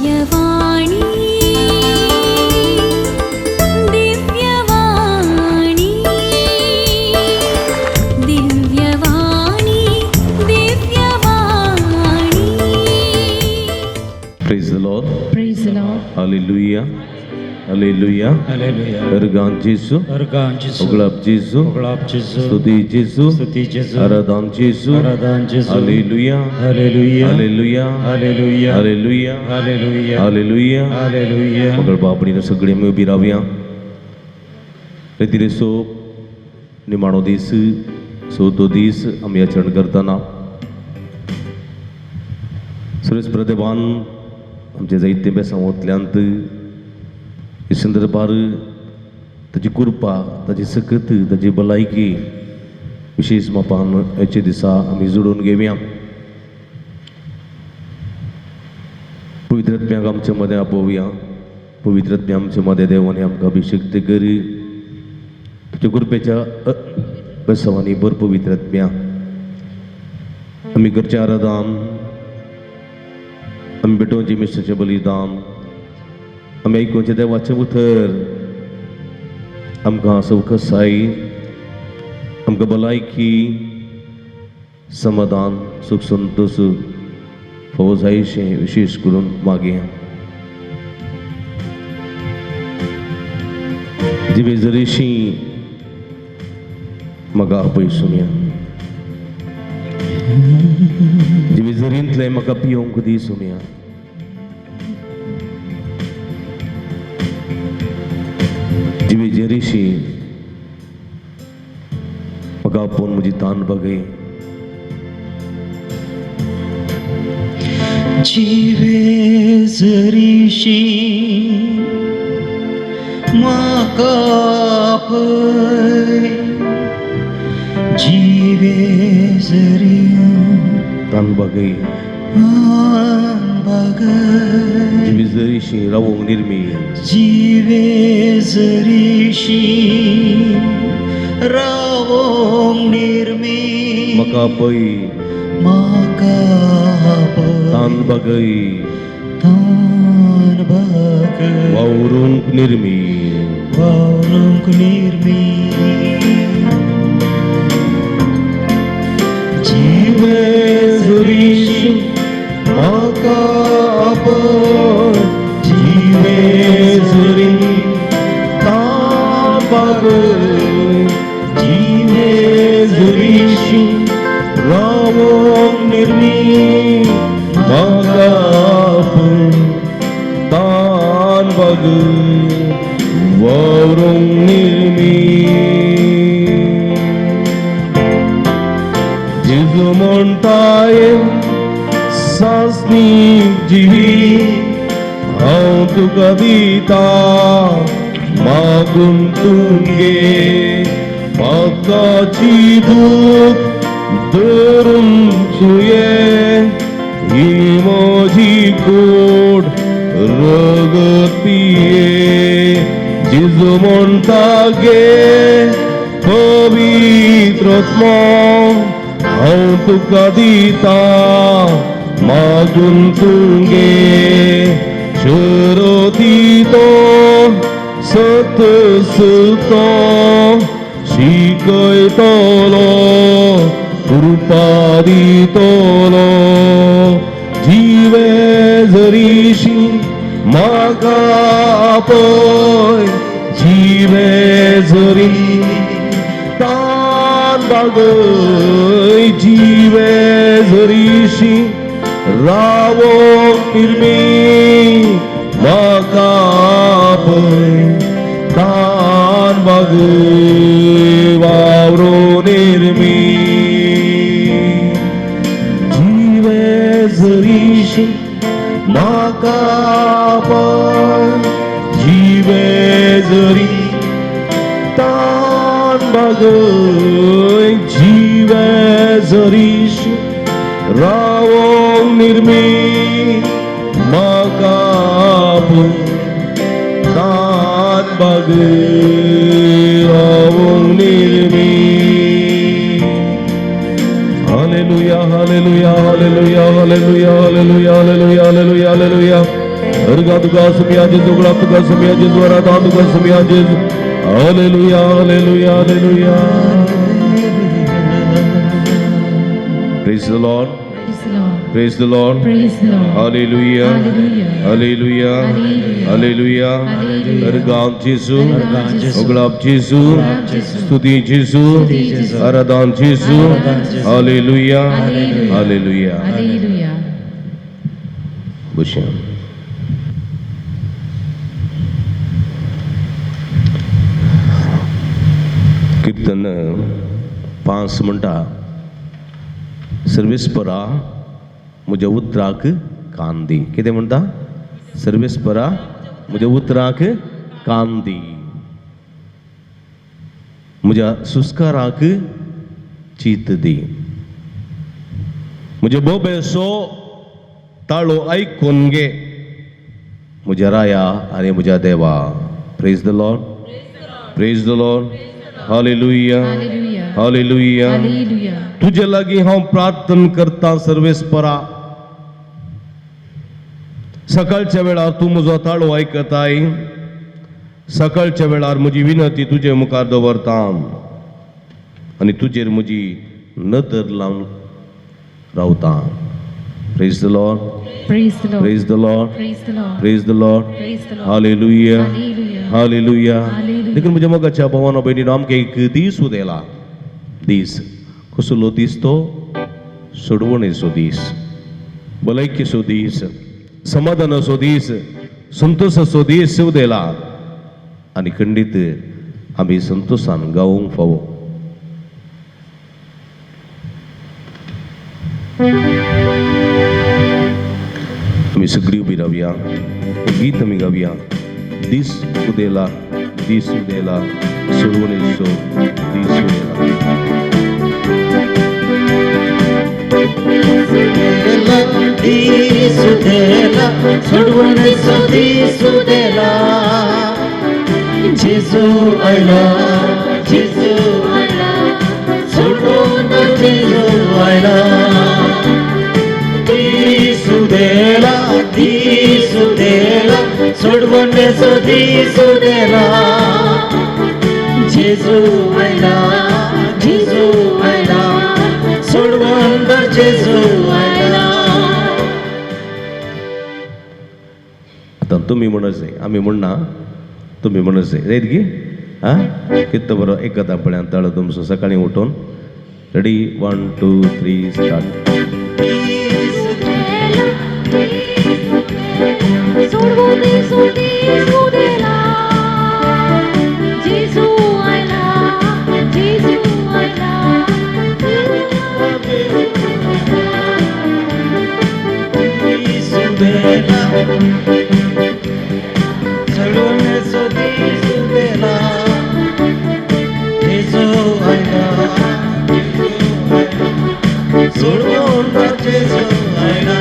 Divyavani Divyavani Divyavani Divyavani. Praise the Lord. Praise the Lord. Hallelujah. Hallelujah. Hallelujah. अर्गान जेसू. अर्गान जेसू. उगळाप जेसू. उगळाप जेसू. स्तुती जेसू. स्तुती जेसू. आराधन जेसू. आराधन जेसू. Hallelujah. Hallelujah. Hallelujah. Hallelujah. Hallelujah. Hallelujah. Hallelujah. Hallelujah. मगळ बापडीनं सगळे आमी उबी रावया. रेतिरे सोप निमाणो दीस, चवथो दीस आमी आचरण करतना सुरेश प्रदेवान आमचे जायते बेसांवतल्यांत हे संदर्भार ताची कृपा, ताची सकत, ताची भलायकी विशेष मापान हेचे दिसा आमी जोडून घेवया. पवित्र आत्म्याक आमचे मदें आपोवया. पवित्र आत्म्या आमचे मदें देवानी आमकां अभिषेक करी. तुज्या कृपेच्या बेसांवांनी भर पवित्र आत्म्या. आमी करचें आराधन, आमी भेटोवचें मिसाचें बलिदान, आमी आयकुचें देवाचें उतर आमकां सवकसाय, आमकां भलायकी, समाधान, सुख संतोश फावो जायशें विशेष करून मागया. जिवे जरीशी म्हाका आपय सुमया, जिवे जरींतलें म्हाका पियोंक दी सुमया. जिवे जरीशी म्हाका आपोवन म्हजी तान बगय. जिवे जरीशी म्हाका आपय, जिवे जरी तान बगय. बागय. जिवे जरीशी रावोंक निर्मी. जिवे जरीशी रावोंक निर्मी. म्हाका आपय. म्हाका आपय. तान बगय. तान बागय. वावरूंक निर्मी. वावरूंक निर्मी. जिवे जरीशी म्हाका आपय, जिवे जरी तान बागय, जिवे जरीशी रावोंक निर्मी. म्हाका आपय, तान बागय, वावरूंक निर्मी. जेजू म्हणटाय सासणी जिवी हांव तुका दिता, मागून तुगे म्हाकाची दूत धरून सुये, ही म्हजी कोड रगत पिये. जेजू म्हणटा गे पवित्र आत्मो हांव तुका दिता, मागून तुगे शरती तो सत सुतो शिकयतलो, कृपा दितलो. जिवे जरीशी म्हाका आपय, जिवे जरी तान बागय, जिवे जरीशी रावोंक निर्मी. म्हाका आपय, तान बागय, वावरो निर्मी. जिवे जरीशी म्हाका आपय, जिवे जरी तान बागय, जिवे जरीशी रावोंक निर्मी. म्हाका आपय, तान बागय, रावोंक निर्मी. Hallelujah, hallelujah, hallelujah, hallelujah, hallelujah, hallelujah, hallelujah, hallelujah. अर्गा तुका सुमिया जेजू, गुलाब तुका सुमिया जेजू, आराधना तुका सुमिया जेजू. Hallelujah, hallelujah, hallelujah. Praise the Lord. Praise the Lord. Praise the Lord. Praise the Lord. Hallelujah. Hallelujah. Hallelujah. Hallelujah. Hallelujah. Hallelujah. Organ जेजू, अर्गान जेजू, गुलाब जेजू, गुलाब जेजू, स्तुति जेजू, स्तुति जेजू, आराधना जेजू. आराधना जेजू. हालेलुया. हालेलुया. हालेलुया. Hallelujah. बसया. कीर्तन 5 म्हणटा, सर्वेस्परा म्हज्या उतराक कान दी. कितें म्हणटा? सर्वेस्परा म्हज्या उतराक कान दी, म्हज्या सुस्काराक चीत दी, म्हज्या बोबेसो ताळो आयकून घे, म्हज्या राया आनी म्हज्या देवा. Praise the Lord. Praise the Lord. Hallelujah. Hallelujah. Hallelujah. Hallelujah. तुजे लागीं हांव प्रार्थना करता सर्वेस्परा. सकाळच्या वेळार तूं म्हजो ताळो आयकताय. सकाळच्या वेळार म्हजी विनंती तुजे मुखार दवरता आनी तुजेर म्हजी नदर लावन रावता. Praise the Lord. Praise the Lord. Praise the Lord. Praise the Lord. Praise the Lord. Praise the Lord. Hallelujah. Hallelujah. Hallelujah. Hallelujah. देखून म्हज्या मोगाच्या भावानो भयणीनो, आमकां एक दीस उदेला. दीस कसलो दीस तो? सोडवणेचो दीस, भलायकेचो दीस, समाधानाचो दीस, संतोषाचो दीस उदेला आनी खंडीत आमी संतोशान गावूंक फावो. आमी सगळीं उबी रावया, गीत आमी गावया. दीस उदेला, दीस उदेला, सोडवणेचो दीस उदेला. दीस उदेला, सोडवणेचो दीस उदेला. जेजू आयला, जेजू आयला, सोडून जेजू आयला. दीस उदेला, दीस उदेला, सोडवणेचो दीस उदेला. जेजू आयला, जेजू आयला, सोडवण जेजू आयला. आतां तुमी म्हणत जाय, आमी म्हणना, तुमी म्हणत जाय. जायत गी? आं, कितलो बरो एकदा पळयान ताळो तुमचो सकाळीं उठून. Ready, 1 2 3 start. सोडवणेचो दीस उदेला, जेजू आयला, जेजू आयला. दीस उदेला, सोडवणेचो दीस उदेला. जेजू आयला, जेजू आयला, सोडवण जेजू आयला.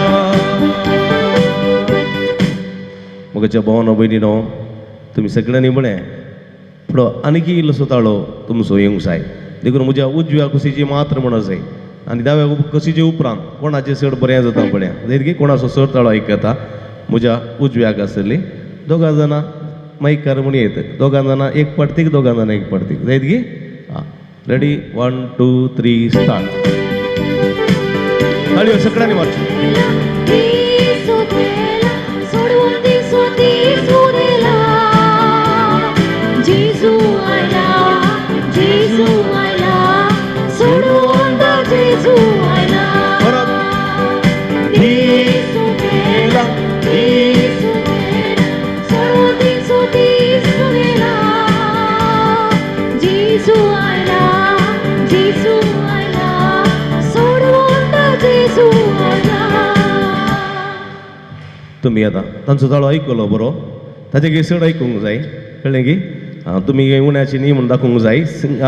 मोगाच्या भावानो भयणीनो, तुमी सगळ्यांनी म्हळें फुडो आनीक इल्लोसो ताळो तुमचो येवंक जाय. देखून म्हज्या उजव्या कुशीची मात्र म्हणत जाय आनी दाव्या कुशीचे उपरांत कोणाचें चड बरें जाता पळया. जायत की कोणाचो चड ताळो आयकता? म्हज्या उजव्याक आसली दोगां जाणां मायकार म्हण येत, दोगां जाणां एक पडतीक, दोगां जाणां एक पडतीक. जायत की? आं, रेडी, 1 2 3 स्टार्ट. ताळयो सगळ्यांनी मारच्यो. दीस उदेला, सोडवणेचो दीस उदेला. जेजू आयला, जेजू आयला, सोडवण जेजू आयला. परत. दीस उदेला, दीस उदेला, सोडवणेचो दीस उदेला. जेजू आयला, जेजू आयला, सोडवण जेजू आयला. तुमी आतां तांचो ताळो आयकलो बरो, ताचे चड आयकूंक जाय. कळ्ळें की? आं, तुमी उण्याची न्ही म्हूण दाखोवंक जाय.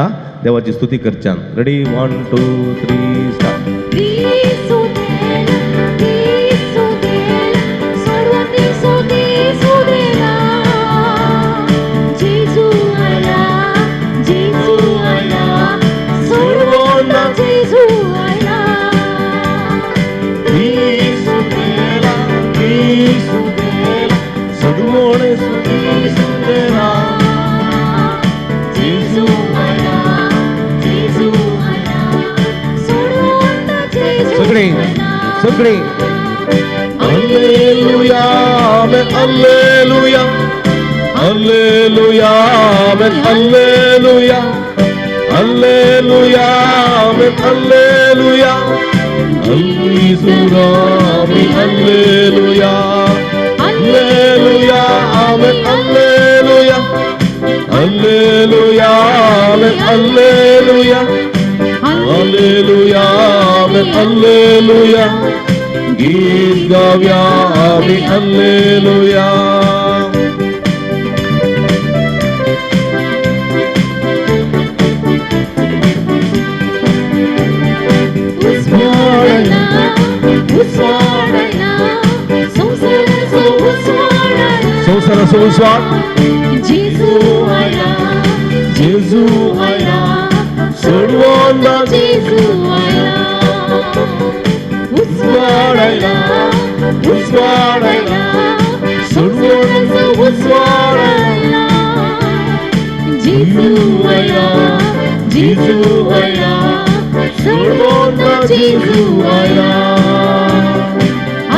आं, देवाची स्तुती करच्यान. Ready, 1 2 3 start. दीस उदेला, दीस उदेला, सोडवणेचो दीस उदेला. जेजू आयला, जेजू आयला, सोडवण जेजू आयला. दीस उदेला, दीस उदेला, सगळीं. Alleluia, amen, alleluia. Alleluia, amen, alleluia. Alleluia, amen, alleluia. Alleluia, alleluia. Alleluia, amen, alleluia. Alleluia, amen, alleluia. Alleluia, amen, alleluia. गीत गावया आम्ही alleluia. उजवाडला, उजवाडला, संसाराचो उजवाडला. संसाराचो उजवाड. जेजू आयला, जेजू आयला, सोडवंदा. जेजू आयला. उजवाडला, उजवाडला, संसाराचो उजवाडला. जेजू आयला, जेजू आयला, सोडवंदा जेजू आयला.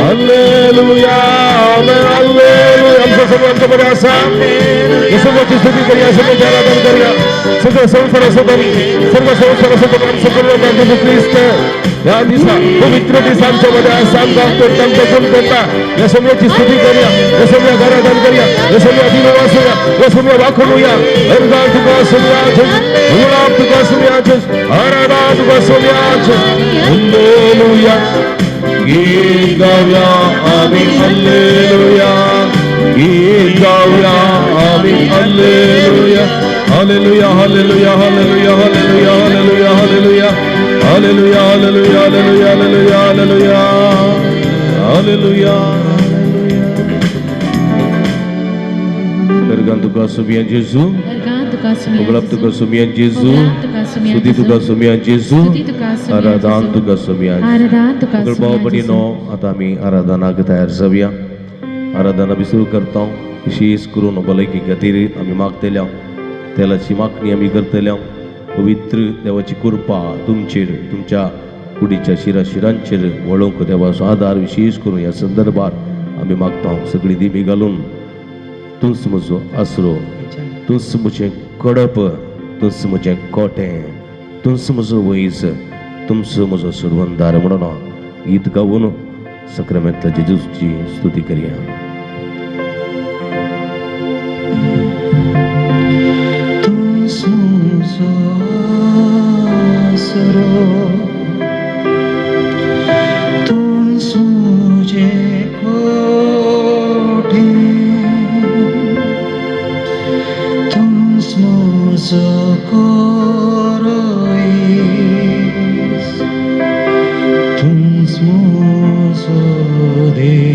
Alleluia, amen, alleluia. आमचा सर्व आमच्यामध्ये असा येशूची स्तुती करूया, सगळ्याची आराधना करूया. सगळं संसाराचं धनी, सर्व संसाराचं धनी आमचं सर्व जेजू ख्रिस्त या दिसा पवित्र दिसा आमच्यामध्ये असा आमचा करता, आमचा गुण करता. या सगळ्याची स्तुती करूया, या सगळ्या आराधना करूया, या सगळ्या दिनवासूया, या सगळ्या वाखणूया. अर्धा तुका सुया, गुलाब तुका सुया, आराधना तुका सुया. Alleluia. गीत गावया आम्ही alleluia. गीत गावया आम्ही alleluia. Hallelujah, hallelujah, hallelujah, hallelujah, hallelujah, hallelujah, hallelujah, hallelujah, hallelujah, hallelujah, hallelujah, hallelujah. गर्गान तुका सुमिया जेजू. गर्गान तुका सुमिया उगळाप तुका सुमिया जेजू. उगळाप तुका सुमिया स्तुती तुका सुमिया जेजू. स्तुती तुका सुमिया आराधन जेजू. तुका सुमिया. आराधन तुका भाव सुमिया भयणीनो, आता आमी आराधनाक तयार जावया. आराधना बी सुरू करता. विशेष करून भलायकी खातीर आमी मागतल्या, तेलाची मागणी आमी करतल्या. पवित्र देवाची कृपा तुमचेर, तुमच्या कुडीच्या शिरा शिरांचेर वळोवंक देवाचो आदार विशेष करून ह्या संदर्भात आमी मागता. सगळी दिमी घालून, तूंच म्हजो आसरो, तूंच म्हजें कडप, तूंच म्हजें कोटें, तूंच म्हजो वैज, तुमचो म्हजो सुरवंदार म्हणून गीत गावून सक्रामेंतल्या जेजूची स्तुती करया. तूं म्हजो आसरो, तूं तुजें कोठें, तूं म्हजो कोरोईस, तूं म्हजो देव.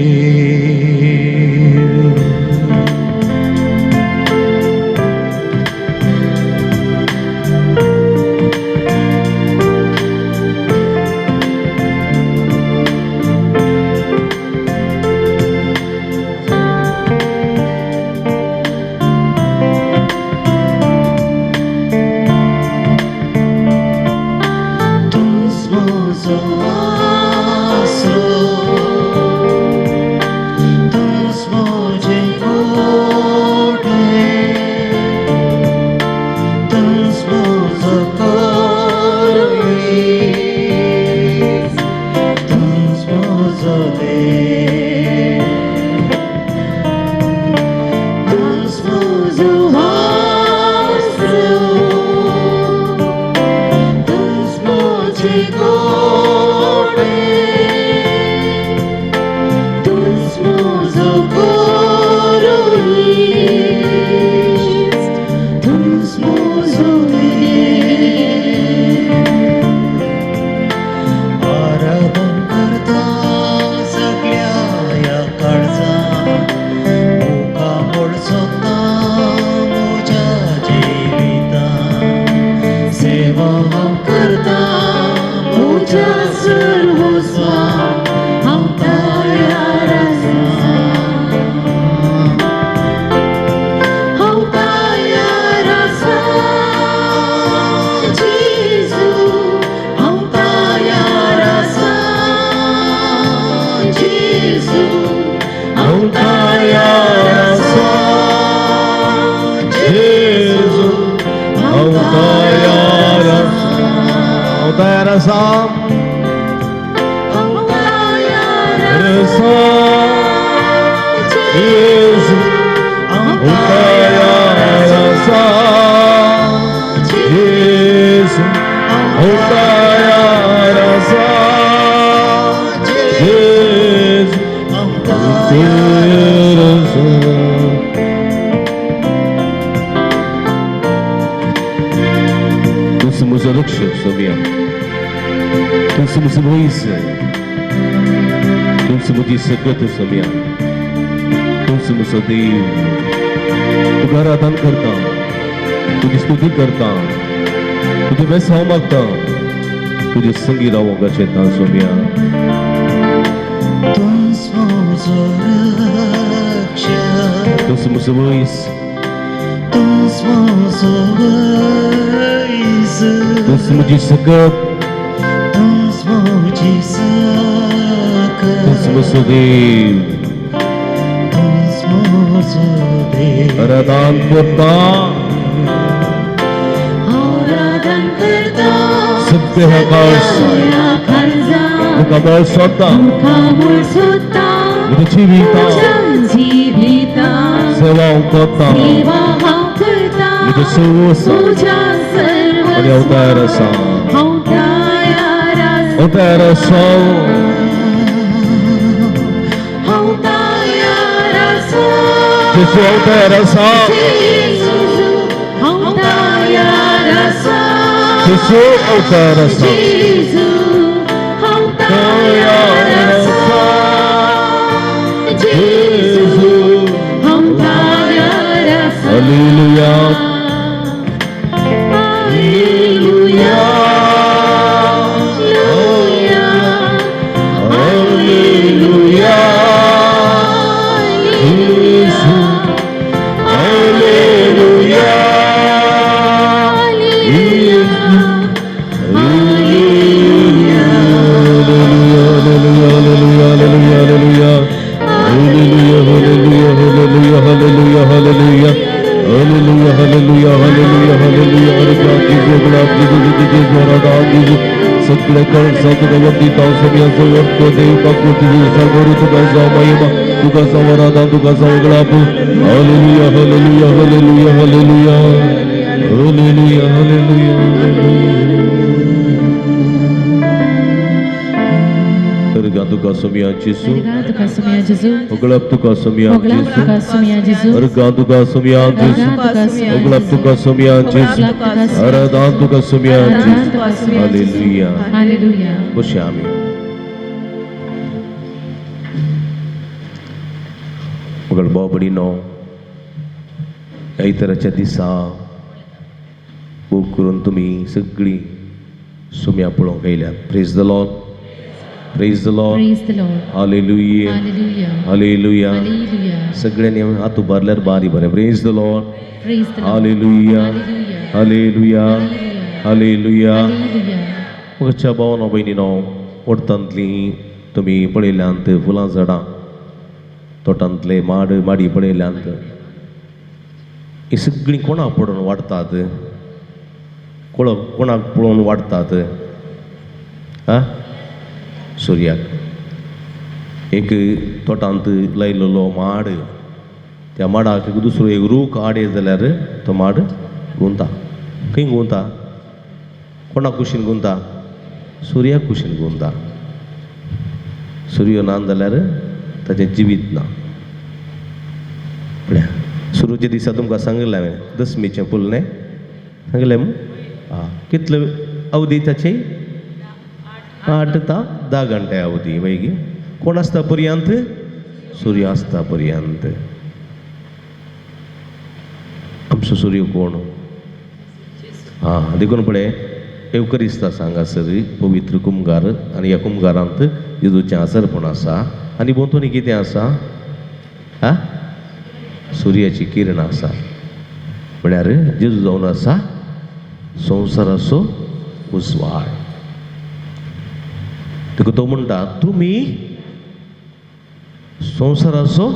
आसा, हांव तयार आसा जेजू, हांव तयार आसा जेजू, हांव तयार आसा जेजू, हांव तयार आसा. तूं म्हजो रक्षक सोम्या, तूं म्हजो वैज, तूं म्हजी सकत सोम्या, तूं म्हजो देव. तुका आराधन करता, तुजी स्तुती करता, तुजें बेसांव मागता, तुजे संगी रावंक अशें सोम्या. तूंच म्हजो रक्षक, तूं म्हजो वैज, तूंच म्हजो वैज, तूं म्हजी सकत, तूंच म्हजी सकत, तूं म्हजो देव. तूंच म्हजो देव. आराधन करता, हांव आराधन करता सत्य आकाश सगळ्या काळजा, मुखामळ सोदता, मुखामळ सोदता, म्हजें जिविता जिविता सेवा हांव करता, सेवा हांव करता, म्हजें सर्व तुज्या सर्व आनी हांव तयार आसा, हांव तयार आसा, हांव तयार आसा, हांव तयार आसा जेजू, हांव तयार आसा जेजू, हांव तयार आसा जेजू, हांव तयार आसा, जेजू, हांव तयार आसा जेजू, हांव तयार आसा. Hallelujah. Hallelujah, hallelujah, hallelujah, hallelujah, hallelujah, hallelujah, hallelujah, hallelujah, hallelujah, hallelujah, hallelujah, hallelujah, hallelujah. अर्घ जेजू, गुलाब जेजू, जेजू, जेजू, आराधन जेजू. सगळे कळसा तुका वंदिता सगळ्यांचो वर्ग देव बापू तुझी सर्व तुका जावं महिमा, तुका जावं आराधन, तुका जावं गुलाब. Hallelujah, hallelujah, hallelujah, hallelujah, hallelujah, hallelujah. अर्घ तुका सोम्या जेजू, अर्घां तुका सोम्या जेजू, होगळप तुका सोम्या होगळाप जेजू, तुका सोम्या जेजू, अर्घां तुका सोम्या जेजू, अर्घां तुका सोम्या होगळप तुका सोम्या जेजू, होगळाप तुका सोम्या आराधन तुका सोम्या आराधन जेजू. तुका सोम्या जेजू. हालेलुया. हालेलुया. बसया आमी. मगळ भाव भयणीनो, आयताराच्या दिसा बूक करून तुमी सगळीं सुम्या पळोवंक आयल्यात. Praise the Lord, praise the Lord. Praise the Lord. Hallelujah. Hallelujah. Hallelujah. Hallelujah. सगळ्यांनी हात उबारल्यार बारी बरें. Praise the Lord. Praise the Lord. Hallelujah. Hallelujah. Hallelujah. Hallelujah. Hallelujah. Hallelujah. मोगाच्या भावानो भयणीनो, वडतांतलीं तुमी पळयल्यांत फुलां झाडां, तोटांतले माड माडी पळयल्यांत, हीं सगळीं कोणाक पळोवन वाडटात? कोणाक पळोवन वाडटात? आं, सुर्याक. एक तोटांत लायलेलो माड, त्या माडाक दुसरो एक रूख आड येत जाल्यार तो माड गुंता. खंय गुंता? कोणा कुशीन गुंता? सुर्या कुशीन गुंता. सूर्य ना जाल्यार ताचें जिवीत ना. पळया, सुरूच्या दिसा तुमकां सांगिल्लें हांवें, दसमीचें फूल न्ही सांगिल्लें मू? आं, कितले अवधी ताची? 8 ता 10 घंटे अवधी. मागीर कोण आसता पर्यंत? सूर्य आसता पर्यंत. आमचो सूर्य कोण? आं, देखून पळय एवकरिस्त आसा हांगासर पवित्र कुमगार, आनी ह्या कुमगारांत जेजूचें आसरपण आसा, आनी भोंवतणी कितें आसा? आं, सुर्याची किरणां आसा. म्हळ्यार जेजू जावन आसा संवसाराचो उजवाड. देखून तो म्हणटा, तुमी संवसाराचो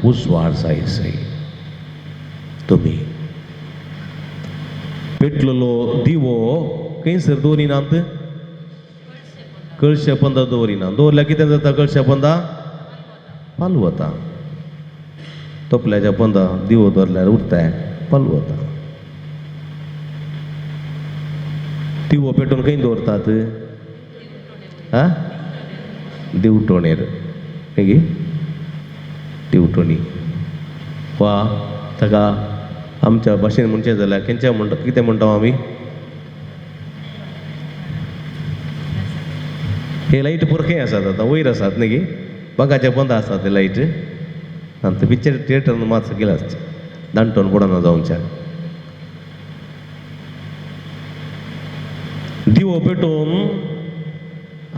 उजवाड जाय जाय. तुमी पेटलेलो दिवो खंयसर दवरिनात? कळशा पंदा दवरिना. दवरल्यार कितें जाता? कळशा पंदा पालू वता. तोपल्याच्या पंदा दिवो दवरल्यार उरताय, पालू वता. दिवो पेटोवन खंय दवरतात? आ, दिवटोणेर मागीर दिवटोणी वा ताका आमच्या भाशेन म्हणचें जाल्यार खंयच्या म्हणटा, कितें म्हणटा आमी? हे लायट पुरखे आसात आतां, वयर आसात न्ही, बागाच्या पंदा आसात ते लायट. आनी पिक्चर थिएटर मात सकयल आसचे, दांटोन पडना जावच्या. दिवो पेटोवन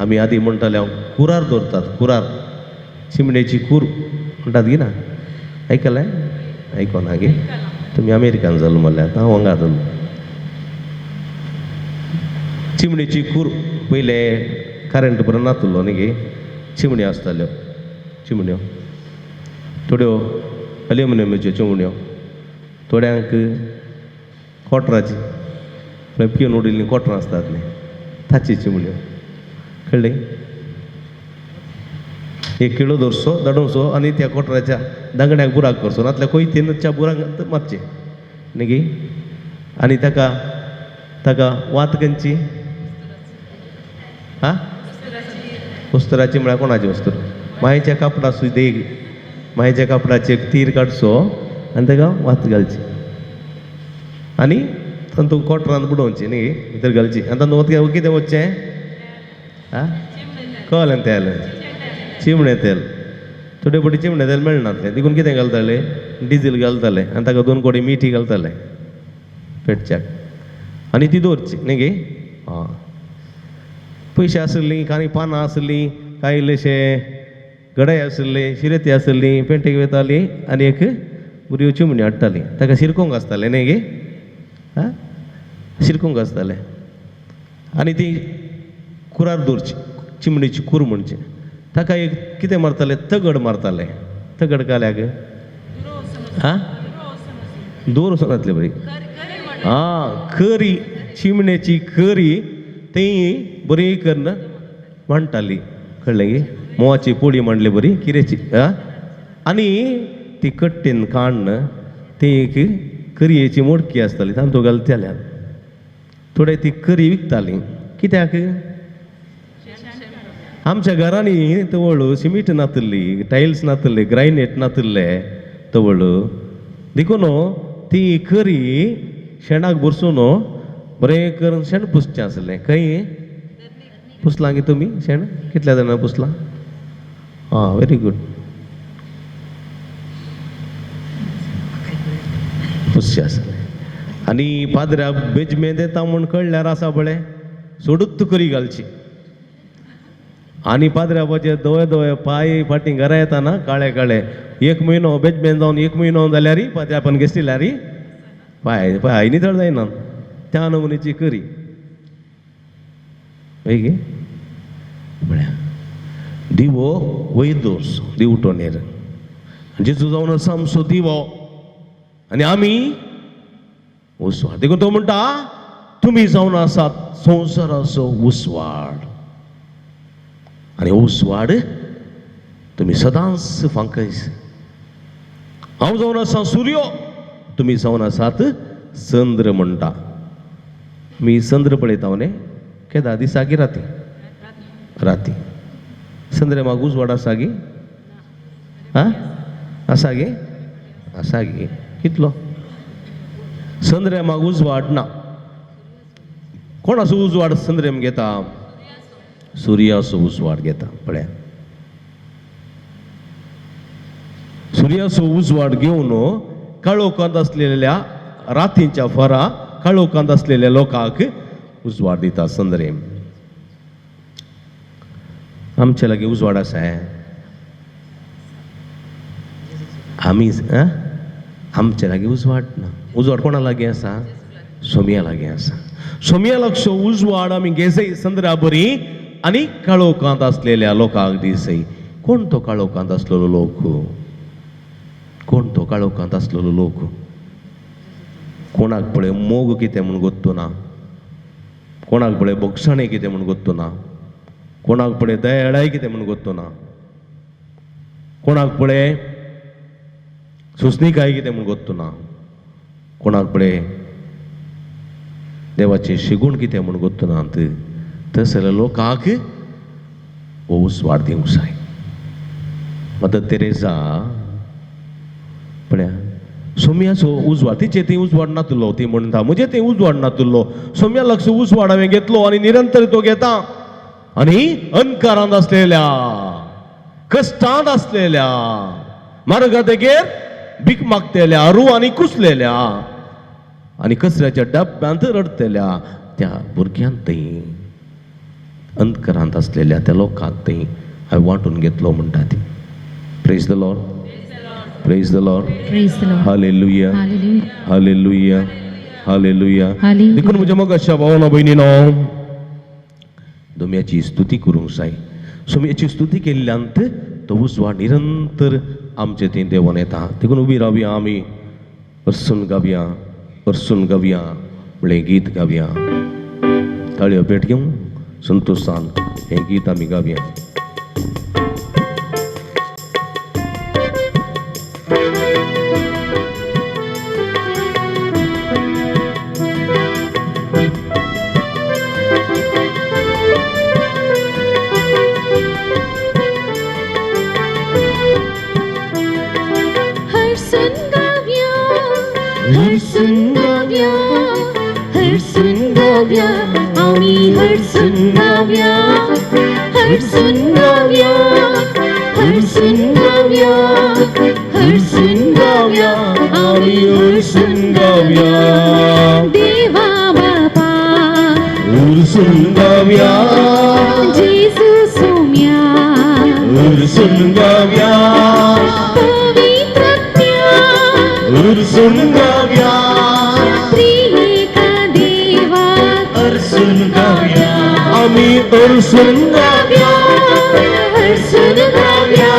आमी आदी म्हणटाले हांव कुरार दवरतात, कुरार, चिमणेची कूर म्हणटात गी ना? आयकलें? आयकोना गे? तुमी अमेरिकन जाल म्हणल्यार, आतां हांव हांगा जालो. चिमणेची कूर पयले करंट बरो नातलो न्ही गे, चिमण्यो आसताल्यो, चिमण्यो थोड्यो एल्युमिनियमाच्यो चिमण्यो, थोड्यांक कोटराची, म्हळ्यार पिवन उडयल्लीं कोटरां आसतात न्ही, ताची चिमण्यो. कळ्ळें? एक किलो दवरचो, दडोवचो आनी त्या कोटराच्या दांगड्याक बुराक करचो, नातल्यार कोयतेनच्या बुराक मारचें न्ही गे. आनी ताका ताका वात खंयची? आं, उस्तराची म्हळ्यार कोणाची वस्तू? मायच्या कापडा देग, मायच्या कापडाची एक तीर काडचो आनी ताका वात घालची आनी तातूंत कोटरान बुडोवची न्ही, भितर घालची. आनी तातूंत वत कितें वचचें? आं, कळ्ळें? तेल, चिमणे तेल. थोडे फावटी चिमणे तेल मेळनासलें, देखून कितें घालताले? डिझील घालताले आनी ताका 2 कोडी मिठी घालताले पेटच्याक आनी ती दवरची न्ही गे. आं, पयशे आशिल्लीं, कांय पानां आसलीं, कांय इल्लेशे गडे आशिल्ले, शिरेती आशिल्ली, पेंटेक वयताली आनी एक बऱ्यो चिमणी हाडटाली. ताका शिरकोंक आसतालें न्ही गे, आं, शिरकोंक आसतालें. आनी ती कुरार दवरची, चिमणेची कूर म्हणचे. ताका एक कितें मारताले? तगड मारताले. तगड काल्याक आं, दवर वचनातले बरी. आं, करी, चिमणेची करी ती बरी करून मांडटाली. कळ्ळें गे? म्होंवाची पोळी मांडली बरी किरेची. आं, आनी ती कट्टेन काडून ती एक करयेची मोडकी आसताली, तांतू घालताले. थोडे ती करी विकताली. कित्याक? आमच्या घरांनी तवळ सिमीट नातिल्ली, टायल्स नातिल्ले, ग्रायनेट नातिल्ले तवळ, देखून ती करी शेणाक भरसून बरें करून शेण पुसचें आसलें. खंय पुसलां गे तुमी शेण? कितल्या जाणां पुसलां? आं, व्हेरी गूड, पुसचें आसलें. आनी पाद्र्या बेजमेंत येता म्हूण कळ्ळ्यार आसा पळय, सोडूच करी घालची. आनी पाद्र्याबाचे धवे धवे पांय फाटीं घरा येताना काळे काळे, एक म्हयनो बेजमेन जावन 1 म्हयनो जाल्यार पाद्र्यापान घेसल्यार पांय पांय नितळ जायना. त्या नमुनेची करी हय गे. म्हळ्यार दिवो वयर दवरचो, दिवटोणेर. जेजू जावन आसा आमचो दिवो आनी आमी उजवाड. देखून तो म्हणटा, तुमी जावन आसात संवसाराचो उजवाड आनी उजवाड तुमी सदांच फांकय. हांव जावन आसा सुर्यो, तुमी जावन आसात चंद्र. म्हणटा मी चंद्र पळयता न्ही, केदा दिसा की राती? राती. चंद्र माग उजवाड आसा गी? आं, आसा गे? आसा गे? कितलो? चंद्र माग उजवाड ना. कोणाचो उजवाड चंद्रेम घेता? सुर्याचो उजवाड घेता. पळया, सुर्याचो उजवाड घेवन काळोखांत आसलेल्या रातींच्या फरा काळोखांत आसलेल्या लोकांक उजवाड दिता चंद्रेम. आमच्या लागीं उजवाड आसा. आमी आमच्या लागीं उजवाड ना. उजवाड कोणा लागीं आसा? सोमया लागीं आसा. सोमया लागचो उजवाड आमी घेसय चंद्रा बरी आनी काळोखांत आसलेल्या लोकांक दिसय. कोण तो काळोखांत आसलेलो लोक? कोण तो काळोखांत आसलेलो लोक? कोणाक पळय मोग कितें म्हूण गोत्तू ना, कोणाक पळय बोगसाणें कितें म्हूण गोत्तू ना, कोणाक पळय दयाळाय कितें म्हूण गोत्तो ना, कोणाक पळय सोंसणीकाय कितें म्हूण गोत्तो ना, कोणाक पळय देवाचें शिगूण कितें म्हूण गोत्तो ना. तसल्या लोकांक हो उजवाड दिवंक जाय. मदर तेरेजा पळया सोम्याचो उजवाड, तिचे थंय उजवाड नातलो, ती म्हणटा म्हजे थंय उजवाड नातलो, सोम्या लक्ष उजवाड हांवें घेतलो आनी निरंतर तो घेता आनी अंधकारांत आसलेल्या, कश्टांत आसलेल्या, मार्गा देगेर भीक मागतेल्या, रू आनी कुसलेल्या आनी कचऱ्याच्या डब्यांत रडतेल्या त्या भुरग्यांत थंय, अंधकारांत आसलेल्या त्या लोकांत थंय हांवें वांटून घेतलो म्हणटा ती. Praise the Lord, praise the Lord. Praise the Lord. Hallelujah. Hallelujah. Hallelujah, hallelujah. Hallelujah. देखून म्हज्या मोगाच्या भावना भयणीनो, दोम्याची स्तुती करूंक जाय. सोम्याची स्तुती केल्ल्यान तो उजवाड निरंतर आमचे थंय देंवन येता. देखून उबी रावया आमी, अर्सून गावया, अर्सून गावया म्हणलें गीत गावया. ताळयो पेट घेवन संतोशान हें गीत आमी गावया. हरसून गावया, हरसून गावया, हरसून गावया, आमी हरसून गावया, हरसून गावया, हरसून गावया, हरसून गावया, आमी हरसून गावया. देवा बापा उरसून गावया, जेजू सोम्या उरसून गावया, पवित्रत्या उरसून गावया, त्रिएका देवा हरसून गावया, आमी उरसून गावया, हरसून गावया,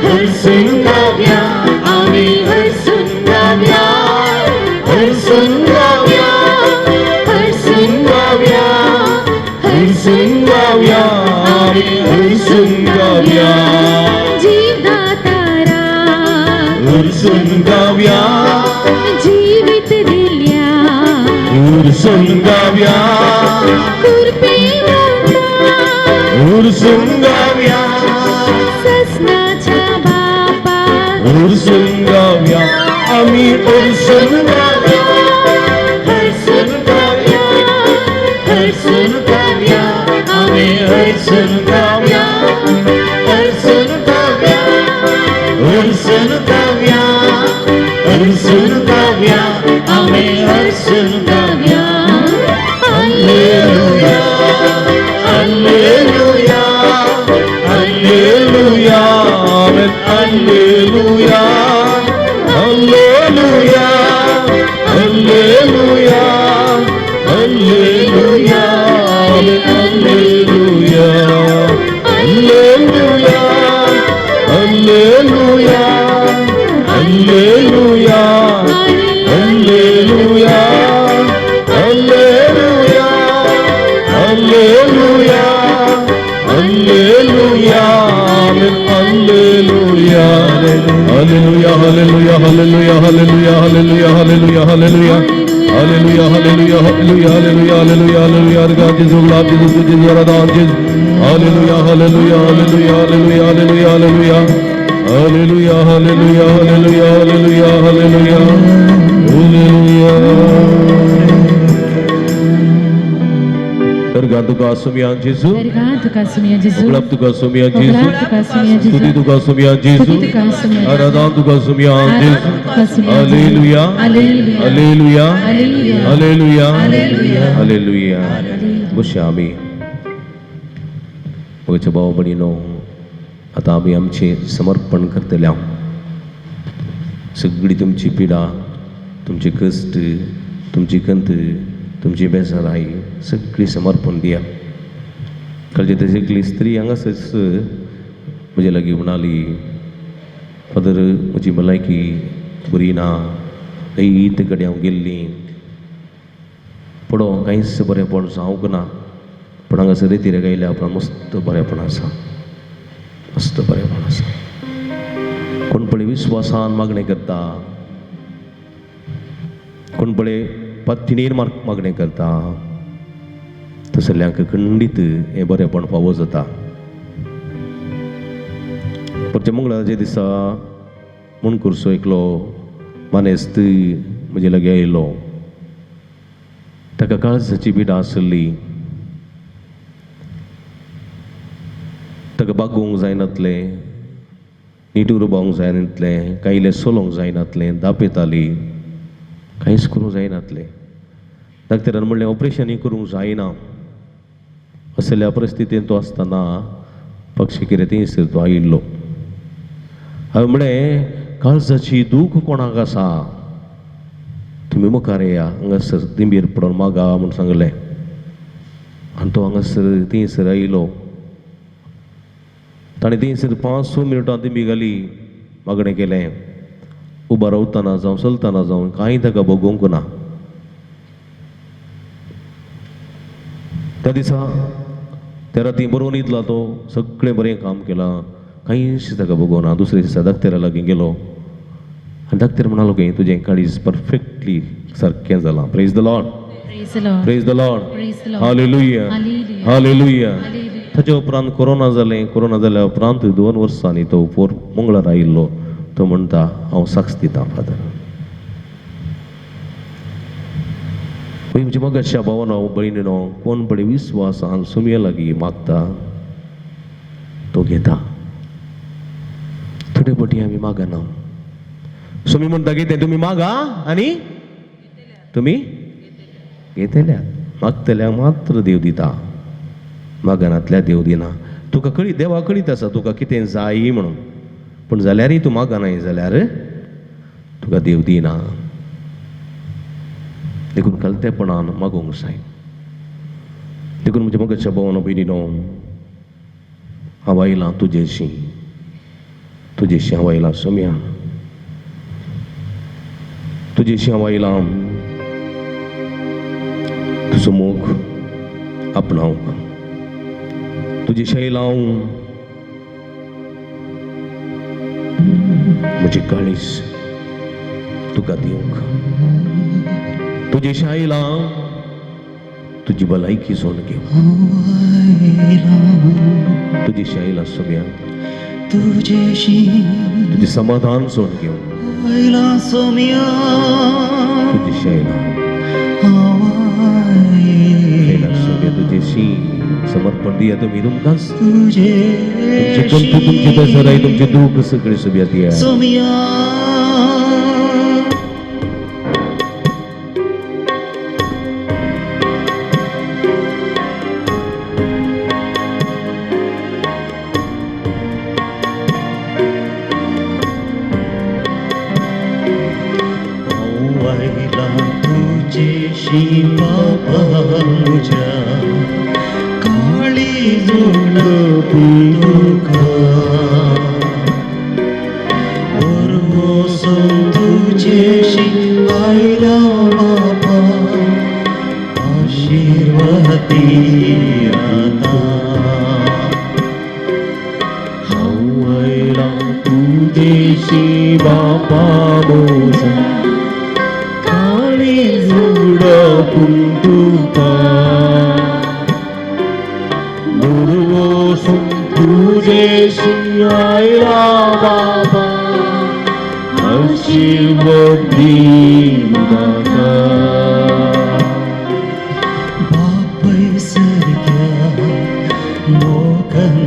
हरसून गावया, आमी हरसून गावया, हरसून गावया, हरसून गावया, हरसून गावया, आमी हरसून गावया, जीवदातारा उरसून गावया, जीवित दिल्या उरसून गावया, कृपे मोठा उरसून गावया, ससनाच्या बापा उरसून गावया, आमी उरसून गावया, हरसून गावया, हरसून गावया, आमी हरसून गावया, हरसून गावया, हरसून गावया, हरसून गावया, आमी हरसून गावया. Hallelujah, hallelujah, hallelujah, amen, hallelujah, hallelujah, hallelujah, hallelujah, amen, hallelujah, hallelujah, hallelujah, hallelujah, hallelujah, hallelujah, hallelujah, hallelujah, amen, hallelujah, hallelujah, hallelujah, hallelujah, hallelujah, hallelujah, hallelujah, hallelujah, hallelujah, hallelujah, hallelujah, hallelujah, hallelujah, hallelujah. God Jesus, Lord Jesus, Jesus, Lord Jesus. Hallelujah, hallelujah, hallelujah, hallelujah, hallelujah, hallelujah. Hallelujah, hallelujah, hallelujah, hallelujah, hallelujah, hallelujah. Dargah तुका सुमया जेजू, दर्गा तुका सुमया जेजू, गुलाब तुका सुमया जेजू, गुलाब तुका सुमया जेजू, स्तुती तुका सुमया जेजू, स्तुती तुका सुमया जेजू, आराधना तुका सुमया जेजू. तुका सुमया जेजू. Hallelujah, hallelujah, hallelujah, hallelujah, hallelujah, hallelujah. बशा आमी म्हज्या भाव भयणीनो, आतां आमी आमचें समर्पण करतले. हांव सगळी तुमची पिडा, तुमचे कश्ट, तुमची खंत, तुमची बेजाराय सगळी समर्पण दिया. कालची तशी एकली स्त्री हांगासरच म्हजे लागीं म्हणाली, फादर म्हजी भलायकी बरी ना, इत कडेन हांव गेल्ली, पडो कांयच बरेंपण जावंक ना, पूण हांगासर रेतीर गायल्या उपरांत मस्त बरेपण आसा, मस्त बरेपण आसा. कोण पळय विस्वासान मागणें करता, कोण पळय पत्तिणीर मागणें करता, तसल्यांक खंडीत हें बरेपण फावो जाता. परच्या मंगळाराच्या दिसा मुणकुरसो एकलो मानेस्त म्हजे लागीं आयलो. ताका काळजाची पिडा आसली, ताका बागोवंक जायनातलें, नीट उरोवंक जायनातलें, कांय इल्लें चलोवंक जायनातलें, दापेताली, कांयच करूंक जायनातलें. डाक्टरान म्हणलें ऑपरेशनूय करूंक जायना. असल्या परिस्थितींत तो आसतना पक्षी कितें थंयसर तो आयिल्लो. हांवें म्हणलें काळजाची दूख कोणाक आसा, तुमी मुखार येया, हांगासर दिंबेर पडोन मागा म्हूण सांगलें. आनी तो हांगासर थंयसर आयलो. ताणें थंयसर 5-6 मिनटां दिंबी घाली, मागणें केलें. उबो रावतना जावं चलतना जावं कांय ताका भोगोवंक ना. त्या दिसा त्या राती बरोवन न्हिदला तो, सगळें बरें काम केलां, कांयच ताका भोगोना. दुसऱ्या दिसा डाक्टरा लागीं गेलो आनी डाक्टर म्हणालो की तुजें काळीज परफेक्टली सारकें जालां. Praise the Lord, praise the Lord, hallelujah, hallelujah. ताच्या उपरांत कोरोना जालें. कोरोना जाल्या उपरांत 2 वर्सांनी तो पोर मंगळार आयिल्लो. तो म्हणटा हांव साक्ष दितां फादर, म्हज्या मोगाच्या भावानो भयणीनो, कोण पळय विस्वासान सुमये लागीं मागता तो घेता. थोडे फावटी आमी मागना. सुमी म्हणटा कितें, तुमी मागा आनी तुमी घेतल्या. मागतल्याक मात्र देव दिता, मागनातल्या देव दिना. तुका कळी देवा कळीत आसा तुका कितें जाय म्हणून, पूण जाल्यारय तूं मागनाय जाल्यार तुका देव दिना. देखून कलतेपणान मागूंक जाय. देखून म्हज्या मोगाच्या भावानो भयणीनो, हांव आयलां तुजेशी, तुजेशी हांव आयलां सोम्या, तुजेशी हांव आयलां तुजो मोग आपणावंक, तुजेशी आयलां म्हजी काळीज तुका दिवंक, तुजेशी आयलां तुजी भलायकी सोड घेवंक, तुजेशी आयलां सोम्या तुजेशी तुजें समाधान सोड घेवंक, आयलां सोम्या, तुजेशी आयलां आयलां सोम्या, तुजेशी समर्पण दिया तुमी तुमकांच, तुमचे गंत, तुमची बेजाराय, तुमचे दूख सगळे सोम्या दिया. सोम्या तुजेशी बाबा म्हज्या काळीज उडपी तुका, भरवंसो तुजेशी आयला बाबा, आशिर्वादी आतां. हांव आयलां तुजेशी बापा म्हज्या काळीज उडपून तुका, भरवंसो तुजेशी आयला बाबा, आशिर्वाद दी म्हाका. बापय सारक्या मोगान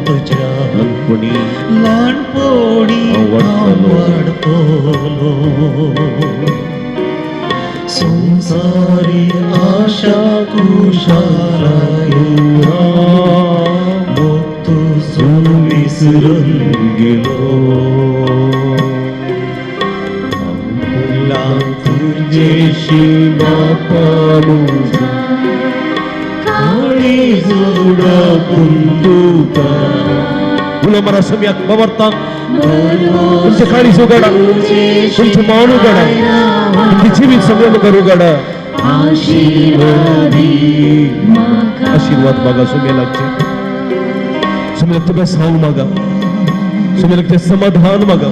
तुज्या ल्हानपणी ल्हानपणी हांव वाडटलो. वाडटलो, संवसारी आशा कुशालाय मोग तुजो विसरून गेलो. तुजेशी बापा म्हज्या काळीज उडपून तुका, उलो मारा सोम्याक, बाबर्तां तुमचें काळीज उगाडा, तुमचें मन उगाडा, तुमचें जिवीत सगळें मुखार उगाडा. आशीर्वादी म्हाका. आशीर्वाद मागा सुमे लागचे, सुमे लागचे बेसांव मागा, सुमे लागचे समाधान मागा,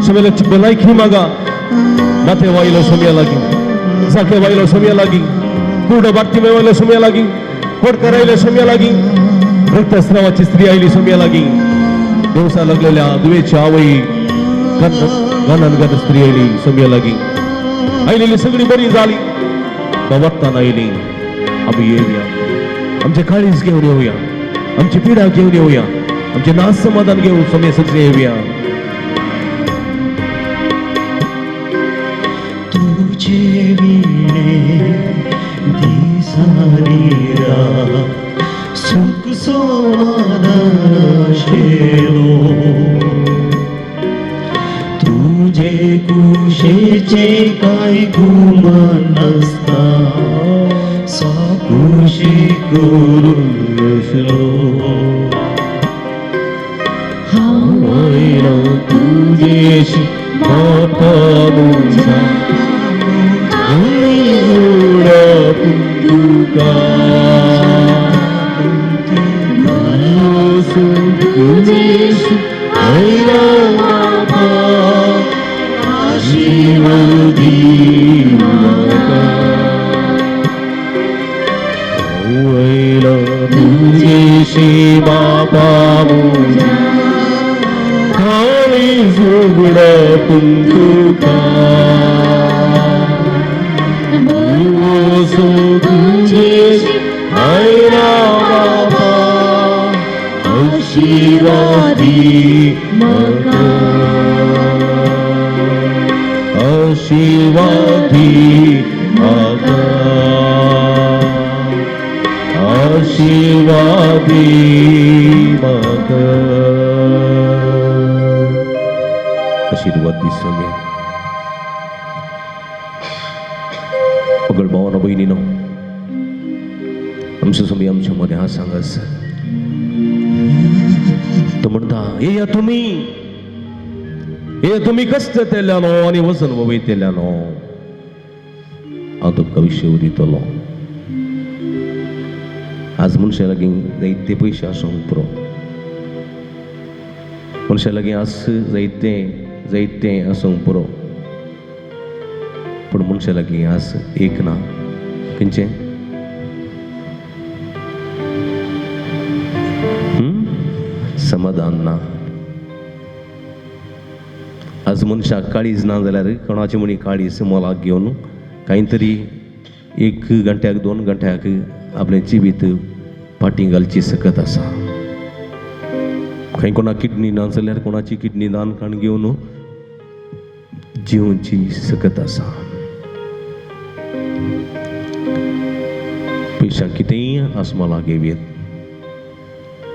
सुमे लागची भलायकी मागा. माथे वायलो सुम्या लागीं, जाके वायलो सुम्या लागीं, कुर्डो बागती वायलो सुम्या लागीं, कोटकर आयले सुम्या लागीं, रक्तस्रावाची स्त्री आयली सुम्या लागीं, देवसा लागलेल्या दुवेची आवई गणान गण स्त्री आयली सुम्या लागीं. आयलेली सगळी बरी जाली. बाबत्तान आयली. आमी येवया, आमचे काळीज घेवन येवया, आमची पिडा घेवन येवया, आमचे नास समाधान घेवन सोम्या सगळे येवया. तुझे विणे दिसानी रात सुख समाधान आशिलो, तुझे कुशेचे काय गुमान नासता साकुशी करून बसलो. हांव आयलो तुजेशी बापा म्हज्या, तुका तुजेशी आयला बापा, आशीर्वादी म्हाका. आयला तुजेशी बापा म्हज्या, काळीज उगडापून तुका, तुजेशी आयला बापा, आशीर्वादी म्हाका, आशीर्वादी म्हाका, आशीर्वादी म्हाका. आशीर्वाद दी सोम्या. अगड भावानो बहिणीनो, आमचो सोमी आमच्या मध्ये हा सांगास. तो म्हणता, येया तुमी, ये तुमी कश्ट तेल्यानो आनी वजन वयतेल्यानो, हांव तुमकां विशय दितलो. आज मनशा लागीं जायते पयशे आसूंक पुरो, मनशा लागीं आज जायते जायते आसूंक पुरो, पूण मनशा लागीं आज एक ना. खंयचें? समाधान ना. आज मनशाक काळीज ना जाल्यार कोणाची म्हणी काळीज मोलाक घेवन कांय तरी एक घंट्याक 2 घंट्याक आपलें जिवीत फाटीं घालची सकत आसा. खंय कोणाक किडनी ना जाल्यार कोणाची किडनी दान काण घेवन जिवची सकत आसा. पयशांक कितेंय आस मोलाक घेवयेत,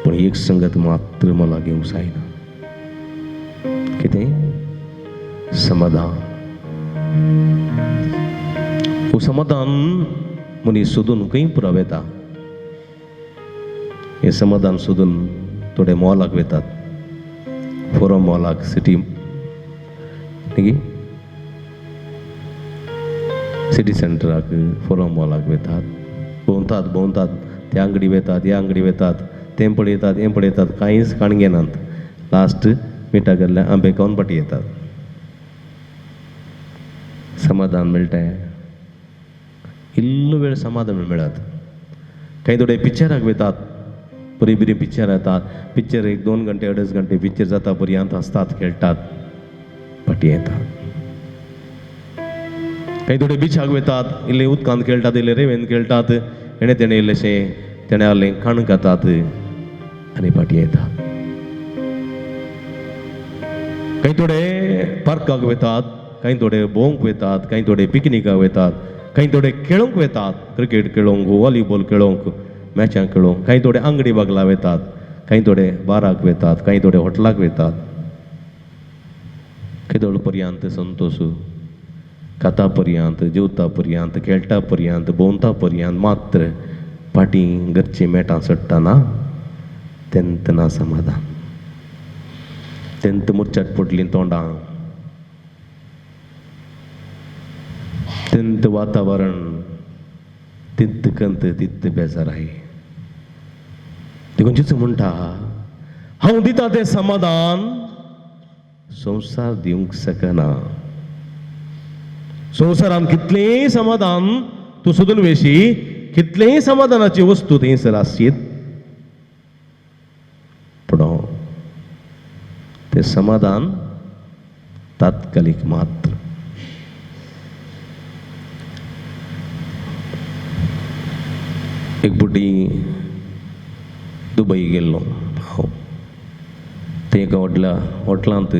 पूण एक संगत मात्र मोलाक घेवंक जायना. कितें? समाधान. हो समाधान मनीस सोदून खंय पुराव येता. हें समाधान सोदून थोडे मॉलाक वतात, फोरम मॉलाक, सिटी सिटी सेंटराक, फोरम मॉलाक वतात, भोंवतात भोंवतात, त्या अंगडी वतात, ह्या अंगडी वतात, तें पळयतात, हें पळयतात, कांयच काण घेनात. लास्ट मिठा गेल्ल्या आंबे खावन फाटी येतात. समाधान मेळटा, इल्लो वेळ समाधान मेळत. कांय थोडे पिक्चराक वतात, बरीं बरीं पिक्चर येतात, पिक्चर 1 2 घंटे 2.5 घंटे पिक्चर जाता पर्यंत हांसतात खेळटात, फाटी येतात. कांय थोडे बिचाक वतात, इल्ले उदकांत खेळटात, इल्ले रेवेंत खेळटात, हेणें तेणें इल्लेशें तेणें आहलें खाण खातात आनी फाटी येतात. कांय थोडे पार्काक वतात, कांय थोडे भोंवंक वतात, कांय थोडे पिकनिकाक वतात, कांय थोडे खेळूंक वतात, क्रिकेट खेळोंक, वॉलीबॉल खेळोंक, मॅचां खेळोंक, कांय थोडे आंगडी बागला वतात, कांय थोडे बाराक वतात, कांय थोडे हॉटलाक वतात. केदोळ पर्यंत संतोश खाता पर्यंत, जेवता पर्यंत, खेळटा पर्यंत, भोंवता पर्यंत, मात्र फाटीं घरचीं मेटां चडटना तेन्ना ना समाधान, तेन्ना मुरच्याक पडलीं तोंडां, तेन्ना वातावरण तित्त कंत तित्त बेजार आहे. देखून जेजू म्हणटा हांव दिता तें समाधान संवसार दिवंक शकना. संवसारान कितलेंय समाधान तूं सोदून वेशी, कितलेंय समाधानाची वस्तू थंयसर आसशीत, पूण तें समाधान तात्कालीक मात्र. एक फावटी दुबई गेल्लो हांव, थंय एका हॉटलांत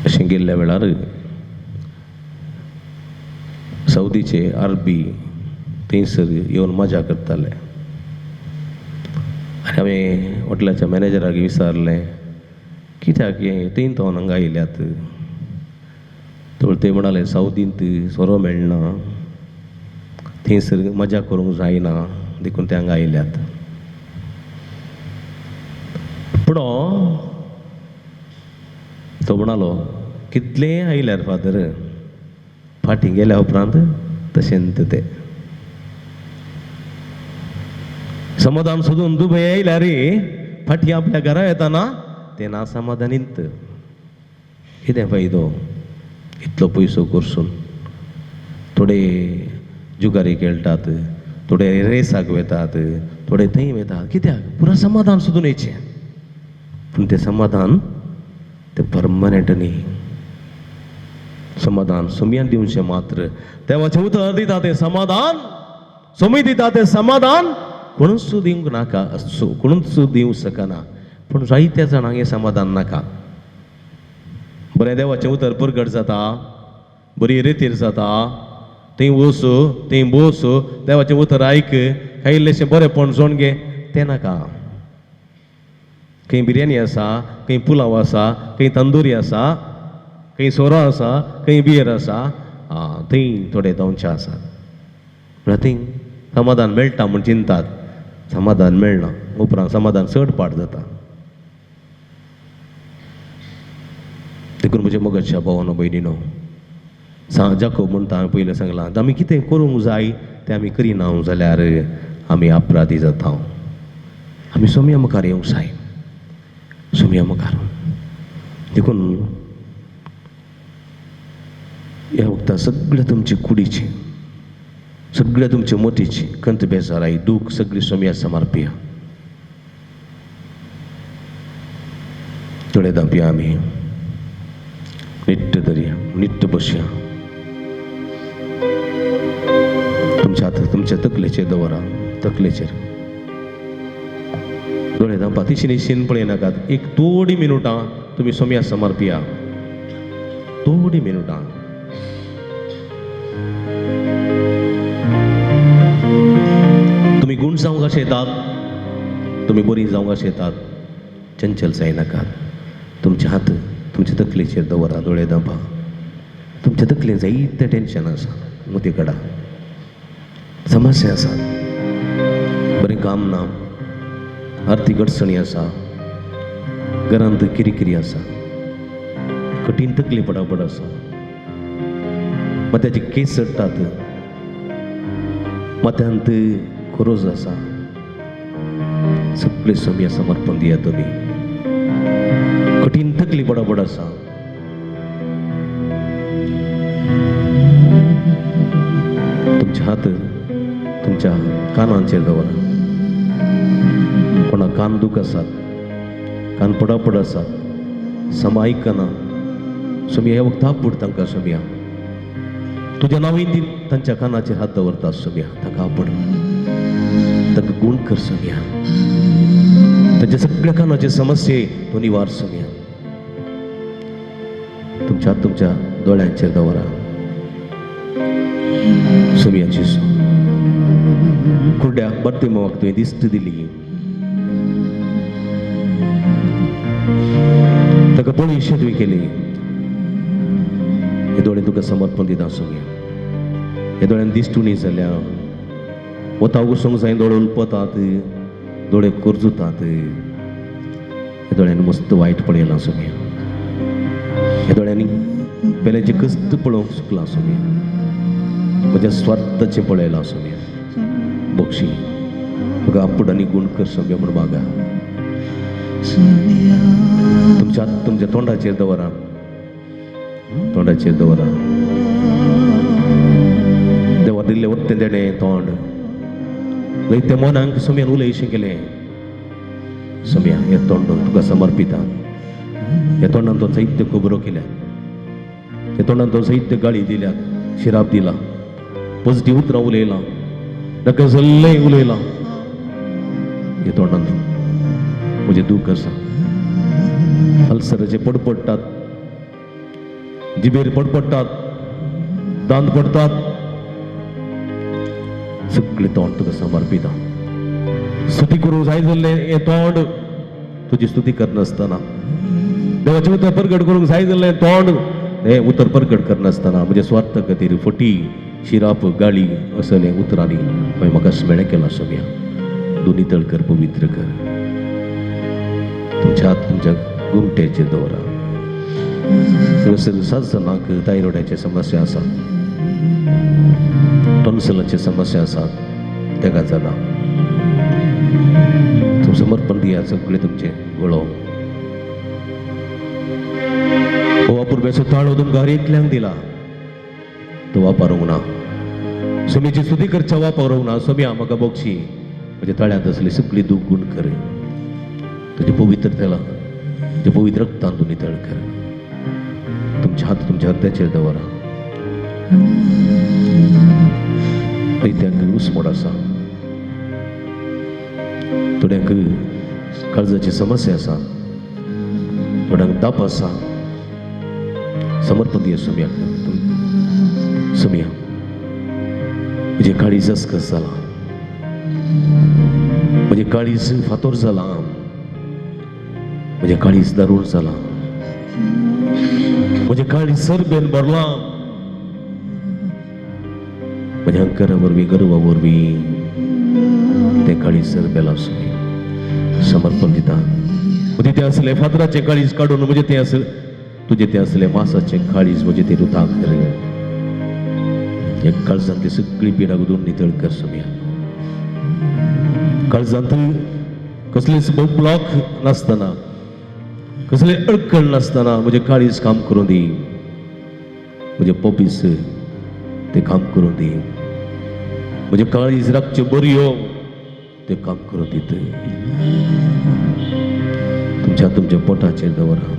अशें गेल्ल्या वेळार सौदीचे अरबी थंयसर येवन मजा करताले. आनी हांवें हॉटलाच्या मॅनेजराक विचारलें कित्याक हें थंय तो हांगा आयल्यात. तर ते म्हणाले सावदींत सोरो मेळना, थंयसर मजा करूंक जायना, देखून ते हांगा आयल्यात. पूण तो म्हणालो कितलें आयल्यार फादर, फाटीं गेल्या उपरांत तशेंच ते समाधान सोदून दुबय आयल्यार फाटीं आपल्या घरा येताना ते ना समाधानीत. कितें फायदो इतलो पयसो करसून? थोडे जुगारी खेळटात, थोडे रेसाक वेतात, थोडे थंय वेतात. कित्याक? पुरा समाधान सोदून येचें. पूण तें समाधान तें परमनंट न्ही. समाधान सोमयान दिवचें मात्र. देवाचें उतर दिता तें समाधान, सोमी दिता तें समाधान कोणूच दिवंक नाका, कोणूच दिवंक शकना. पूण जायत्या जाणांक हें समाधान नाका. बरें देवाचें उतर परगट जाता, बरी रेतीर जाता, थंय वस थंय बोस, देवाचें उतर आयक, कांय इल्लेशें बरेंपण जोण घे, तें नाका. खंय बिरयानी आसा, खंय पुलाव आसा, खंय तंदुरी आसा, खंय सोरो आसा, खंय बियर आसा, थंय थोडे धांवचे आसात. म्हळ्यार थंय समाधान मेळटा म्हूण चिंतात, समाधान मेळना. उपरांत समाधान चड पाड जाता. देखून म्हज्या मोगाच्या भावानो भयणीनो, जाकोब म्हणटा हांवें पयलें सांगलां, आमी कितें करूंक जाय तें आमी करिना जाल्यार आमी अपराधी जाता. आमी सोमया मुखार येवंक जाय, सोमया मुखार. देखून ह्या वखदां सगळ्या तुमचे कुडीची, सगळ्या तुमचे मोतीची कंत बेजाराय दूख सगळी सोमया समर्पिया. थोडे दांपया आमी निट्ट धरया, निट्ट बसया. तुमच्या हात तुमच्या तकलेचेर दवरा, तकलेचेर दोळे धांपा, तिशीन शीन पळयनाकात. एक थोडी मिनुटां तुमी सोमया समर्पिया, थोडी मिनुटां. तुमी गूण जावंक अशें येतात, तुमी बरी जावंक अशें येतात, चंचल जायनाकात. तुमचे हात तुमच्या तकलेचेर दवरा, दोळे धांपा. तुमच्या तकलेन जायतें टेंशन आसा, मोती कडा समस्या आसा, बरें काम ना, आर्थीक अडचणी आसा, घरांत किरिकिरी आसा, कठीण तकली पडापड आसा, मात्याचे केस चडटात, माथ्यांत खोरोज आसा. सगळे सोमया समर्पण दिया. तुमी कठीण तकली पडापड आसा, तुमचे हात तुमच्या कानांचेर दवरा. कोणा कान दूख आसात, कान पडापड आसात, समा आयकना, सोमया ह्या वखदाक आपूड तांकां. सोमया तुज्या नांव ती तांच्या कानाचेर हात दवरता. सोमया तांकां आपूड, तांकां गूण कर सोमया. तांच्या सगळ्या कानाचे समस्ये तूं निवार सोमया. तुमच्या हात तुमच्या दोळ्यांचेर दवरा. सोमयाची कुड्ड्या बर्तिमोवाक तुवें दिश्ट दिली, ताका पळयशें तुवें केली. हे दोळे तुका समर्पण दिता सोमया. हे दोळ्यान दिश्ट उणी जाल्या, वता वचूंक जाय, दोळे उलपतात, दोळे कोरजुतात. हे दोळ्यांनी मस्त वायट पळयलां सोमया. ह्या दोळ्यांनी पेल्याचें कस्त पळोवंक चुकलां सोमया. म्हज्या स्वार्थाचें पळयलां सोम्या, बक्षी म्हाका आपूट आनी गुण कर सोम्या म्हूण मागा. तुमच्या तुमच्या तोंडाचेर दवरा, तोंडाचेर दवरा. देवा दिल्लें वत्तें देणें तोंड लय त्या मनांक सोम्यान उलयशें केलें. सोम्या, हें तोंड तुका समर्पिता. ह्या तोंडान तो साहित्य खबरो केल्या, ह्या तोंडान तो साहित्य गाळी दिल्यात, शिराप दिला, पॉझिटीव उतरां उलयलां, नाका जाल्लें उलयलां. ह्या तोंडान म्हजें दूख आसा. अल्सराचे पडपडटात, जिबेर पडपडटात, दांत पडटात, सगळें तोंड तुका समर्पिता. स्तुती करूंक जाय जाल्लें हें तोंड तुजी स्तुती करनासतना, देवाचें उतर परगट करूंक जाय जाल्लें तोंड हें उतर परगट करनासतना म्हज्या स्वार्थ खातीर फटी, शिराप, गाळी असले उतरांनी हांवें म्हाका स्मेळें केलां. सोम्या, दोनी तळ कर, पवित्र कर. तुमच्या हात तुमच्या गुमट्याचेर दवरा. हांगासर सात जाणांक थायरॉयडाची समस्या आसा, टॉन्सिलाची समस्या आसा. तेगा जाणां तुम समर्पण दिया सगळे तुमचे गळो. हो वापुरप्याचो ताळो तुमकां हर एकल्यांक दिला, तो वापरूंक ना. समीची स्तुती करच्या वापरूंक ना. सोम्या, म्हाका बोगशी. म्हज्या ताळ्यांत आसली सगळी दूख गुण कर. तुजें पवित्र तेला, तुजें पवित्र रक्तान तूं नितळ कर. तुमचे हात तुमच्या हत्याचेर दवरा. पैत्यांक उसमोड आसा, थोड्यांक काळजाची समस्या आसा, थोड्यांक ताप आसा. समर्पण दिया सोम्याक. सोम्या, म्हजें काळीज अस्कस जालां, म्हजें काळीज फातोर जालां, म्हजें काळीज दारूण जालां, म्हजें काळीज सरबेन भरलां. म्हज्या अंकरा वरवीं, गर्वा वरवीं तें काळीज सरबेलां. सोमी, समर्पण दिता. म्हजें तें आसलें फातराचें काळीज काडून म्हजें तें आसलें तुजें तें आसलें मासाचें काळीज म्हजें तें रुताक कर. ह्या काळजांतली सगळी पिडा गुदून नितळ कर सोम्या. काळजांत कसलेच ब्लॉक नासतना, कसले अडकण नासतना म्हजें काळीज काम करूं दी. म्हजें पोपीस ते काम करूं दी. म्हजें काळीज राखच्यो बरयो ते काम करूं दीत. तुमच्या तुमच्या पोटाचेर दवरा.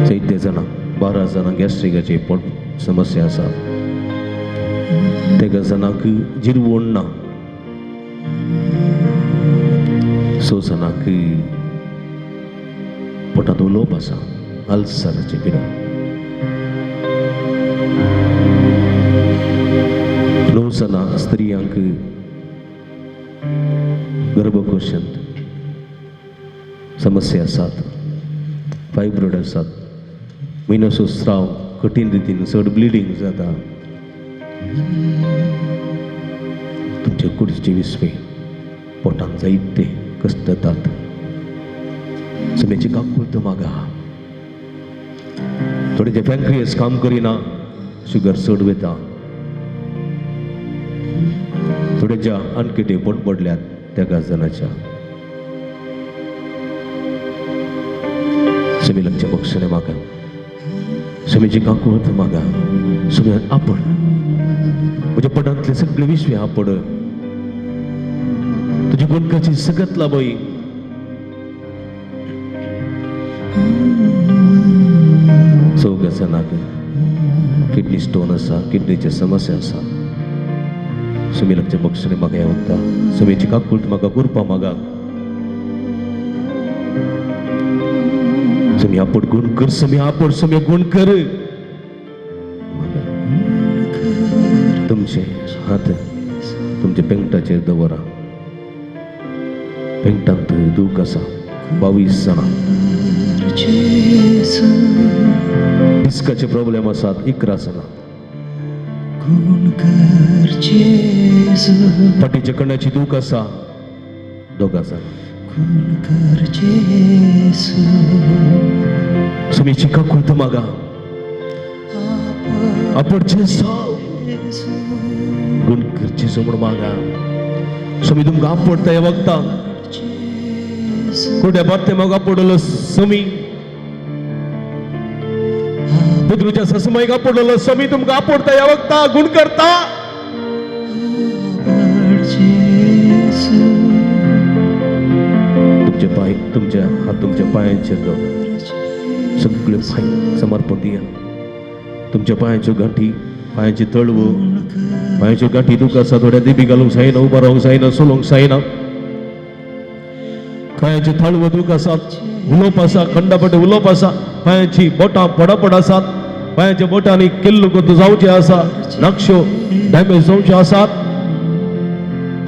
चैत्य जाणां, 12 जाणां गॅस्ट्रिकाची पोट समस्या आसा. तेगा जाणांक जिरवण ना. 6 जाणांक पोटांत उलोवप आसा, अल्सराचे पिडा. 9 जाणां स्त्रियांक गर्भकोशांत समस्या आसात, फायब्रॉयड आसात, म्हयन्याचो स्राव कठीण रितीन, चड ब्लिडींग जाता. तुमचे कुडीचे विस्वे पोटांत जायते कश्टतात. समेची काकूळत मागा. थोडे जे पँक्रियस काम करिना, शुगर चड वता. थोड्याच्या अनकिटे पोट पडल्यात त्या जाणाच्या. समी लक्ष बक्षणे मागा. समीची काकूळत मागा. समी आपण म्हज्या पोटांतले सगळे विश्वे आपड. तुजी गुणकाची सगत लाबय. चौग जाणांक किडनी स्टोन आसा, किडनीचे समस्या आसा. समी लक्ष बक्षणे म्हाका ह्या वखदा. समीची काकूळत म्हाका, कृपा मागा. समी आपड गुण कर. समी आपड, समी गुण कर. तुमचे हात तुमच्या पेंगटाचेर दवरा. पेंगटांत दूख आसा. 22 जाणां डिस्काचे प्रॉब्लेम आसात. 11 जाणां फाटीच्या कण्याची दूख आसा. 2 जाणां. समीची काकूळत मागा. आपण जेजू गुण कर जेजू म्हणून मागा. स्वामी तुमकां आपडता ह्या वखदाक कुठे बारते मग आपडलो स्वामी, बुद्रूच्या ससमाईक आपडलो स्वामी, तुमकां आपडता ह्या वखदा गुण करता. तुमचे पाय, तुमच्या हात तुमच्या पायांचेर दवर, सगळे पाय समर्पण दिया. तुमच्या पायांच्यो गांठी, पायांची तळव, पायांच्यो गांठी दुख आसा, थोड्या दिबी घालूंक जायना, उबो रावंक जायना, चलोवंक जायना. पायांचे तळव दुख आसात, उलोवप आसा, खंडापट उलोवप आसा, पायांची बोटां पडापड आसात, पायांच्या बोटांनी किल्लू कोत जावचे आसा, नक्षो डॅमेज जावचे आसात,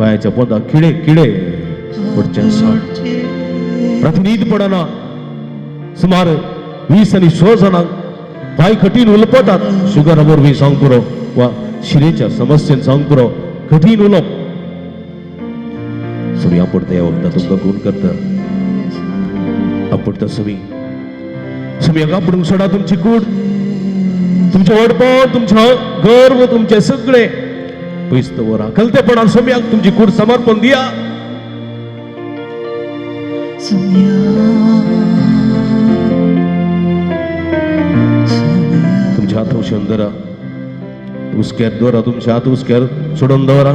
पायांच्या पोंदा किडे किडे पडचे आसात. प्रतिनिधी पडना. सुमार 20 आनी 100 जाणांक पांय कठीण उलोवपातात, शुगरा वरवीं सांग पुरो वा शिरेच्या समस्येन सांग पुरो, कठीण उलोवप. समी आपडता ह्या वखदां तुमकां गुण करता. आपडता समी, समी हांगा आपडूंक सोडा तुमची कूड, तुमचें व्हडपण, तुमचें गर्व, तुमचें सगळें पयस दवरा. कलतेपणान सोम्याक तुमची कूड समर्पण दिया. तुमच्या हात उशेवन धरा, हुस्क्यार दवरा, तुमच्या हात हुस्क्यार सोडून दवरा.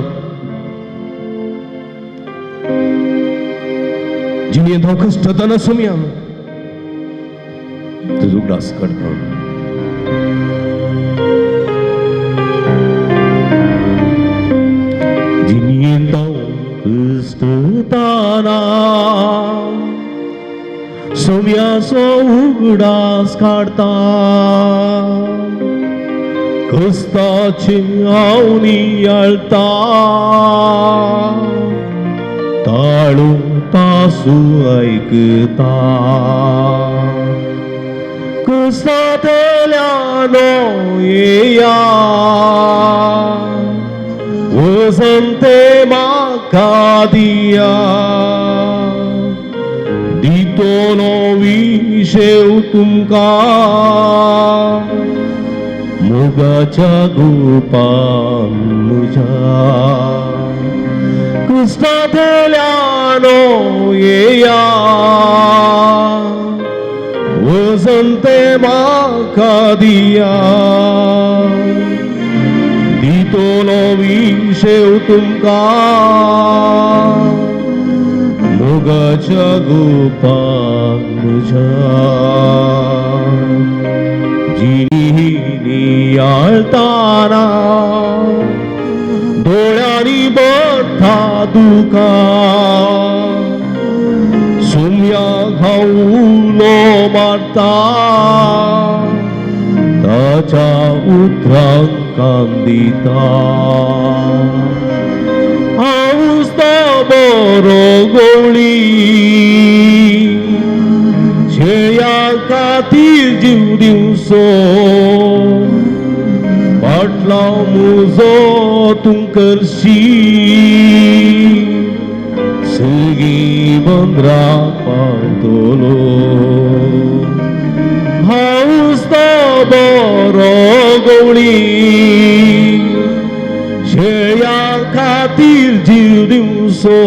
जिणेंत हांव कश्टताना सोम्या तुजो उगडास काडटा. जिणेंत हांव कश्टताना सोम्याचो उगडास काडटा, कस्ताचे हांव नियाळता, ताळू तासू ऐकता, कुस्तांतल्यानो येया, वसंते म्हाका दिया, दितलो विशेव तुमकां मोगाच्या गोपान म्हज्या. कुस्तांतल्यानो येया, वसंते म्हाका दिया, दितलो विशेव तुमकां मोगाच्या गोपान म्हज्या. जिणी नियाळताना दोळ्यांनी बठा दुकां, सुम्या घावलो मारता, ताच्या उतरांक कान दिता. हांवूच तो बरो गवळी, शेळ्या खातीर जीव दिवचो, पाटलाव मुजो तूं करशी, सगळीं बंदरा पावतलो. हांवूच तो बरो गवळी, शेळ्या खातीर जीव दिवचो,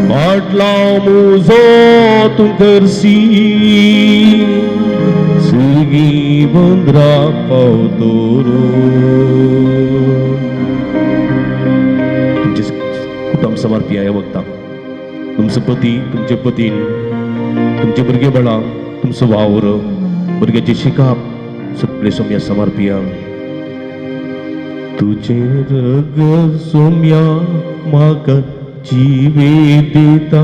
पाटलाव मुजो तूं करशी, सगळीं बंदरा पावतलो. तुमचे कुटुंब समर्पी ह्या वखदां, तुमचो पती, तुमचे पतीन, तुमचे भुरगे बाळां, तुमचो वावर, भुरग्याची शिकाप, सगळे सोम्या समर्पिया. तुझे रग सोम्या म्हाका जिवे दिता,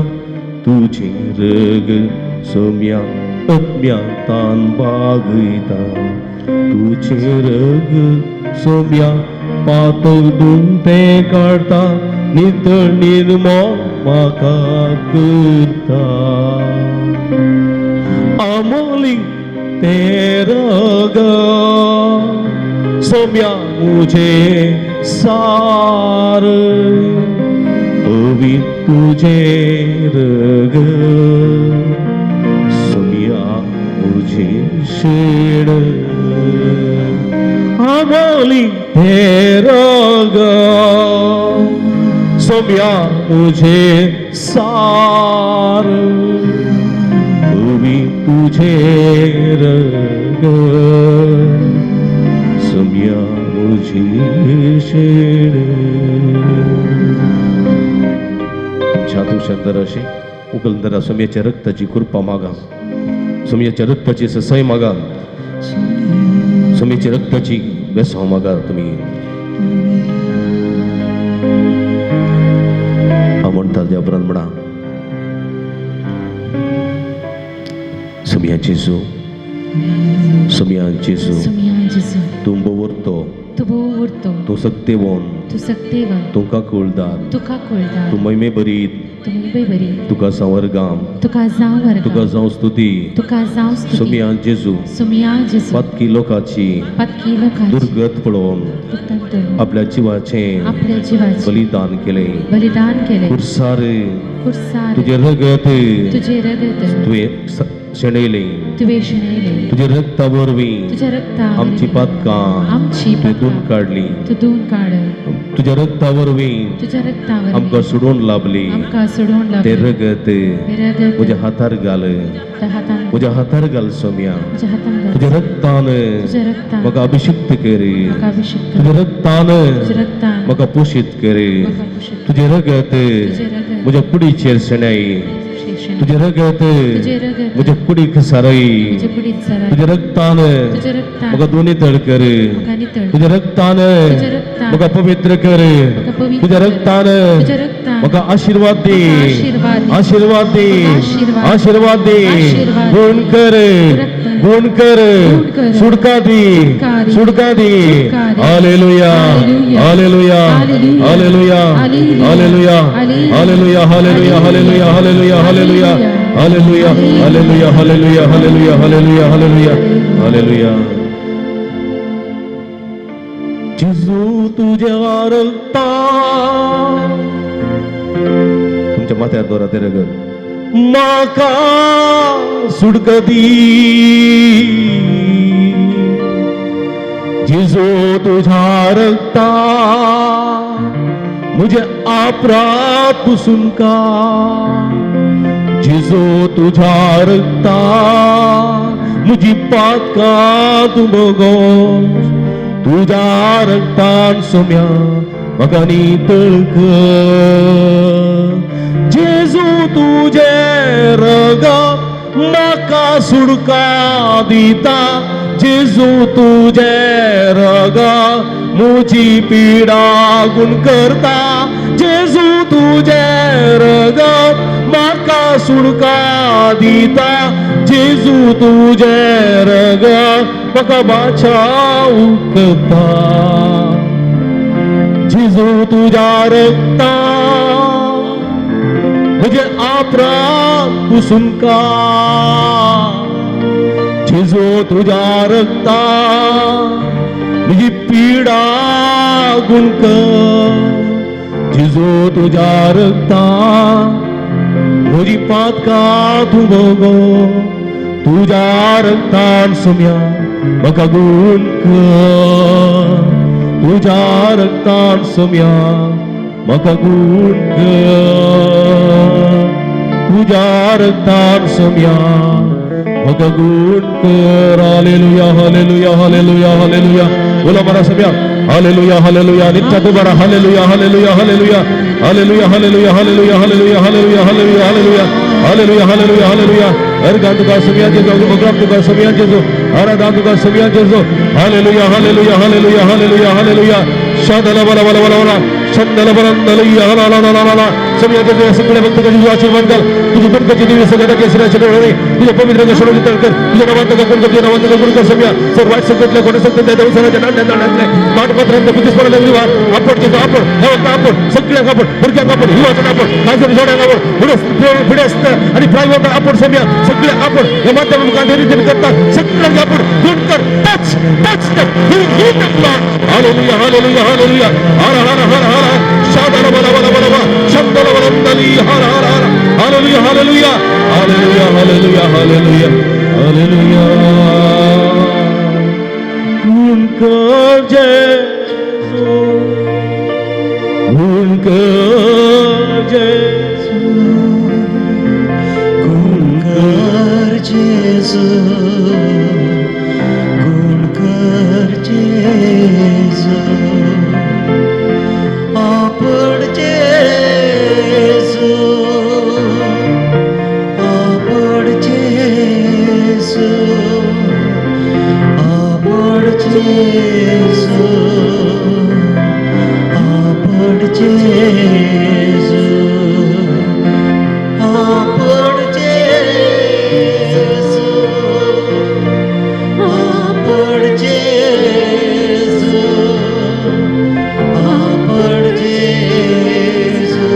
तुझे रग सोम्या अज्ञातान बागयता, तुझे रग सोम्या पातक दुमते काडता, नितळ निर्मळ म्हाका करता. आमोली ते रग सोम्या मुझे सार, पवित्र तुझे रग सोम्या मुझे शेड. सोम्या मुझे सार तुमी तुझे रग सोम्या मुझे शेण. तुमच्या तुषंदर अशी उकलंदरा सोम्याच्या रक्ताची कृपा मागा, सोम्याच्या रक्ताची ससाई मागा, सोम्याच्या रक्ताची बेसाव मागा. तुम्ही म्हणतात त्या उपरांत म्हणा, सोम्या जेजू, सोम्या जेजू, सुमिया जेजू, तूं बवरतो, तूं भोव उरतो, तूं सत्यवन, तूं सक्तेवन, तुका कुळदार, तुका कुळदार, तूं महिमे बरीत, तूं मुंबय बरी, तुका संवर्गाम, तुका जावं वर्गां, तुका जावं स्तुती. तुका जावं स्तुती. सोम्या जेजू, सुमिया जेजू, पातकी लोकाची पातकी लोकांची दुर्गत पळोवन दुर्गत पळोवन आपल्या जिवाचें आपल्या जिवाचें बलिदान केलें, बलिदान केलें, कुर्सार कुर्सार तुजें रगत तुजें रगत तुवें शेणयलें, तुवें शेणयलें, तुज्या रक्ता वरवीं तुज्या रक्ता आमची पातकां आमची तुवें धुवन पातकां काडली, तूं धुवन काड, तुज्या रक्ता वरवीं तुज्या रक्ता आमकां वरवीं सोडून लाभली, आमकां सोडोवन तें लाभलें, रगत तें रगत म्हज्या हातार घाल, तुज्या हातान म्हज्या हातार घाल सोम्या, तुज्या हातान घाल, तुज्या रक्तान तुज्या रक्तान म्हाका अभिषिक्त कर, म्हाका अभिषेक कर, तुज्या रक्तान तुज्या रक्तान म्हाका पोशीत कर, म्हाका पोशीत कर, तुजें रगत तुजें रगत म्हज्या कुडीचेर शेणाय, शेणय, तुजें रगत तुजें रगत म्हज्या कुडीक सारय, म्हज्या कुडीत सारय, तुज्या रक्तान तुज्या रक्तान म्हाका दोनी तळ कर, म्हाका नितळ, तुज्या रक्तान तुज्या रक्तान म्हाका पवित्र कर, म्हाका पवित्र तुज्या कर, रक्तान तुज्या रक्तान म्हाका आशिर्वाद दी, म्हाका आशिर्वाद दी, आशिर्वाद दी, आशीर्वाद आशिर्वाद दी, आशीर्वाद गुण कर, रक्त गुण कर, गुण कर, सुटका दी, सुटका दी, सुटका दी. सुटका दी. Hallelujah, hallelujah, hallelujah, hallelujah, hallelujah, hallelujah, hallelujah, hallelujah, hallelujah, hallelujah, hallelujah, hallelujah, hallelujah, hallelujah, hallelujah, hallelujah, hallelujah. जेजू तुझ्या रक्ता तुमच्या माथ्यार दवरा ते रगत म्हाका सुडकती, जेजू तुझ्या रक्ता म्हजे अपराध पुसून काड, जेजू तुझ्या रक्ता म्हजी पातकां तूं भोगोस, तुझ्या रक्तान सोम्या म्हाका नितळ कर, जेजू तुजें रगत म्हाका सुडका दिता, जेजू तुजें रगत म्हजी पिडा गुण करता, जेजू तुजें रगत म्हाका सुडका दिता, जेजू तुजें रगत म्हाका बाचाव करता, जेजू तुज्या रक्ता म्हजे अपराध पुसून काड, जेजू तुज्या रक्ता म्हजी पिडा गुण कर, जेजू तुज्या रक्ता म्हजी पातकां तूं भोगो, तुज्या रक्तान सोम्या म्हाका गुण कर, तुज्या रक्तान सोम्या म्हाका गुण कर, तुज्या रक्तान सोम्या म्हाका गुण कर. Hallelujah, hallelujah, hallelujah, hallelujah. बोला मारा सोम्या, हालेलुया, हालेलुया. नित्य दोबारा hallelujah, hallelujah, hallelujah, hallelujah, hallelujah, hallelujah, hallelujah, hallelujah, hallelujah, hallelujah, hallelujah, hallelujah, hallelujah. Organ तुका सोम्या जेजू, उग्राम तुका सोम्या जेजू, आराधना तुका सोम्या जेजू. Hallelujah, hallelujah, hallelujah, hallelujah, hallelujah. शादला बला बला बला बला शंदला बला ला ला ला ला ला. सोम्या जेजू, या सगळ्या भक्तांच्या तुझा आशीर्वाद घाल, तुझी बरकती देवी सगळ्या केसऱ्याच्या डोळ्याने तुझ्या पवित्र सोडवली तळकर, तुझ्या नावात गुण कर, तुझ्या नावात गुण कर सोम्या. सर्व वाईट संकटले कोणा संकट देवसनाच्या नाट्या नाट्यातले माटपत्रांत बुद्धिस्मरण विवाह आपण जेजू, आपण ह्या आपण सगळ्यांक आपण भुरग्यांक आपण युवाचो आपण खाजगी जोड्यांक आपण फुडें आसता आणि प्रायव्हेट आपण सोम्या सगळे आपण या माध्यमात रीतीने करता सगळ्यांक आपण गुण कर. Touch touch hallelujah, hallelujah, hallelujah. Har Har Har Har शादला बला बला बला बला शब्दला बला हर हर हर. Hallelujah, hallelujah, hallelujah, hallelujah, hallelujah, hallelujah. गुण कर जेजू, गुण कर. जेजू, गुण कर जेजू, आपण जेजू, आपण जेजू, आपण जेजू, आपण जेजू, आपण जेजू, आपण जेजू, आपण जेजू,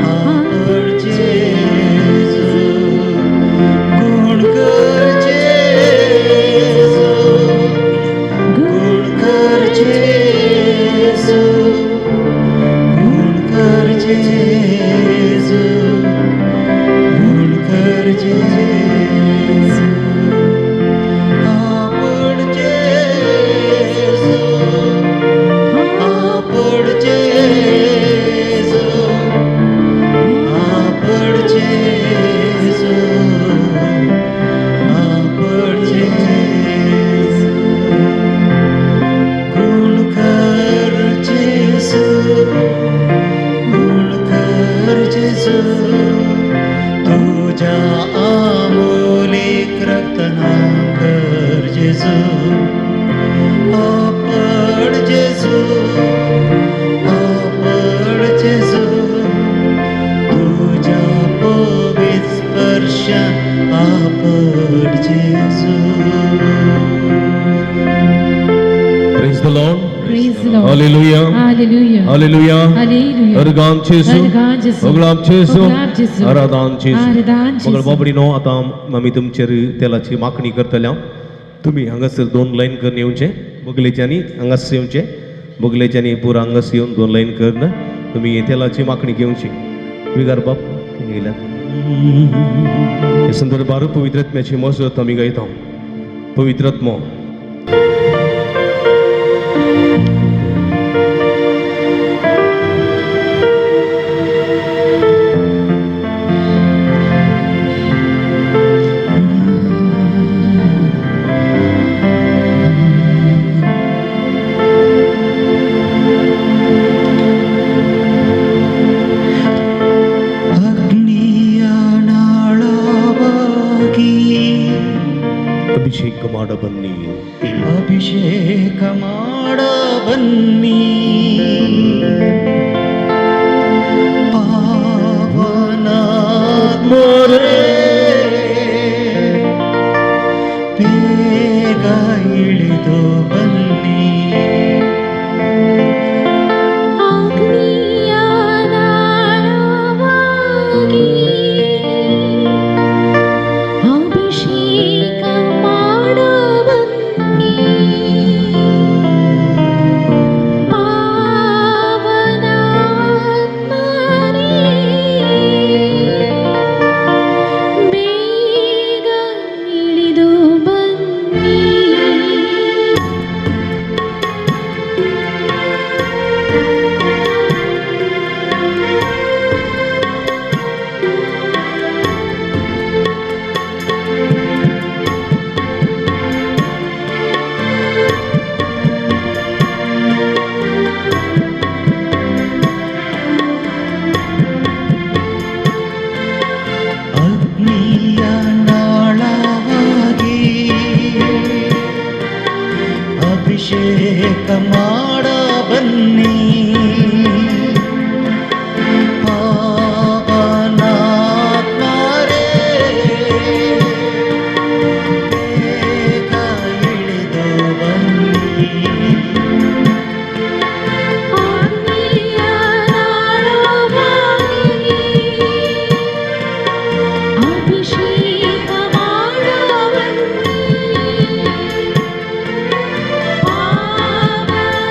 आपण जेजू, गुण कर जेजू, गुण कर जेजू, गुण कर जेजू, गुण कर जेजू, आपण जेजू, आपण जेजू, आपण जेजू, आपण जेजू, गुण कर जेजू, गुण कर जेजू, तुझ्या अमोलिक रक्तान कर जेजू, आपण जेजू, आपण जेजू, तुझ्या पवित्र स्पर्शान आपण जेजू. Praise the Lord. Praise the Lord. Hallelujah. Hallelujah. Hallelujah. Hallelujah. Organ जेजू, अर्गान जेजू, ओगलाम जेजू, ओगलाम जेजू, आराधान जेजू. आराधान मगळ जेजू. बाबडीनो, आतां आमी तुमचेर तेलाची मागणी करतल्या. तुमी हांगासर दोन लायन करून येवचे, बगलेच्यांनी हांगासर येवचे, बगलेच्यांनी पुरा हांगासर येवन दोन लायन करून तुमी तेलाची मागणी घेवची. विगार बाब येयल्या हे संदर्भार पवित्रत्म्याची मजत आमी गायता. पवित्रत्मो. ಅಗ್ನಿಯ ನಾಳವಾಗಿ ಅಭಿಷೇಕ ಮಾಡ ಬನ್ನಿ. ಅಭಿಷೇಕ ಮಾಡ ಬನ್ನಿ, ಪಾವನಾತ್ಮರೇ ಬೇಗ ಇಳಿದು ಬನ್ನಿ. ಅಗ್ನಿಯ ನಾಳವಾಗಿ ಅಭಿಷೇಕ ಮಾಡ ಬನ್ನಿ, ಪಾವನಾತ್ಮರೇ ಬೇಗ ಇಳಿದು ಬನ್ನಿ. ಅಗ್ನಿಯ ನಾಳವಾಗಿ ಅಭಿಷೇಕ ಮಾಡ ಬನ್ನಿ, ಪಾವನಾತ್ಮರೇ ಬೇಗ ಇಳಿದು ಬನ್ನಿ. ಅಗ್ನಿಯ ನಾಳವಾಗಿ ಅಭಿಷೇಕ ಮಾಡ ಬನ್ನಿ, ಪಾವನಾತ್ಮರೇ.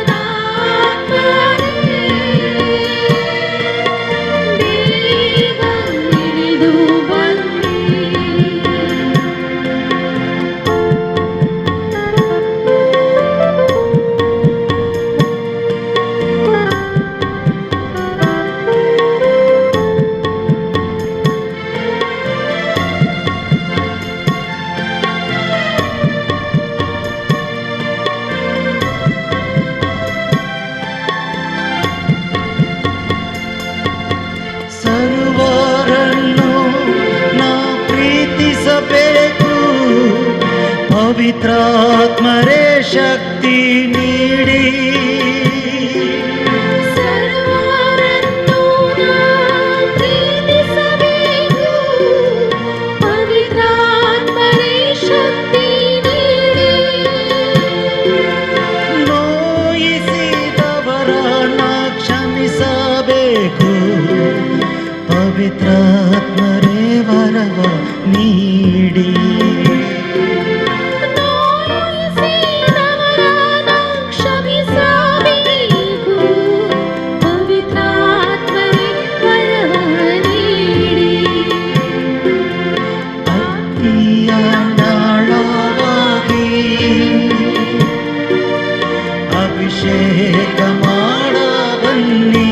ಪವಿತ್ರಾತ್ಮರೇ ಶಕ್ತಿ ನೀಡಿ. ಸರ್ವರನ್ನು ನಾ ಪ್ರೀತಿಸಬೇಕು, ಪವಿತ್ರಾತ್ಮರೇ ಶಕ್ತಿ ನೀಡಿ. ನೋಯಿಸಿದವರನ್ನ ಕ್ಷಮಿಸಬೇಕು, ಪವಿತ್ರಾತ್ಮರೇ ವರವ ನೀಡಿ. ನೋಯಿಸಿದವರನ್ನ ಕ್ಷಮಿಸಬೇಕು, ಪವಿತ್ರಾತ್ಮರೇ ವರವ ನೀಡಿ. ಅಗ್ನಿಯ ನಾಳವಾಗಿ ಅಭಿಷೇಕ ಮಾಡ ಬನ್ನಿ,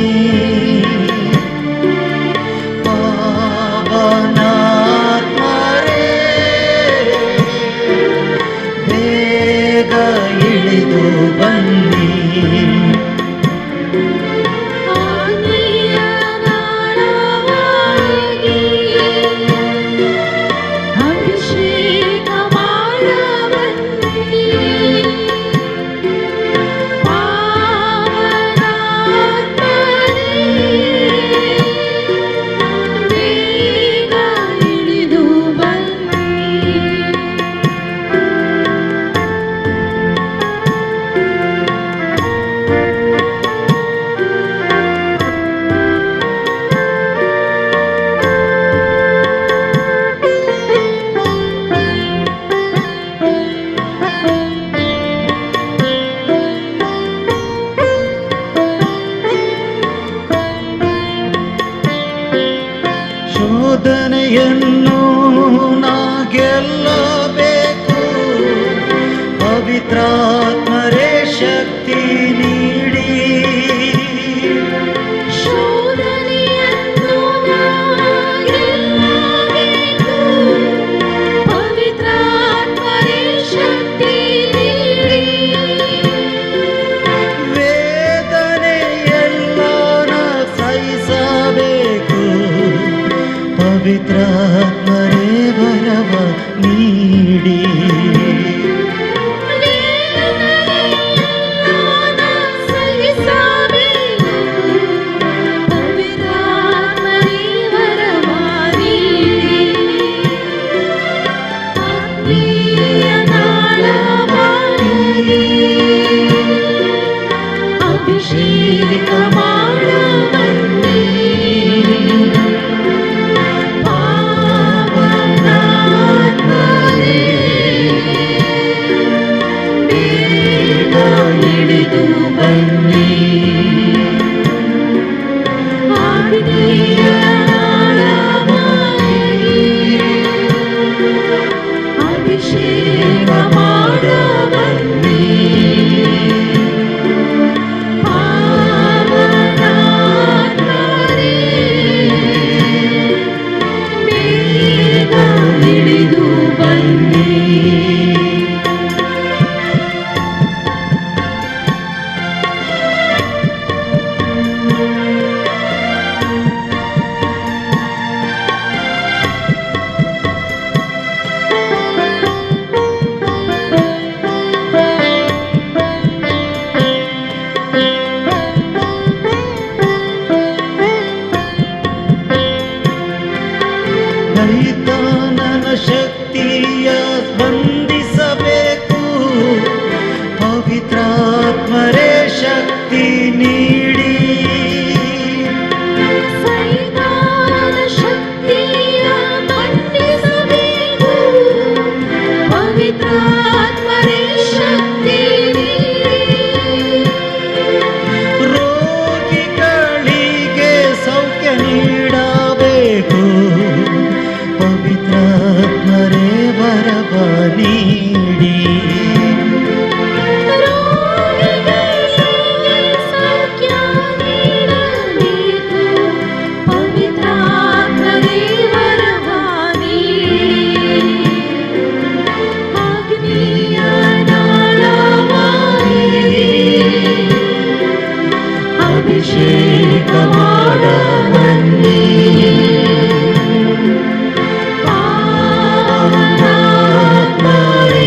ಪಾವನಾತ್ಮರೇ ಬೇಗ ಇಳಿದು ಬನ್ನಿ. ಅಗ್ನಿಯ ನಾಳವಾಗಿ ಅಭಿಷೇಕ ಮಾಡ ಬನ್ನಿ, ಪಾವನಾತ್ಮರೇ ಬೇಗ ಇಳಿದು ಬನ್ನಿ. ಶೋಧನೆಯನ್ನು ನಾ ಗೆಲ್ಲಬೇಕು, ಪವಿತ್ರಾತ್ಮರೇ ಶಕ್ತಿ ನೀಡಿ. ಶೋಧನೆಯನ್ನು ನಾ ಗೆಲ್ಲಬೇಕು, ಪವಿತ್ರಾತ್ಮರೇ ಶಕ್ತಿ ನೀಡಿ. ವೇದನೆಯೆಲ್ಲ ನಾ ಸಹಿಸಬೇಕು, ಪವಿತ್ರಾತ್ಮರೇ ವರವ ನೀಡಿ. ವೇದನೆಯೆಲ್ಲ ನಾ ಸಹಿಸಬೇಕು, ಪವಿತ್ರಾತ್ಮರೇ ವರವ ನೀಡಿ. ಅಗ್ನಿಯ ನಾಳವಾಗಿ ಅಭಿಷೇಕ ಮಾಡ ಬನ್ನಿ, ಪಾವನಾತ್ಮರೇ ಬೇಗ ಇಳಿದು ಬನ್ನಿ. ಅಗ್ನಿಯ ನಾಳವಾಗಿ ಅಭಿಷೇಕ ಮಾಡ ಬನ್ನಿ, ಪಾವನಾತ್ಮರೇ ಬೇಗ ಇಳಿದು ಬನ್ನಿ. ಸೈತಾನನ ಶಕ್ತಿಯ ಬಂಧಿಸಬೇಕು, ಪವಿತ್ರಾತ್ಮರೇ ಶಕ್ತಿ ನೀಡಿ. ಸೈತಾನ ಶಕ್ತಿಯ ಬಂಧಿಸಬೇಕು, ಪವಿತ್ರಾತ್ಮರೇ ಶಕ್ತಿ ನೀಡಿ. ರೋಗಿಗಳಿಗೆ ಸೌಖ್ಯ ನೀಡಬೇಕು, ಪವಿತ್ರಾತ್ಮರೇ ವರವ ನೀಡಿ. ರೋಗಿಗಳಿಗೆ ಸೌಖ್ಯ ನೀಡಬೇಕು, ಪವಿತ್ರಾತ್ಮರೇ ವರವ ನೀಡಿ. ಅಗ್ನಿಯ ನಾಳವಾಗಿ ಅಭಿಷೇಕ ಮಾಡ ಬನ್ನಿ, ಪಾವನಾತ್ಮರೇ.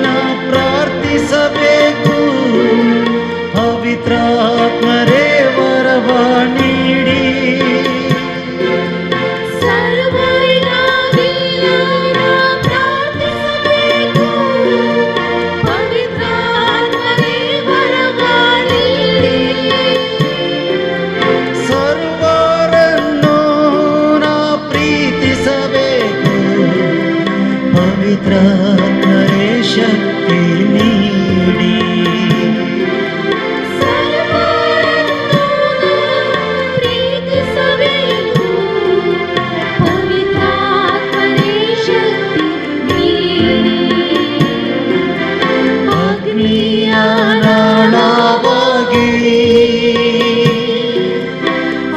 ನಾ ಪ್ರಾರ್ಥಿಸಬೇಕು, ಪವಿತ್ರಾತ್ಮರೇ ವರವ ನೀಡಿ. ಸರ್ವರಿಗಾಗಿ ನಾ ಪ್ರಾರ್ಥಿಸಬೇಕು, ಪವಿತ್ರಾತ್ಮರೇ ವರವ ನೀಡಿ. ಸರ್ವರನ್ನು ನಾ ಪ್ರೀತಿಸಬೇಕು, ಪವಿತ್ರಾತ್ಮರೇ ಶಕ್ತಿ ನೀಡಿ. ಸರ್ವರನ್ನು ನಾ ಪ್ರೀತಿಸಬೇಕು, ಪವಿತ್ರಾತ್ಮರೇ ಶಕ್ತಿ ನೀಡಿ. ಅಗ್ನಿಯ ನಾಳವಾಗಿ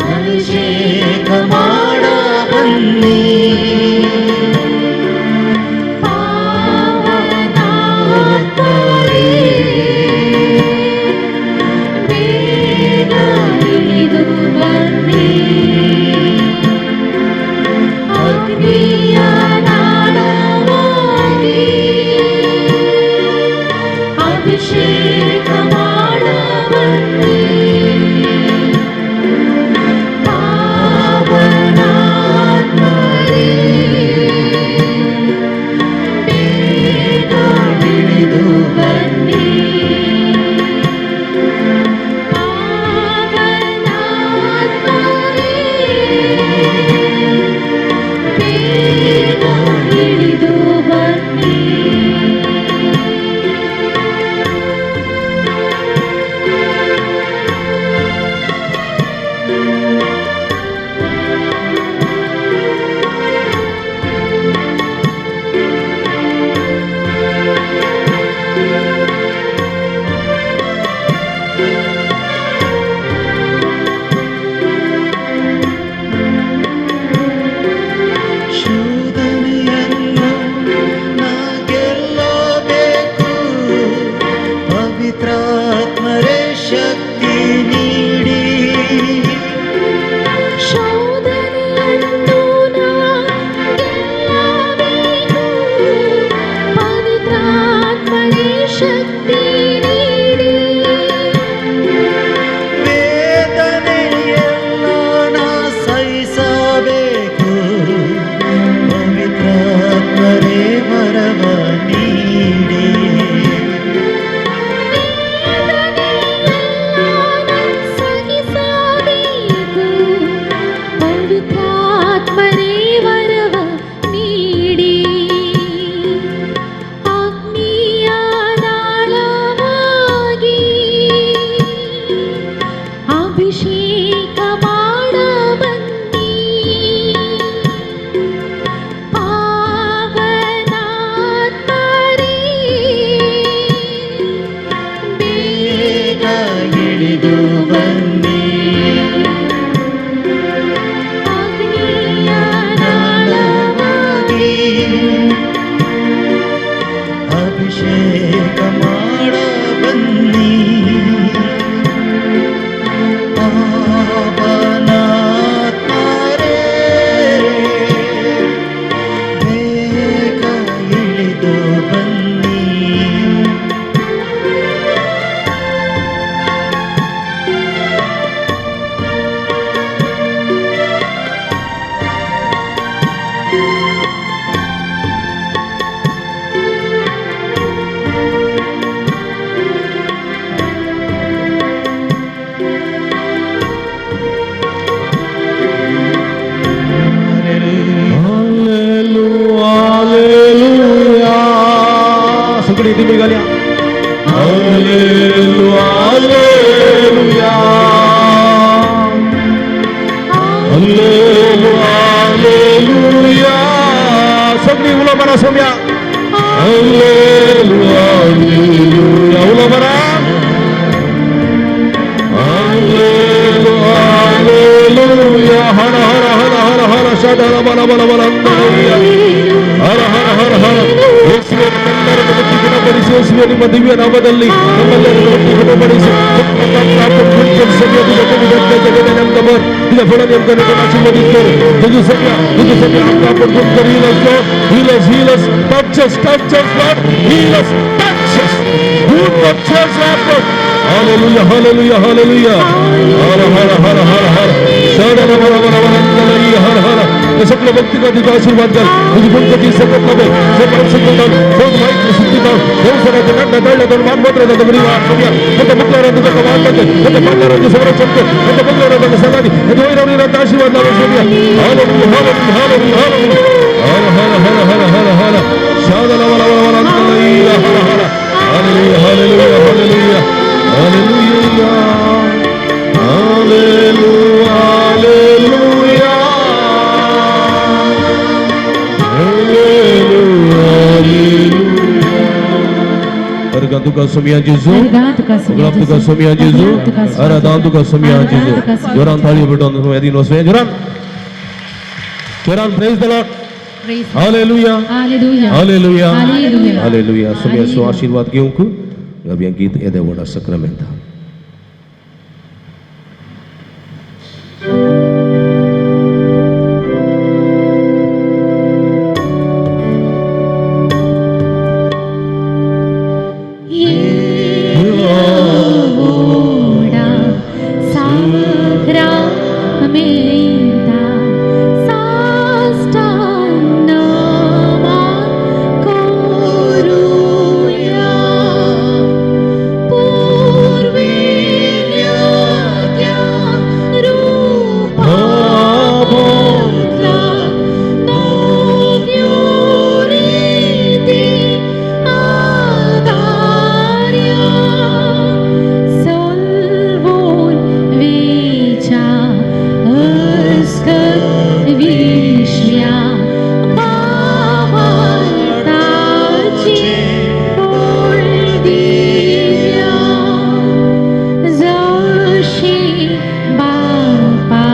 ಅಭಿಷೇಕ ಮಾಡ ಬನ್ನಿ. ಪಾವನಾತ್ಮರೇ ಬೇಗ ಇಳಿದು ಬನ್ನಿ. ಅಗ್ನಿಯ ನಾಳವಾಗಿ ಅಭಿಷೇಕ ಮಾಡ ಬನ್ನಿ. ಪಾವನಾತ್ಮರೇ ಬೇಗ ಇಳಿದು ಬನ್ನಿ. ಪಾವನಾತ್ಮರೇ ಬೇಗ ಇಳಿದು ಬನ್ನಿ. ಶೋಧನೆಯನ್ನು ನಾ ಗೆಲ್ಲಬೇಕು, ಪವಿತ್ರಾತ್ಮರೇ ಶಕ್ತಿ ನೀಡಿ. ಶೋಧನೆಯನ್ನು ನಾ ಗೆಲ್ಲಬೇಕು, ಪವಿತ್ರಾತ್ಮರೇ ಶಕ್ತಿ ನೀಡಿ. ವೇದನೆಯೆಲ್ಲ ನಾ ಸಹಿಸಬೇಕು, ಪವಿತ್ರಾತ್ಮರೇ ವರವ ನೀಡಿ. ವೇದನೆಯೆಲ್ಲ ಸಹಿಸಬೇಕು, ಪವಿತ್ರಾತ್ಮರೇ ವರವ ನೀಡಿ. ಅಗ್ನಿಯ ನಾಳವಾಗಿ ಅಭಿಷೇಕ ಮಾಡ ಬನ್ನಿ. ಪಾವನಾತ್ಮರೇ ಬೇಗ ಇಳಿದು ಬನ್ನಿ. ಅಗ್ನಿಯ ನಾಳವಾಗಿ ಅಭಿಷೇಕ ಮಾಡ ಬನ್ನಿ. ಪಾವನಾತ್ಮರೇ ಬೇಗ ಇಳಿದು ಬನ್ನಿ. हालेलुया. सगळी इथे निघाल्या. Hallelujah, hallelujah, hallelujah, hallelujah. सगळी उलो मारा सोम्या. Hallelujah, hallelujah. उलो मारा. Hallelujah, hallelujah. हर हर हर हर हर शदर बल बल बल. ಹರ ಹರ ಹರ ಹರ. ಯೇಸುವೆ, ನಮ್ಮೆಲ್ಲರನ್ನು ಮುಟ್ಟಿ ಗುಣಪಡಿಸಿ. ಯೇಸುವೆ, ನಿಮ್ಮ ದಿವ್ಯ ನಾಮದಲ್ಲಿ ನಮ್ಮೆಲ್ಲರನ್ನು ಮುಟ್ಟಿ ಗುಣಪಡಿಸಿ. कर सगळ्या तुझ्या पवित्र आत्म्याच्या आमकां भर तुझ्या फळांनी आमकां नटून आशीर्वादीत कर जेजू सगळ्या तुझं सगळ्या आमकां आपण कर. Heal us, Lord. Heal us, heal us. Touch us, touch us, Lord. Heal us, touch us. Do touch us, Lord. Hallelujah, hallelujah, hallelujah. Hara Hara Hara Hara Hara. शरण हर हर हर हर हर हर. हे सगळं भक्ती का तुझा आशीर्वाद घाल. तुझी गुणगती सगळं लाभो. सगळं सुखदान, सगळं माहिती सुखदान. संसाराच्या काढल्या तळल्या दोन मान मात्र जातो बरी वाट करूया. फक्त मुकल्यावर तुझं कमाल करते. फक्त पांढऱ्यावर संरक्षण कर. फक्त बंगल्यावर तुझं सदानी. फक्त वैरवणी आशीर्वाद लाभो सूर्या. Hallelujah, hallelujah, hallelujah, hallelujah. Hara Hara Hara Hara Hara Hara. शादला वाला वाला वाला hallelujah Hara Hara. Hallelujah, hallelujah, hallelujah. Hallelujah. Hallelujah, hallelujah. Hallelujah, hallelujah. अर्गां तुका सोमया जेजू. अर्गां तुका सोमया तुका सोमया जेजू. आराधना तुका सोमया जेजू. जोरान ताळयो पेटोवन सोमया दिन वसुया जोरान. जोरान praise the Lord. Praise. Hallelujah. Hallelujah. Hallelujah. Hallelujah. Hallelujah. सोमयाचो आशीर्वाद घेवंक गावया गीत येदे व्हडा सक्रामेंता. येवोडा साक्रामेंता साष्टांग नमन करूया. पूर्विल्या त्या रूपाबदला नव्यो रीती आधार्या. सोलवून वेच्या अस्कत विश्व्या भावार्थाची दिव्या. जशी बापा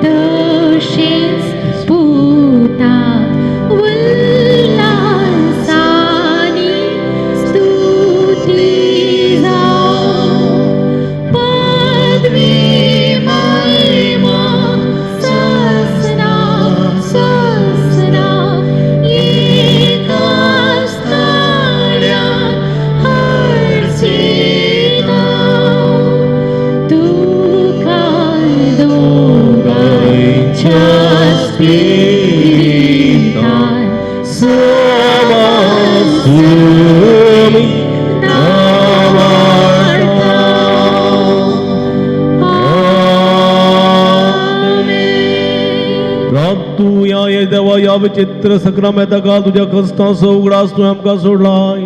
तशीच पुता उल्हासानी स्तुती जावो. पदवी महिमा ससना ससना एका स्थाळ्या हर्षिता. तुका दोगांच्या स्पिरितान स्वामी नावार्ता. आमेन. प्राप्तू या ये देवा या विचित्र सक्रामेंता तुझ्या कश्टांचो उगडास तूं आमकां सोडलाय.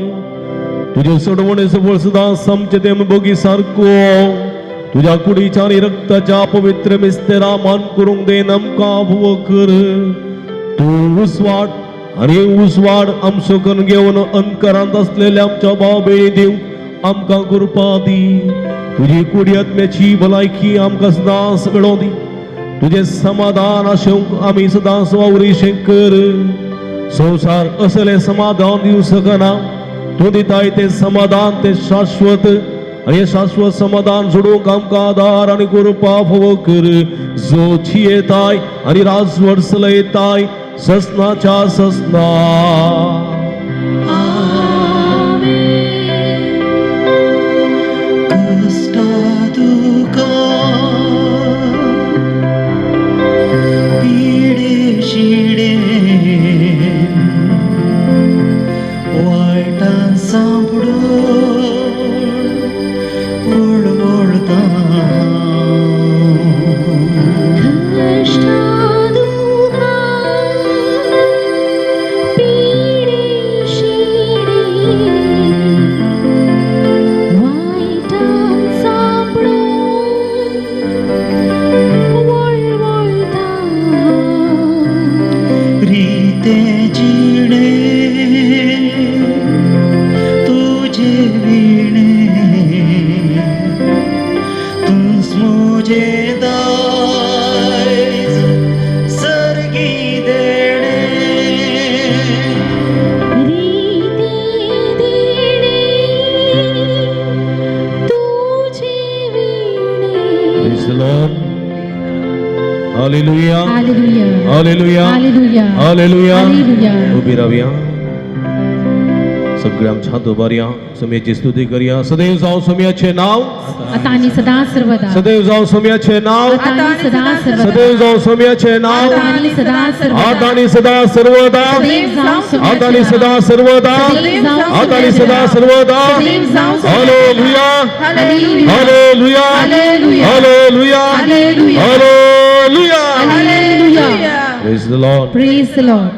तुझे सोडवणेचो फळ सदां आमचे ते भोगी सारको तुझ्या कुडीच्या आनी रक्ताच्या पवित्र मिस्तेरा मान करूंक then आमकां भोव कर. तूं उस्वाड आनी उस्वाड आमचो करून घेवन अंधकारांत आसलेल्या आमच्या भाव भयणी दिवंक आमकां कृपा दी. तुजी कुडी आत्म्याची भलायकी आमकां सदांच मेळोवं दी. तुझे समाधान आशेवंक आमी सदांच वावरिशें कर. संवसार असलें समाधान दिवं शकना. तूं दिताय तें समाधान तें शाश्वत आनी हें शाश्वत समाधान जोडूंक आमकां आदार आनी कृपा फावो कर. जो जियेताय आनी राजवट चलयताय ससनाच्या ससना. आमेन. कश्टा तुका पिडे शिडे वायटान सांपडून वळवळता. कश्टा दुखां पीडे Hallelujah. Hallelujah. Hallelujah. Hallelujah. Hallelujah. Hallelujah. उभी रावया. सगळे आमच्या हात उबारया, सोम्याची स्तुती करूया. सदैव जावं सोम्याचे नाव. आता आणि सदा सर्वदा. सदैव जावं सोम्याचे नाव. आता आणि सदा सर्वदा. सदैव जावं सोम्याचे नाव. आता आणि सदा सर्वदा. आता आणि सदा सर्वदा. सदैव जावं सोम्याचे आता आणि नाव. सदा सर्वदा. सदैव जावं आता आणि सोम्याचे सदा नाव. सर्वदा. सदैव जावं सोम्याचे. Hallelujah. Hallelujah. Hallelujah. Hallelujah. Hallelujah. Hallelujah. Hallelujah. Hallelujah. Praise the Lord. Praise the Lord.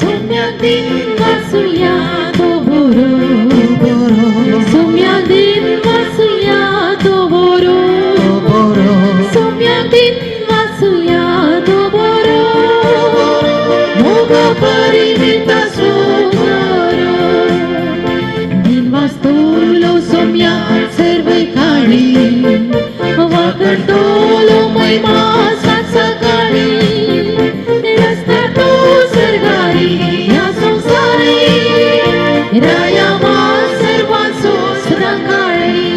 Soumya दिन वासुया तो बोरो. सौम्या दिन वासुया तो बोरो. सौम्या दिन वासुया तो बोरो. मोग परिमित सुखरो. दिन वास्तोलो सौम्या सर्व काळी. वाकडतोलो महिमा सकाळी. रस्ता तो सरगारी या संसारी. राया मा सर्वांसो सदा काळी.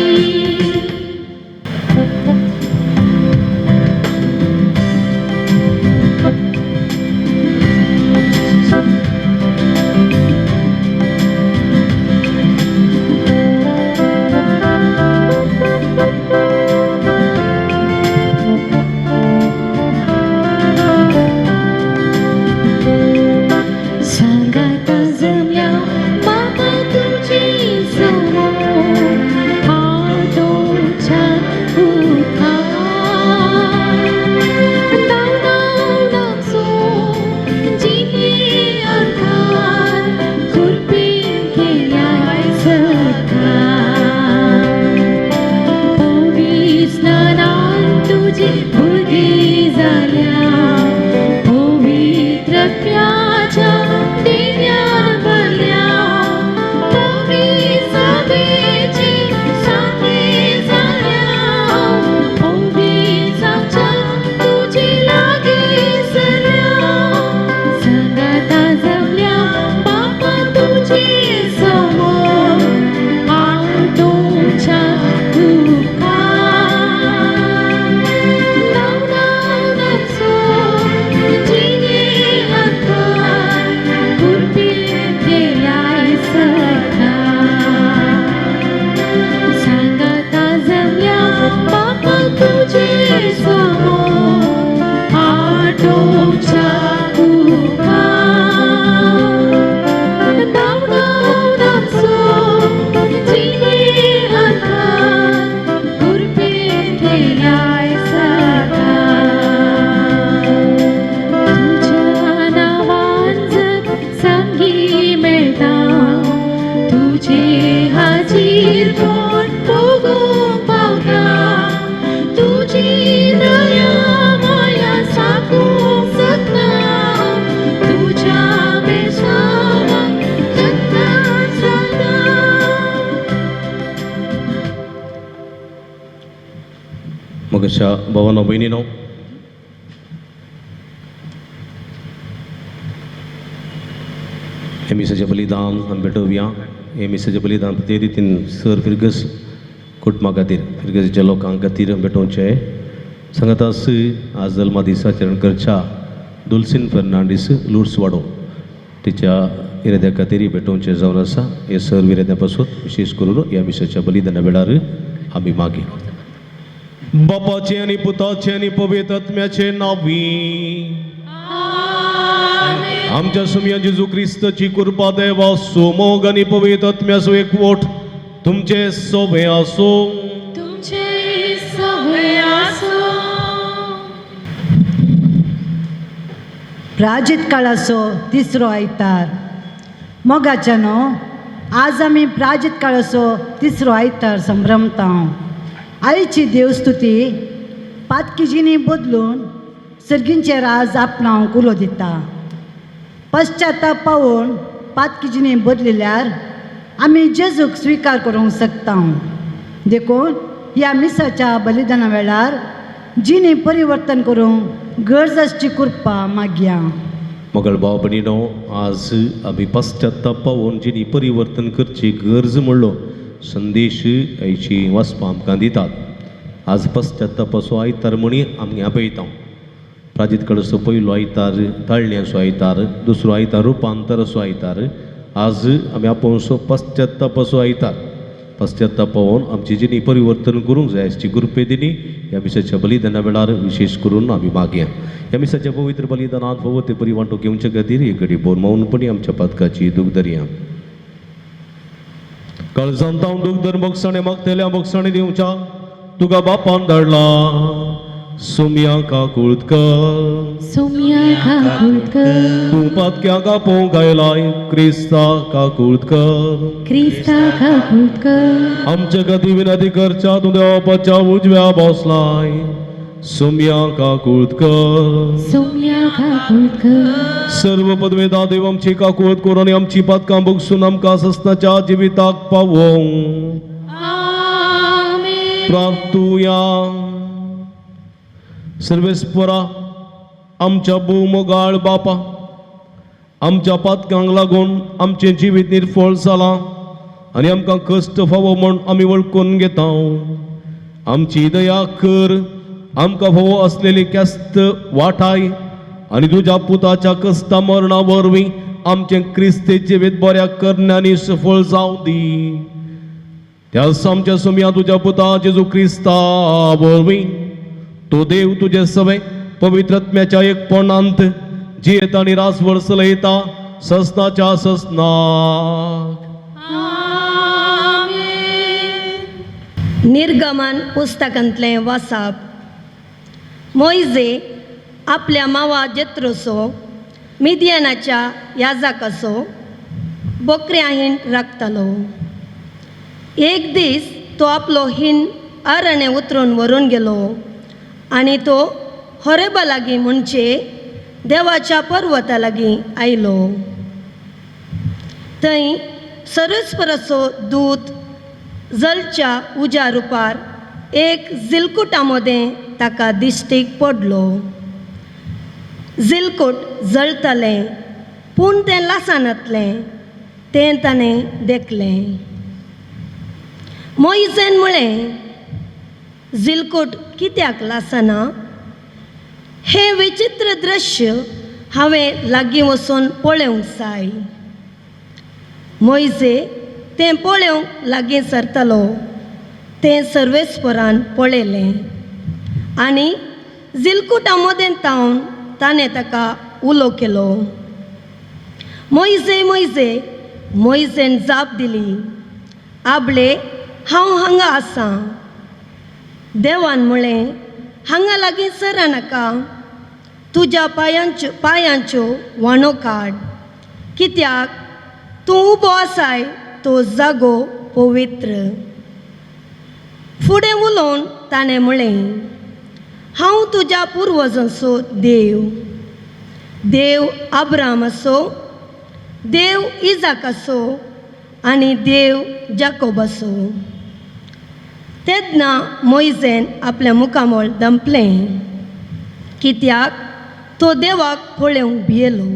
सांगाता जमल्या बाबा तुझी समोर आटोच्या उखार. नाव नाव नामसो जिने अंधार कृपेन केल्याय सखार. पवित्र स्नानान तुझी भुरगी जाल्या. पवित्र आत्म्याच्या देण्यान भरल्या. पवित्र सभेची साथी झाल्या. पवित्राच्या तुझी लागी सरल्या. सांगाता जमल्या बापा तुझी समोर आटोच्या उखार. नाव नाव नामसो जिने अंधार कृपेन केलाय सखार. सांगाता जमल्या बापा तुझे समोर आटोच्या उखार. नाव नाव नामसो जिने अंधार कृपेन केलाय सखार. तुझ्या नावान जग संगी मेळता. तुझे हाजीर कोण भोगूंक पावता. तुझी दया माया सांगूंक शकना. तुझ्या बेसावाक जगता जाता. मग अशा भावानो बहिणीनो, हे मिसाचें बलिदान आमी भेटोवया. हे मिसाचें बलिदान ते रितीन सर फिर्गस कुटुंबा खातीर, फिर्गसीच्या लोकां खातीर भेटोवचें. सांगातास आज जल्मा दिसा चरण करच्या दुलसीन फेर्नांडीस लुर्स वाडो तिच्या इराद्या खातीर भेटोवचें जावन आसा. हे सर्व इराद्या पासून विशेष करून ह्या मिसाच्या बलिदाना वेळार आमी मागीर. बापाचे आणि पुताचे आणि पवित्र आत्म्याचे नावी. आमच्या सुमया जेजू क्रिस्तची कृपा, देवा सुमोग आणि पवित्र आत्म्याचो एकवट तुमचे सोबे आसो. तुमचे सवे आसो. प्राजित काळाचो तिसरो आयतार. मोगाच्या न्हू, आज आमी प्राजित काळाचो तिसरो आयतार संभ्रमता. आईची देवस्तुती पातकी बदलून सर्गींचे राज आपणावंक उलो दिता. पश्चाताप पावून पातकी बदलिल्यार आमी जेजूक स्विकार करूंक शकता. देखून ह्या मिसाच्या बलिदाना वेळार जिणी परिवर्तन करूंक गरज आसची कृपा मागया. मगळ भाव भयणीनो, आज आमी पश्चाताप पावोवन जिणी परिवर्तन करची गरज म्हणलो. संदेश आयची वाचपां आमकां दितात. आज पश्चातापाचो आयतार म्हणी आमी आपयता. प्राजीत कडचो पयलो आयतार ताळण्याचो आयतार, दुसरो आयतार रुपांतराचो आयतार. आज आमी आपोवचो पश्चातापाचो आयतार. पश्चाताप पावोवन आमची जिणी परिवर्तन करूंक जाय आसची कृपे दिनी ह्या मिसाच्या बलिदाना वेळार विशेश करून आमी मागया. ह्या मिसाच्या पवित्र बलिदानांत फावो ते बरी वांटो घेवचे खातीर एक घडी बोर मौनपणी आमच्या पातकाची दूख धरया. काळजांत हांव दूख धर भोगसणे मागतल्या भोगसणे दिवच्या तुका बापान धाडला. सुमया काकूळत कर, सोम्या काकूळत कर, तूं पातक्या कापोवंक आयलाय क्रिस्ता काकूळत कर, क्रिस्ता काकूळत कर, आमच्या खातीर विनंती करच्या तूं देवाच्या उजव्या बसलाय. सुमया काकूळत कर, सोम्या काकूळत कर, सर्व पदवेदा देव आमची काकूळत कर आनी आमची पातकां भोगसून आमकां सस्नाच्या जिविताक पावोवं. आमेन. प्रार्थुया. सर्वेस्परा आमच्या भोवमोगाळ बापा, आमच्या पातकांक लागून आमचें जिवीत निर्फळ जालां आनी आमकां कश्ट फावो म्हूण आमी वळखून घेता. आमची दया कर, आमकां फावो आसलेली ख्यास्त वाठाय आनी तुज्या पुताच्या कश्टा मरणा वरवीं आमचें क्रिस्ती जिवीत बऱ्या करण्यांनी सफळ जावं दी. त्याच आमच्या सुमया तुज्या पुता जेजू क्रिस्ता वरवीं तो देव तुजे सवे पवित्रत्म्याच्या एकपणांत जियेता आनी रासभर चलयता ससनाच्या ससनाक. आमेन. निर्गमन पुस्तकांतलें वासाप. मोयजे आपल्या मावा जेत्रोसो मिदियानाच्या याजाकाचो बकऱ्या हिंड राखतालो. एक दीस तो आपलो हिंड आरणे उतरून व्हरून गेलो आनी तो होरेबा लागीं म्हणजे देवाच्या पर्वता लागीं आयलो. थंय सरस्पराचो दूत जलच्या उज्या रुपार एक जिलकुटा मदें ताका दिश्टीक पडलो. जिलकूट जळतालें पूण तें लासनातलें तें ताणें देखलें. मोइजेन म्हळें, जिलकूट कित्याक लासना? हें विचित्र दृश्य हांवें लागीं वचून पळोवंक जाय. मोइजे तें पळोवंक लागीं सरतालो तें सर्वेस्परान पळयलें आनी जिलकुटा मदें तावन ताणें ताका उलो केलो, मोइजे मोइजे. मोइजेन जाप दिली, आबले हांव हांगा आसां. देवान म्हळें, हांगा लागीं सर नाका, तुज्या पायांच्यो व्हाणो काड, कित्याक तूं उबो आसाय तो जागो पवित्र. फुडें उलोवन ताणें म्हळें, हांव तुज्या पुर्वजांचो देव, देव आब्रामाचो, देव इजाकाचो आनी देव जाकोबाचो. तेन्ना मोइजेन आपलें मुखामळ दंपलें, कित्याक तो देवाक पळोवंक भियेलो.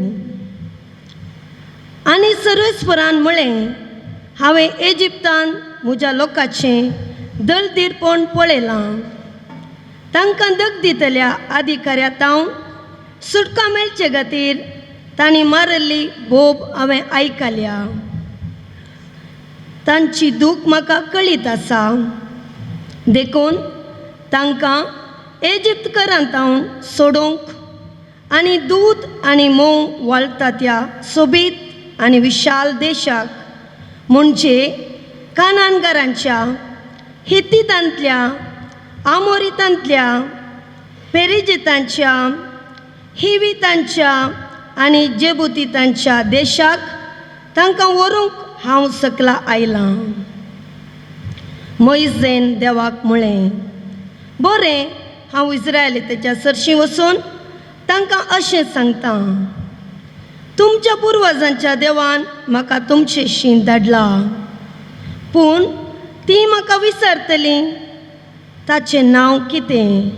आनी सर्वेस्परान म्हळें, हांवें इजिप्तान म्हज्या लोकांचें दलदीरपण पळयलां. तांकां दग दितल्या अधिकाऱ्या तावन सुटका मेळचे खातीर तांणी मारिल्ली बोब हांवें आयकल्या. तांची दूख म्हाका कळीत आसा. देखून तांकां इजिप्त करांतावन सोडोवंक आनी दूद आनी म्होंव वाळटा त्या सोबीत आनी विशाल देशाक म्हणजे कानानगारांच्या, हितीतांतल्या, आमोरितांतल्या, पेरिजितांच्या, हिवितांच्या आनी जेबुतीतांच्या देशाक तांकां व्हरूंक हांव सकला आयलां. मोइजेन देवाक म्हळें, बरें, हांव इस्रायलीच्या सरशीं वचून तांकां अशें सांगता, तुमच्या पुर्वजांच्या देवान म्हाका तुमचेशी धाडला, पूण ती म्हाका विसरतली ताचें नांव कितें?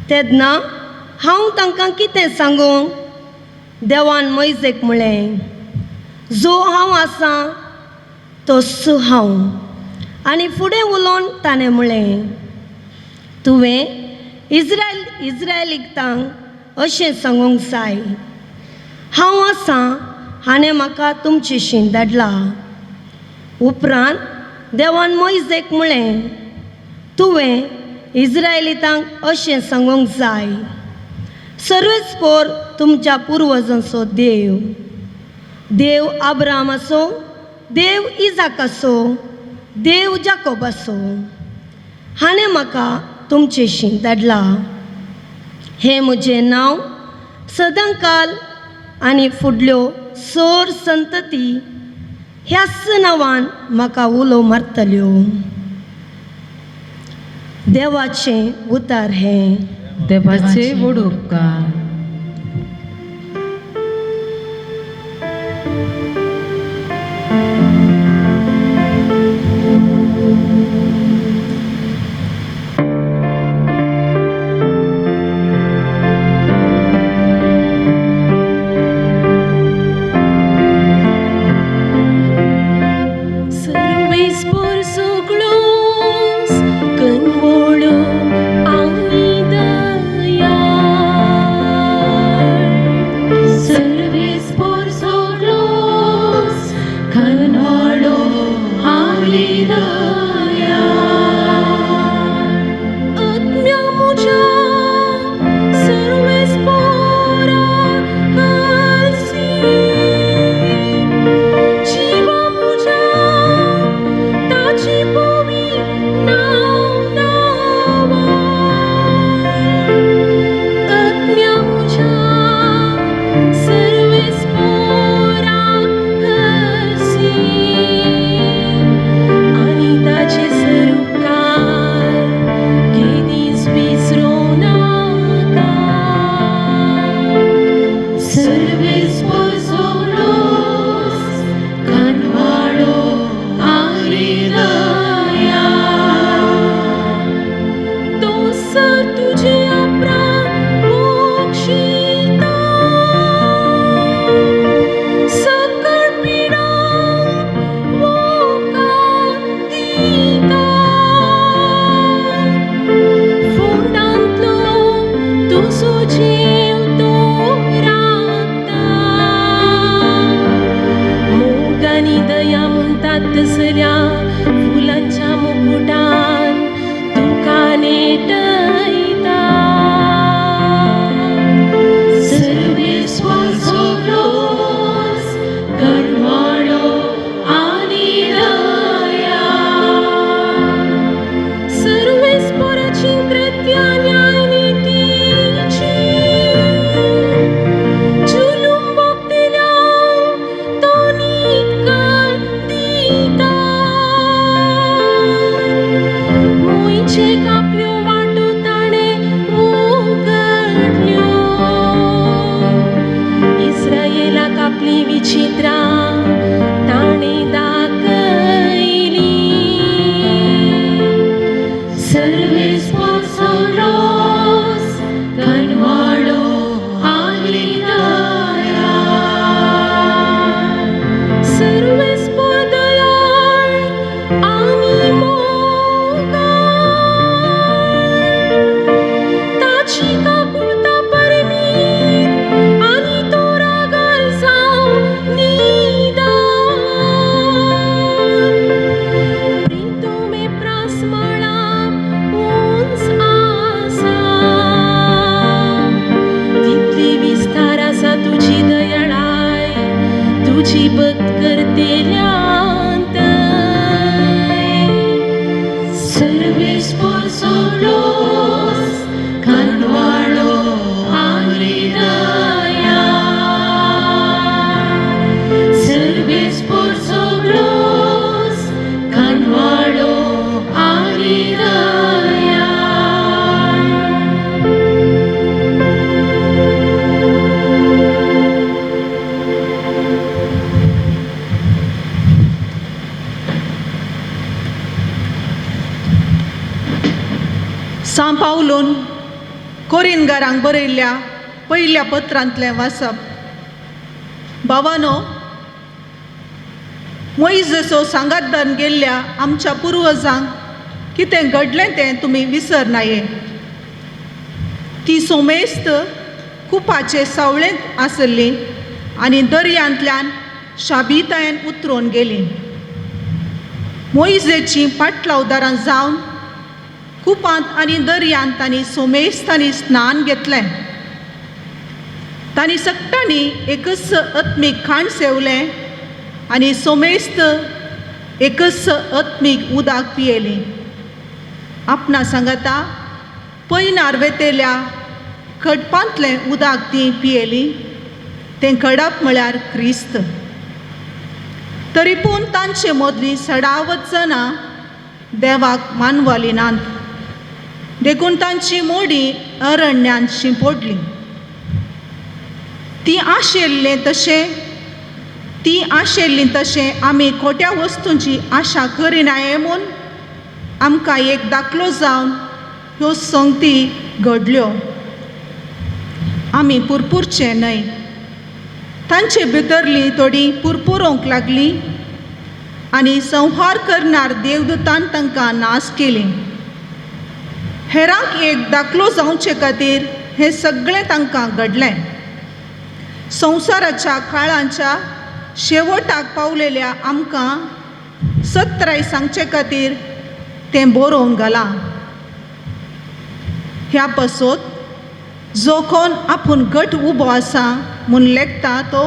तेन्ना हांव तांकां कितें सांगूं? देवान मोइजेक म्हळें, जो हांव आसां तोच हांव. आनी फुडें उलोवन ताणें म्हळें, तुवें इज्रायलितांक अशें सांगूंक जाय, हांव आसां हाणें म्हाका तुमचेशी धाडला. उपरांत देवान मोयजेक म्हळें, तुवें इज्रायलितांक अशें सांगूंक जाय, सर्वेस्पोर तुमच्या पुर्वजांचो देव, देव आब्रामाचो, देव इजाकाचो, देव जाकोबाचो, हाणें म्हाका तुमचेशी धाडला. हें म्हजें नांव सदांकाल आनी फुडल्यो सोर संतती ह्याच नांवान म्हाका उलो मारतल्यो. देवाचें उतार हें. देवाचे व्हड उपकार. सर्वेस्पोर सगळोस कनवळो आनी दयाळ. सर्वेस्पोर सगळोस कनवळो आनी दयाळ. आत्म्या म्हज्या सर्वेस्पोरा हरशी, जिवा म्हज्या ताची पवी नांव नांवां. आत्म्या म्हज्या सर्वेस्पोरा हरशी आनी ताचे सरुपकार केदींच विसरूं नाका. सर्वेस्पोर सगळोस कनवाळो आनी दयाळ. तो सर तुजे अपराध मोक्षिता, सकळ पिडा मोका दिता. फोंडांतलो तुजो जीव तो राखता. मोग आनी दया म्हणटात तसल्या फुलांच्या मुकुटान तुका नेटयता. सर्वेस्पोर सगळोस कनवाळो आनी दयाळ. सर्वेस्पोराची कृत्या न्यायनितीची, जुलूम भोगतल्यांक तो नीतकार दिता. मुंयचे कापल्यो वाटो ताणें उगडल्यो, इस्रायेलाक आपली विचित्रां ताणें दाखयली. सर्वेस्पोर सगळोस कनवाळो आनी दयाळ. सर्वेस्पोर दयाळ आनी मोगाळ. ताची काकुळटा परमीत आनी तो रागार जावं निदान. प्रितुमे प्रास मळाब उंच आसा, तितली विस्तार आसा तुजी दयाळाय तुजी भक्त करतेल्यांत. सर्वेस्पोर सगळोस कनवाळो आनी दयाळ. सर्वेस्पोर सगळोस कनवाळो आनी दयाळ. सां पावलून कोरिनगारांक बरयल्ल्या पयल्या पत्रांतलें वाचप. भावानो, मोइजसो सांगातदान गेल्ल्या आमच्या पुर्वजांक कितें घडलें तें तुमी विसरनाये. ती सोमेस्त कुपाचे सावळेंत आसली आनी दर्यांतल्यान शाबितायेन उतरून गेली. मोइजेची पाटलावदारां जावन कुपांत आनी दर्यांत तांणी सोमेस्तांनी स्नान घेतलें. तांणी सगटांनी एकच आत्मीक खाण सेवलें आनी सोमेस्त एकच आत्मीक उदक पियेली. आपणा सांगाता पयनार वेतेल्या खडपांतलें उदक ती पियेली. तें खडप म्हळ्यार क्रिस्त. तरी पूण तांचे मदलीं सडावत जाणां देवाक मानवली नात, देखून तांची मोडी अरण्यांत शिंपोडली. ती आशिल्लीं तशें आमी खोट्या वस्तूंची आशा करिनाये म्हूण आमकां एक दाखलो जावन ह्यो संगती घडल्यो. आमी पुरपुरचे न्हय. तांचे भितरली थोडीं पुरपुरोंक लागलीं आनी संहार करणार देवदूतान तांकां नाश केली. हेरांक एक दाखलो जावचे खातीर हें सगळें तांकां घडलें. संवसाराच्या काळांच्या शेवटाक पावलेल्या आमकां सत्राय सांगचे खातीर तें बरोवंक घालां. ह्या पासत जो कोण आपूण घट उबो आसा म्हूण लेखता तो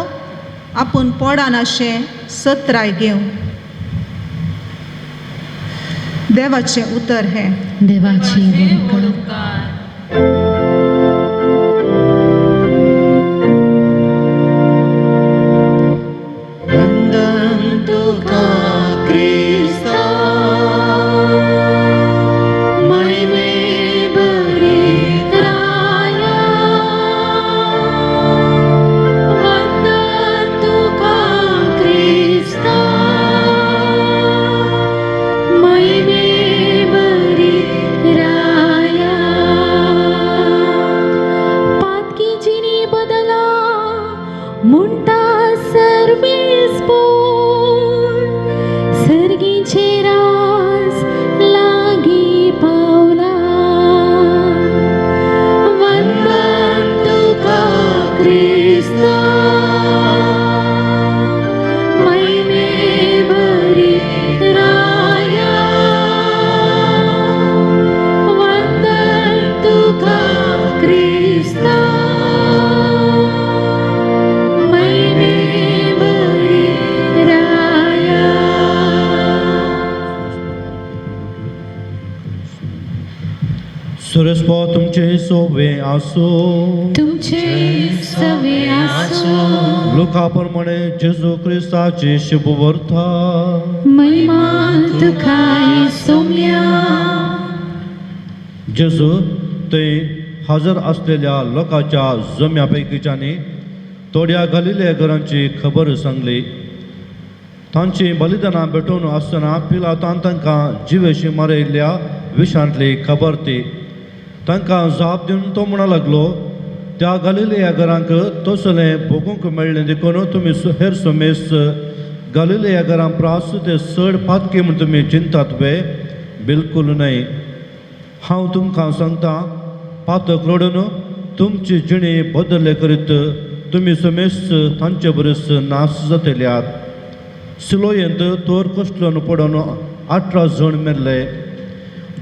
आपूण पडनाशें सत्राय घेवं. देवाचें उतर हें. देवाचे उपकार. वंदन तुका क्रिस्ता महिमे बरी राया, वंदन तुका क्रिस्ता, महिमे बरी राया. पातकी जिणी बदला म्हणटा सर्वेस पोर, सर्गीचे राज लागीं पावला. वंदन तुका क्रिस्ता, महिमे बरी राया, वंदन तुका क्रिस्ता, महिमे बरी राया. सुरस्पो तुमचे सोवे आसो. तुमचे सवे आसो. लुका प्रमाणे जेजू क्रिस्ताची शुभवर्ता. महिमा तुकाय सोम्या. जेजू थंय हजर आसलेल्या लोकांच्या जम्या पैकीच्यांनी थोड्या घालिल्ल्या घरांची खबर सांगली. तांची बलिदानां भेटोवन आसतना पिलातान तांकां जिवेशी मारयल्ल्या विशांतली खबर ती. तांकां जाप दिवन तो म्हणा लागलो, त्या गालिलेया घरांक तसलें भोगूंक मेळ्ळें देखून तुमी हेर समेस गालिलेया घरां प्रास ते चड पातकी म्हूण तुमी चिंतात वे? बिलकूल न्हय. हांव तुमकां सांगता, पातक रडून तुमची जिणी बदल्ले करीत तुमी समेस तांचे बरेच नाश जातल्यात. सिलोयेंत तोर कसलोन पडून 18 जण मेल्ले.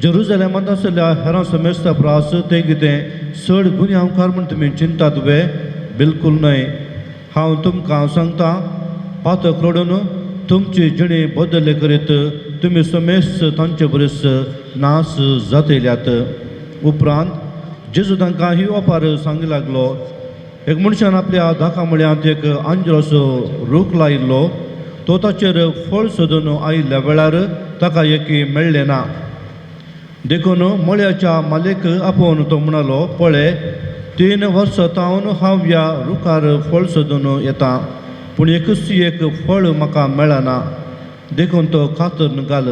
जेरुजलेमांत आशिल्ल्या हेरां समेस्ता प्रास ते कितें चड गुन्यांवकार म्हूण तुमी चिंतात वे? बिलकूल न्हय. हांव तुमकां सांगता, पातक रडून तुमची जिणी बदल्ले करीत तुमी समेस तांचे बरेच नाश जातल्यात. उपरांत जेजू तांकां ही ओपार सांगी लागलो. एक मनशान आपल्या दाका म्हळ्यांत एक आंजराचो रूख लायिल्लो. तो ताचेर फळ सोदून आयिल्ल्या वेळार ताका एक मेळ्ळें ना. देखून मळ्याच्या मालेक आपोवन तो म्हणालो, पळय 3 वर्सां तावन हांव ह्या रुखार फळ सोदून येता, पूण एकूच एक फळ म्हाका मेळना. देखून तो कातरून घाल.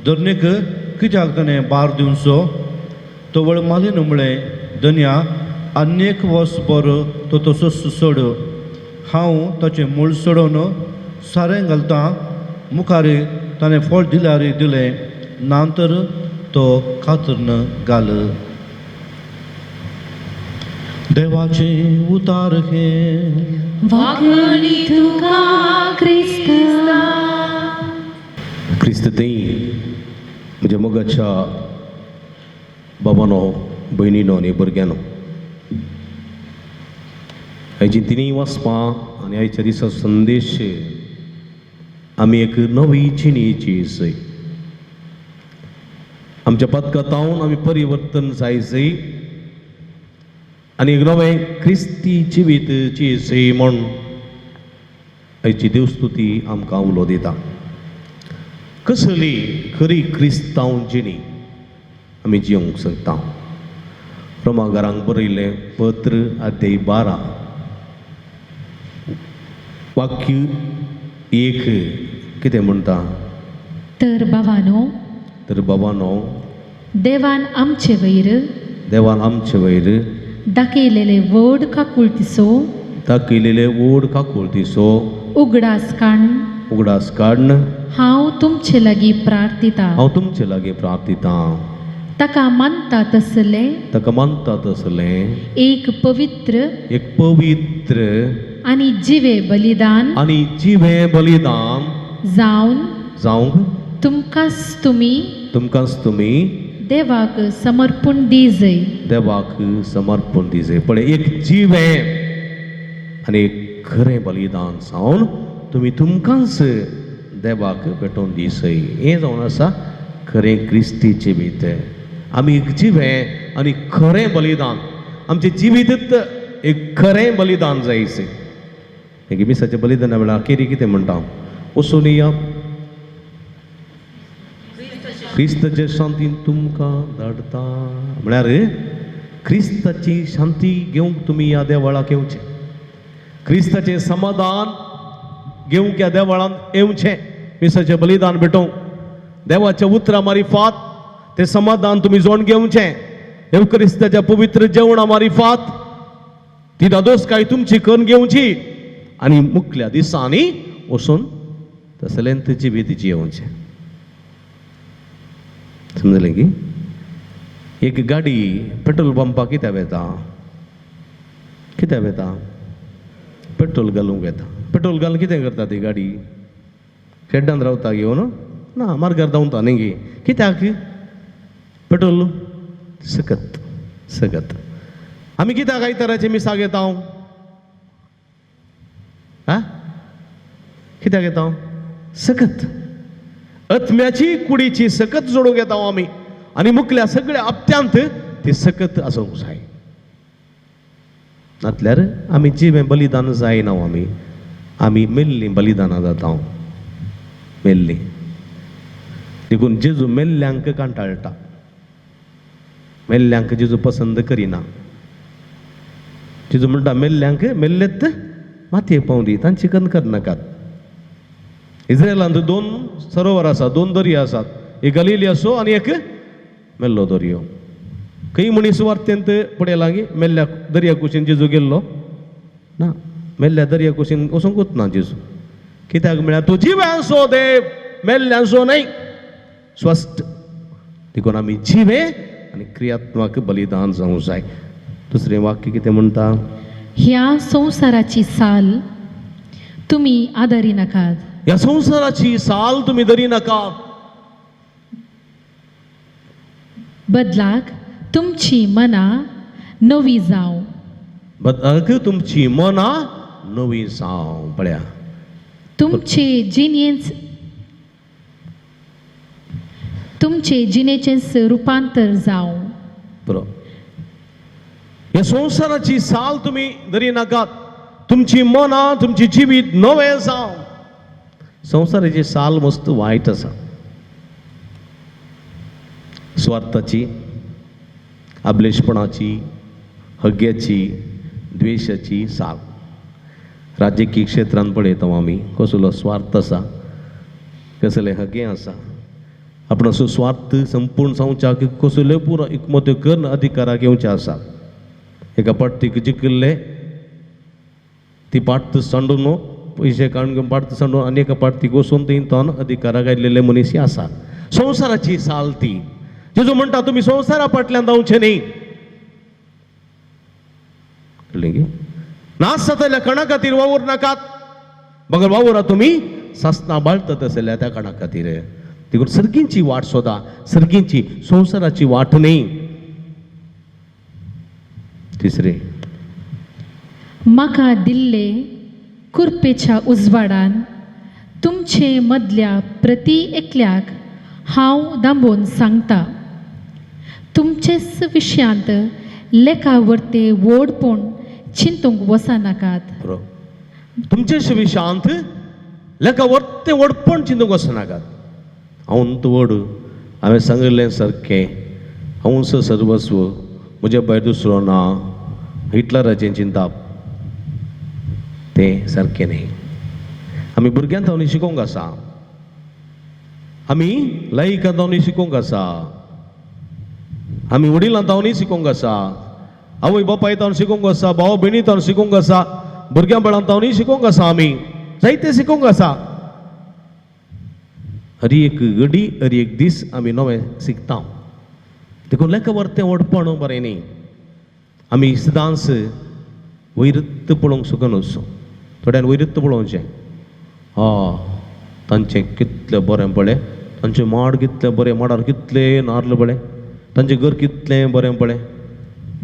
धरणीक कित्याक ताणें बार दिवचो? तो वळ मालीन म्हळें, धनया आनी एक वर्स बरो तो तसोच सोड. हांव ताचें मूळ सोडोवन सारें घालतां. मुखार ताणें फळ दिल्यार दिलें ना तर तो कातरून घाल. देवाचें उतार हें. वागणी तुका क्रिस्ता. क्रिस्त थंय म्हज्या मोगाच्या बाबानो, भयणीनो आनी भुरग्यांनो, आयची तिनूय वाचपां आनी आयच्या दिसा संदेश आमी एक नवी जिणेची सय आमच्या पदकातावन आमी परिवर्तन जायजय आनी एक नवें क्रिस्ती जिवीत जियेसय म्हूण आयची देवस्तुती आमकां उलो दिता. कसली खरी क्रिस्तांव जिणी आमी जिवंक शकता. रोमागारांक बरयलें पत्र अध्याय 12 वाक्य 1 कितें म्हणटा? तर बाबानो, तर बाबानो, देवान आमचे वयर, देवान आमचे वयर दाखयलेले व्हड काकुळतीचो, दाखयलेले व्हड काकुळतीचो उगडास काडून, उगडास काडून हांव तुमचे लागीं प्रार्थिता, हांव तुमचे लागीं प्रार्थितां, ताका मानता तसलें, ताका मानता तसलें एक पवित्र, एक पवित्र आनी जिवे बलिदान, आनी जिवे बलिदान जावन जावंक तुमकांच तुमी, तुमकांच तुमी देवाक समर्पण दिजय, देवाक समर्पण दिजय. पळय, एक जिवें आनी एक खरें बलिदान जावन तुमी तुमकांच देवाक भेटोवन दिसय. हें जावन आसा खरें क्रिस्ती जिवीत. आमी एक जिवें आनी खरें बलिदान, आमचें जिवीतच एक खरें बलिदान जायचें. मागीर मिसाच्या बलिदाना वेळार केरी कितें म्हणटा? वचून या क्रिस्ताचे शांतीन तुमकां धाडटा. म्हळ्यार क्रिस्ताची शांती घेवंक तुमी ह्या देवळाक येवचें, क्रिस्ताचें समाधान घेवंक ह्या देवळांत येवचें, मिसाचें बलिदान भेटोवंक देवाच्या उतरां मारिफात तें समाधान तुमी जोड घेवचें, देव क्रिस्ताच्या पवित्र जेवणा मारिफात ती दादोसकाय तुमची करून घेवची आनी मुखल्या दिसांनी वचून तसलें जिवीत जियेवचें. समजलें की एक गाडी पेट्रोल पंपाक कित्याक वेता? कित्याक वेता? पेट्रोल घालूंक वेता. पेट्रोल घालून कितें करता ती गाडी? शेड्डान रावता घेवन? ना, मार्गार धांवता न्ही गे. कित्याक? पेट्रोल सकत सकत. आमी कित्याक आयताराचें मिसाक येता? आं, कित्याक येता? सकत आत्म्याची कुडीची सकत जोडूंक येता आमी आनी मुखल्या सगळ्या हप्त्यांत ती सकत आसूंक जाय. नातल्यार आमी जिवें बलिदान जायना, आमी आमी मेल्लीं बलिदानां जाता, मेल्लीं. देखून जेजू मेल्ल्यांक कांटाळटा, मेल्ल्यांक जेजू पसंद करिना. जेजू म्हणटा मेल्ल्यांक मेल्लेत मातयेक पावूं दी, तांची कन करनाकात. इस्रायलांत 2 सरोवर आसात, 2 दर्या आसात, एक गलिलियाचो आनी एक मेल्लो दर्यो. खंय मनीस वार्तेंत फुडें लागीं मेल्ल्या दर्या कुशीन जेजू गेल्लो ना, मेल्ल्या दर्या कुशीन वचूंकूच ना जेजू. कित्याक म्हळ्यार तो जिव्यांचो देव, मेल्ल्यांचो न्हय, स्वस्थ. देखून आमी जिवे आनी क्रियात्मक बलिदान जावंक जाय. दुसरें वाक्य कितें म्हणटा? ह्या संवसाराची साल तुमी आदारी नाकात, ह्या संवसाराची साल तुमी धरी नाका, बदलाक तुमची मनां नवी जावं, बदलाक तुमची मनां नवी जावं. पळया, तुमचे जिणेंच तुमचे जिणेचेंच रुपांतर जावं. बरो, ह्या संवसाराची साल तुमी धरी नाकात, तुमची मनां तुमची जिवीत नवें जावं. संवसाराची साल मस्त वायट आसा, स्वार्थाची, आबलेशपणाची, हग्याची, द्वेशाची साल. राजकीय क्षेत्रांत पळयता आमी कसलो स्वार्थ आसा, कसले हगे आसा. आपणाचो स्वार्थ संपूर्ण संवचाक कसल्यो पुरो एकमत्यो करून अधिकाराक येवचें आसा. एका पार्टीक जिखिल्ले ती पार्ट सांडून पयशे काडून पार्ट सांडून आनी एका पार्टीक वचून थंय तोन अधिकाराक आयिल्ले मनीस आसा. संवसाराची साल ती. जेजू म्हणटा तुमी संवसारा फाटल्यान धांवचें न्ही. कळ्ळें की? नास जातल्या कणा खातीर वावर नाकात, बगर वावरा तुमी सासनां बाळतात आसल्या त्या कणा खातीर. देखून सर्गींची वाट सोदा, सर्गींची, संवसाराची वाट न्ही. तिसरें, म्हाका दिल्ले कुरपेच्या उजवाडान तुमचे मदल्या प्रती एकल्याक हांव दांबोवन सांगता, तुमचेच विशयांत लेखा वरते व्हडपण चिंतूंक वचनाकात. बरोबर. तुमचे विशांत लेखा वरतें व्हडपण चिंतूंक वचनाकात. हांव व्हड, हांवें सांगिल्लें सारकें, हांवूच सर्वस्व, म्हज्या भायर दुसरो ना, हिटलराचें चिंताप तें सारकें न्ही. आमी भुरग्यां तावनी शिकोवंक आसा, आमी लायकां तावनी शिकोवंक आसा, आमी वडिलां तावनी शिकोवंक आसा, आवय बापाय तावन शिकोवंक आसा, भाव भयणी तावन शिकोवंक आसा, भुरग्यां बाळां तावनी शिकोवंक आसा, आमी जायते शिकोवंक आसा. हर एक घडी, हर एक दीस आमी नवें शिकता. देखून लेखा वरतें व्हडपण बरें न्ही. आमी सदांच वयरत पळोवंक शकनच, थोड्यान वयरत पळोवचें. हा, तांचें कितलें बरें पळय, तांचें माड कितलें बरें, माडार कितलें नार्ल पळय, तांचें घर कितलें बरें पळय,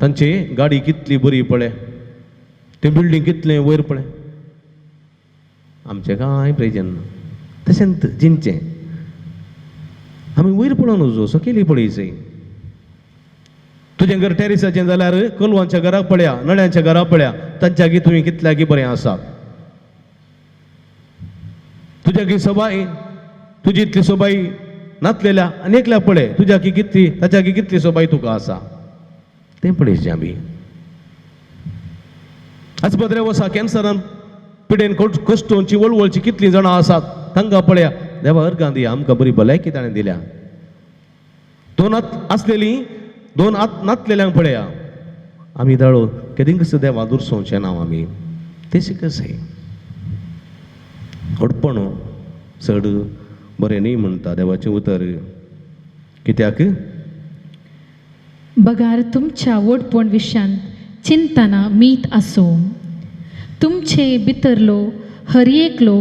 तांची गाडी कितली बरी पळय, तें बिल्डींग कितलें वयर पळय. आमचें कांय प्रयोजन ना. तशेंच जिनचें आमी वयर पळोवन वचो, सकयली पळयची. तुजें घर टेरिसाचें जाल्यार कोलवांच्या घराक पळया, नळ्यांच्या घराक पळया, तांच्या तुवें कितल्याकी बरें आसा. तुज्या की सोबाय, तुजी इतली सोबाय नातलेल्या आनी एकल्या पळय, तुज्या की कितली, ताच्या की कितली सोबाय तुका आसा तें पळयचें आमी. आस्पत्रे वसा कॅन्सरान पिडेन कश्टोवची वळवळची कितलीं जाणां आसात तांकां पळया. देवा अर्गां दिया, आमकां बरी भलायकी ताणें दिल्या. दोन आसलेलीं, दोन आत नातलेल्यांक पळया. आमी दाळो केदींकच देवा दुरसोवचें ना आमी तें कशें व्हडपण चड बरें न्ही म्हणटा देवाचें उतर. कित्याक? बगार तुमच्या व्हडपण विशयांत चिंतना मीत आसूं, तुमचे भितरलो हर एकलो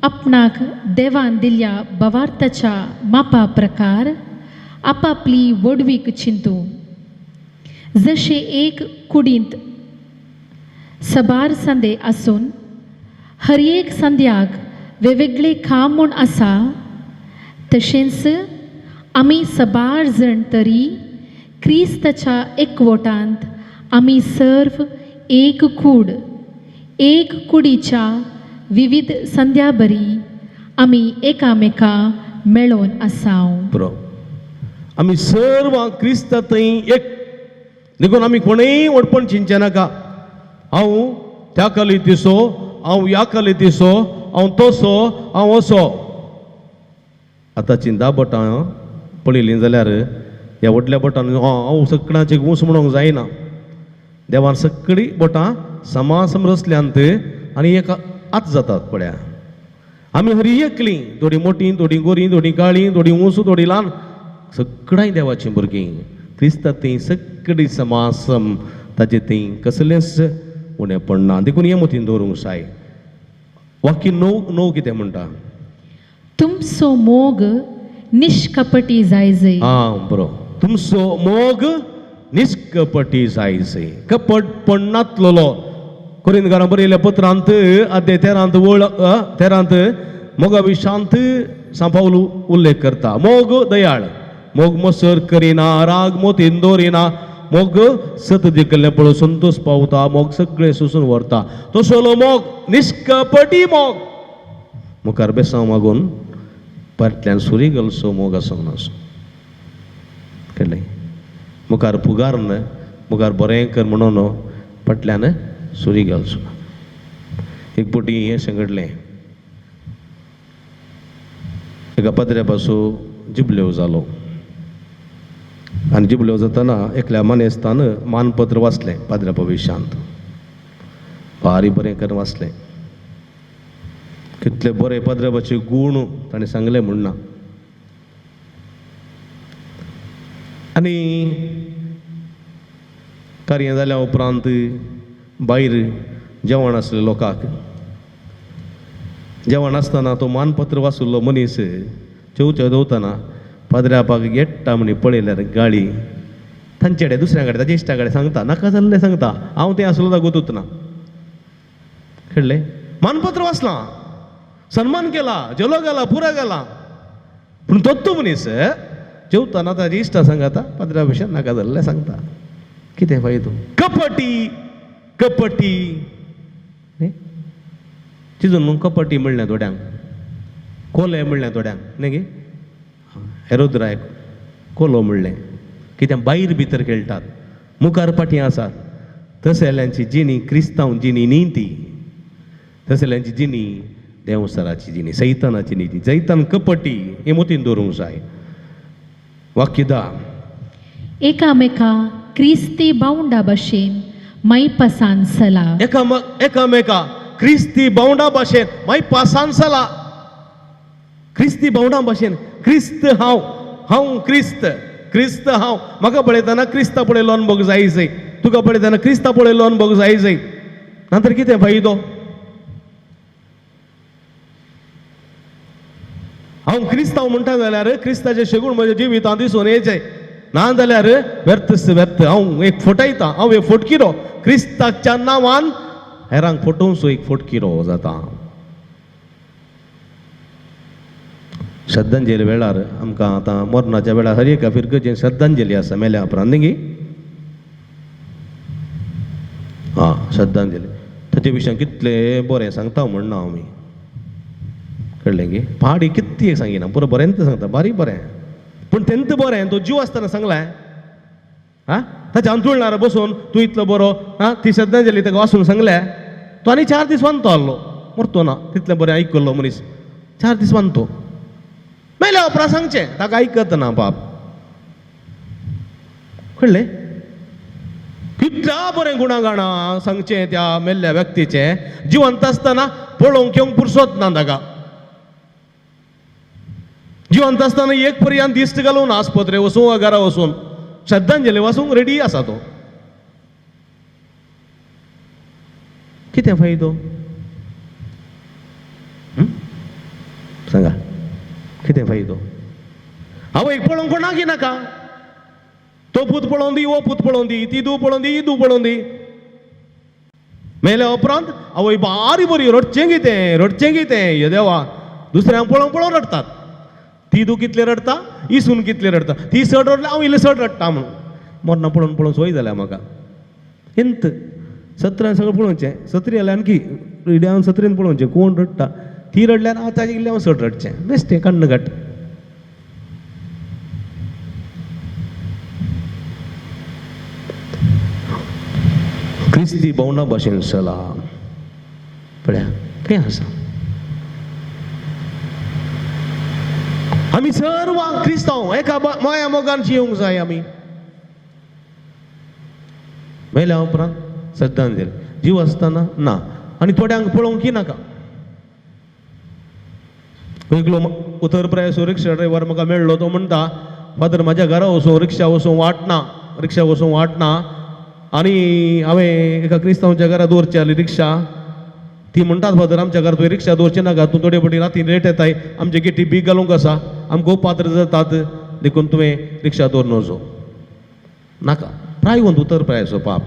आपणाक देवान दिल्ल्या बवार्थाच्या मापा प्रकार आपापली व्हडवीक चिंतू. जशें एक कुडींत सबार संदे आसून हर एक संद्याक वेगवेगळे काम म्हूण आसा, तशेंच आमी सबार जण तरी क्रिस्ताच्या एकवटांत आमी सर्व एक कूड, एक कुडीच्या विविध संध्या बरी आमी एकामेका मेळोवन आसाव. बरो, आमी सर्व क्रिस्ता थंय एक. देखून आमी कोणूय व्हडपण चिंतचें नाका. हांव त्या कलितीचो, हांव ह्या कलितीचो, हांव तसो, हांव असो. आतां चिंता बोटां पळयलीं जाल्यार ह्या व्हडल्या बोटान हांव सगळ्यांचे ऊंच म्हणूंक जायना. देवान सगळीं बोटां समासम रचल्यांत आनी एक आत जातात पळया. आमी हरी एकलीं, थोडीं मोटीं, थोडीं गोरीं, थोडीं काळीं, थोडीं ऊंच, थोडीं ल्हान, सगळ्यांय देवाचीं भुरगीं. क्रिस्ता थंय सगळीं समासम, ताचे थंय कसलेंच उणें पडना. देखून हें मतीन दवरूंक जाय. वाक्य 9 9 कितें म्हणटा? तुमचो मोग निष्कपटी जायजय. आं बरो, तुमचो मोग निष्कपटी जायजय, कपट पडनातलेलो. कोरिंदकारां बरयल्ल्या पत्रांत अध्याय 13 वळ 13 मोगा विशांत सांपावलू उल्लेख करता. मोग दयाळ, मोग मसर करिना, राग मोतीन दवरिना, मोग सत जिखल्लें पळोवन संतोष पावता, मोग सगळें सोसून व्हरता. तसलो मोग निष्कपटी मोग. मुखार बेसांव मागून फाटल्यान सुरी घालचो मोग आसूंक नासो. कळ्ळें? मुखार फुगार मुखार बरें कर म्हणून फाटल्यान सुरी घालचो ना. एक पटी हें सांगडलें, एका पाद्र्या पासून जिबल्यो जालो आनी जिबल्यो जातना एकल्या मानेस्तान मानपत्र वाचलें पाद्र्या भविश्यांत, भारी बरें करून वाचलें. कितले बरे पाद्रबाचे गूण ताणें सांगले म्हूण ना. आनी कार्य जाल्या उपरांत भायर जेवण आसलें लोकांक. जेवण आसतना तो मानपत्र वाचिल्लो मनीस जेवचे जेवतना पाद्र्यापाक येट्टा म्हणी पळयल्यार गाळी तांचे कडेन दुसऱ्या कडेन ताच्या इश्टा कडेन सांगता, नाका जाल्लें सांगता, हांव तें आसलो गोतूच ना. कळ्ळें? मानपत्र वाचलां, सन्मान केला, जेलो गेला, पुरा गेला, पूण तोत्तो मनीस जेवतना ताजी इश्टां सांगता पाद्र्या भशेन नाका जाल्लें सांगता. कितें फायदो? कपटी कपटी तितून न्हू कपटी म्हणलें थोड्यांक, कोले म्हणलें थोड्यांक, न्ही गे? हेरोद्राय कोलो म्हणलें. कित्याक भायर भितर खेळटात, मुखार फाटीं आसात. तसल्यांची जिणी क्रिस्तांव जिणी न्ही ती, तसल्यांची जिणी देंवसराची जिणी, सैतानाची न्ही ती. जैतान कपटी हें मतीन दवरूंक जाय. वाक्यदा एकामेका क्रिस्ती बावंडा भाशेन मायपासान सला. एकामेका क्रिस्ती बावंडा भाशेन मायपासान सला. क्रिस्ती बावंडा भाशेन, क्रिस्त हांव, हांव क्रिस्त, क्रिस्त हांव. म्हाका पळयतना क्रिस्ता पळयलो अनुभव जाय जाय, तुका पळयतना क्रिस्ता पळयलो अनुभव जाय जाय. नंतर कितें फायदो? हांव क्रिस्तांव म्हणटा जाल्यार क्रिस्ताचे शेगूण म्हज्या जिवितांत दिसून येयचें, ना जाल्यार व्यर्थ व्यर्थ. हांव एक फटयता, हांव एक फटकिरो. क्रिस्ताच्या नांवान हेरांक फटोवचो एक फटकिरो जाता. श्रद्धांजली वेळार आमकां आतां मरणाच्या वेळार हर एका फिरगजेन श्रद्धांजली आसा मेल्या उपरांत न्ही गे? आं, श्रद्धांजली ताचे विशयान कितलें बरें सांगता म्हण ना आमी, कळ्ळें गे? पाडी कितली सांगिना, पुरो बरेंच सांगता, बारीक बरें, पूण तेंत बरें तो जीव आसतना सांगलां. आं, ताच्या अंतुळणार बसून तूं इतलो बरो, आं, ती श्रद्धांजली ताका वाचून सांगल्या, तो आनी 4 दीस वांतो आहलो, मरतो ना, तितलें बरें आयकल्लो मनीस 4 दीस वांतो. मेल्या उपरांत सांगचें ताका आयकत ना बाप, कळ्ळें? कितल्या बरें गुणागाणां सांगचें त्या मेल्ल्या व्यक्तीचें, जिवंत आसतना पळोवंक घेवंक पुरसोत ना ताका. जिवंत आसतना एक पर्यंत दिश्ट घालून आस्पत्रे वचूं वा घरा वचून श्रद्धांजली वाचूंक रेडी आसा तो. कितें फायदो? सांगा कितें फायदो? आवयक पळोवंक कोणाक नाका, तो पूत पळोवन दी, हो पूत पळोवन दी, ती धूव पळोवन दी, ही धूव पळोवन दी. मेल्या उपरांत आवय बारी बरी रडचें कितें, रडचें कितें, हे देवा, दुसऱ्यांक पळोवन पळोवन रडटात. ती धूव कितले रडटा, ही सून कितले रडटा, ती चड रडल्या, हांव इल्लें चड रडटा म्हणून. मरणां पळोवन पळोवन सोय जाल्या म्हाका. एंत सत्रान सगळें पळोवचें, सत्री जाल्यार आणकी इड्यान सत्रेन पळोवचें कोण रडटा, ती रडल्यार हांव ताजे इल्लें हांव चड रडचें, बेश्टें कण्ण घट. क्रिस्ती भोवना भाशेन चला, पळया तें आसा. आमी सर्व क्रिस्तांव एका माया मोगान जियोंक जाय. आमी मेल्या उपरांत श्रद्धांजली, जीव आसतना ना. आनी थोड्यांक पळोवंक नाका. एकलो उत्तर प्रदेश रिक्षा ड्रायव्हर म्हाका मेळ्ळो, तो म्हणटा, फादर म्हाज्या घरा वचूं रिक्षा वचूं वाट ना, रिक्षा वचूं वाट ना, आनी हांवें एका क्रिस्तांवच्या घरा दवरची आसली रिक्षा. ती म्हणटात, फादर आमच्या घरा तुवें रिक्षा दवरची नाका, तूं थोडे फावटी राती लेट येताय, आमचे गेटी बीग घालूंक आसा, आमकां उपात्र जातात, देखून तुवें रिक्षा दवरून वचो नाका. प्रायवंत उत्तर प्रायचो पाप.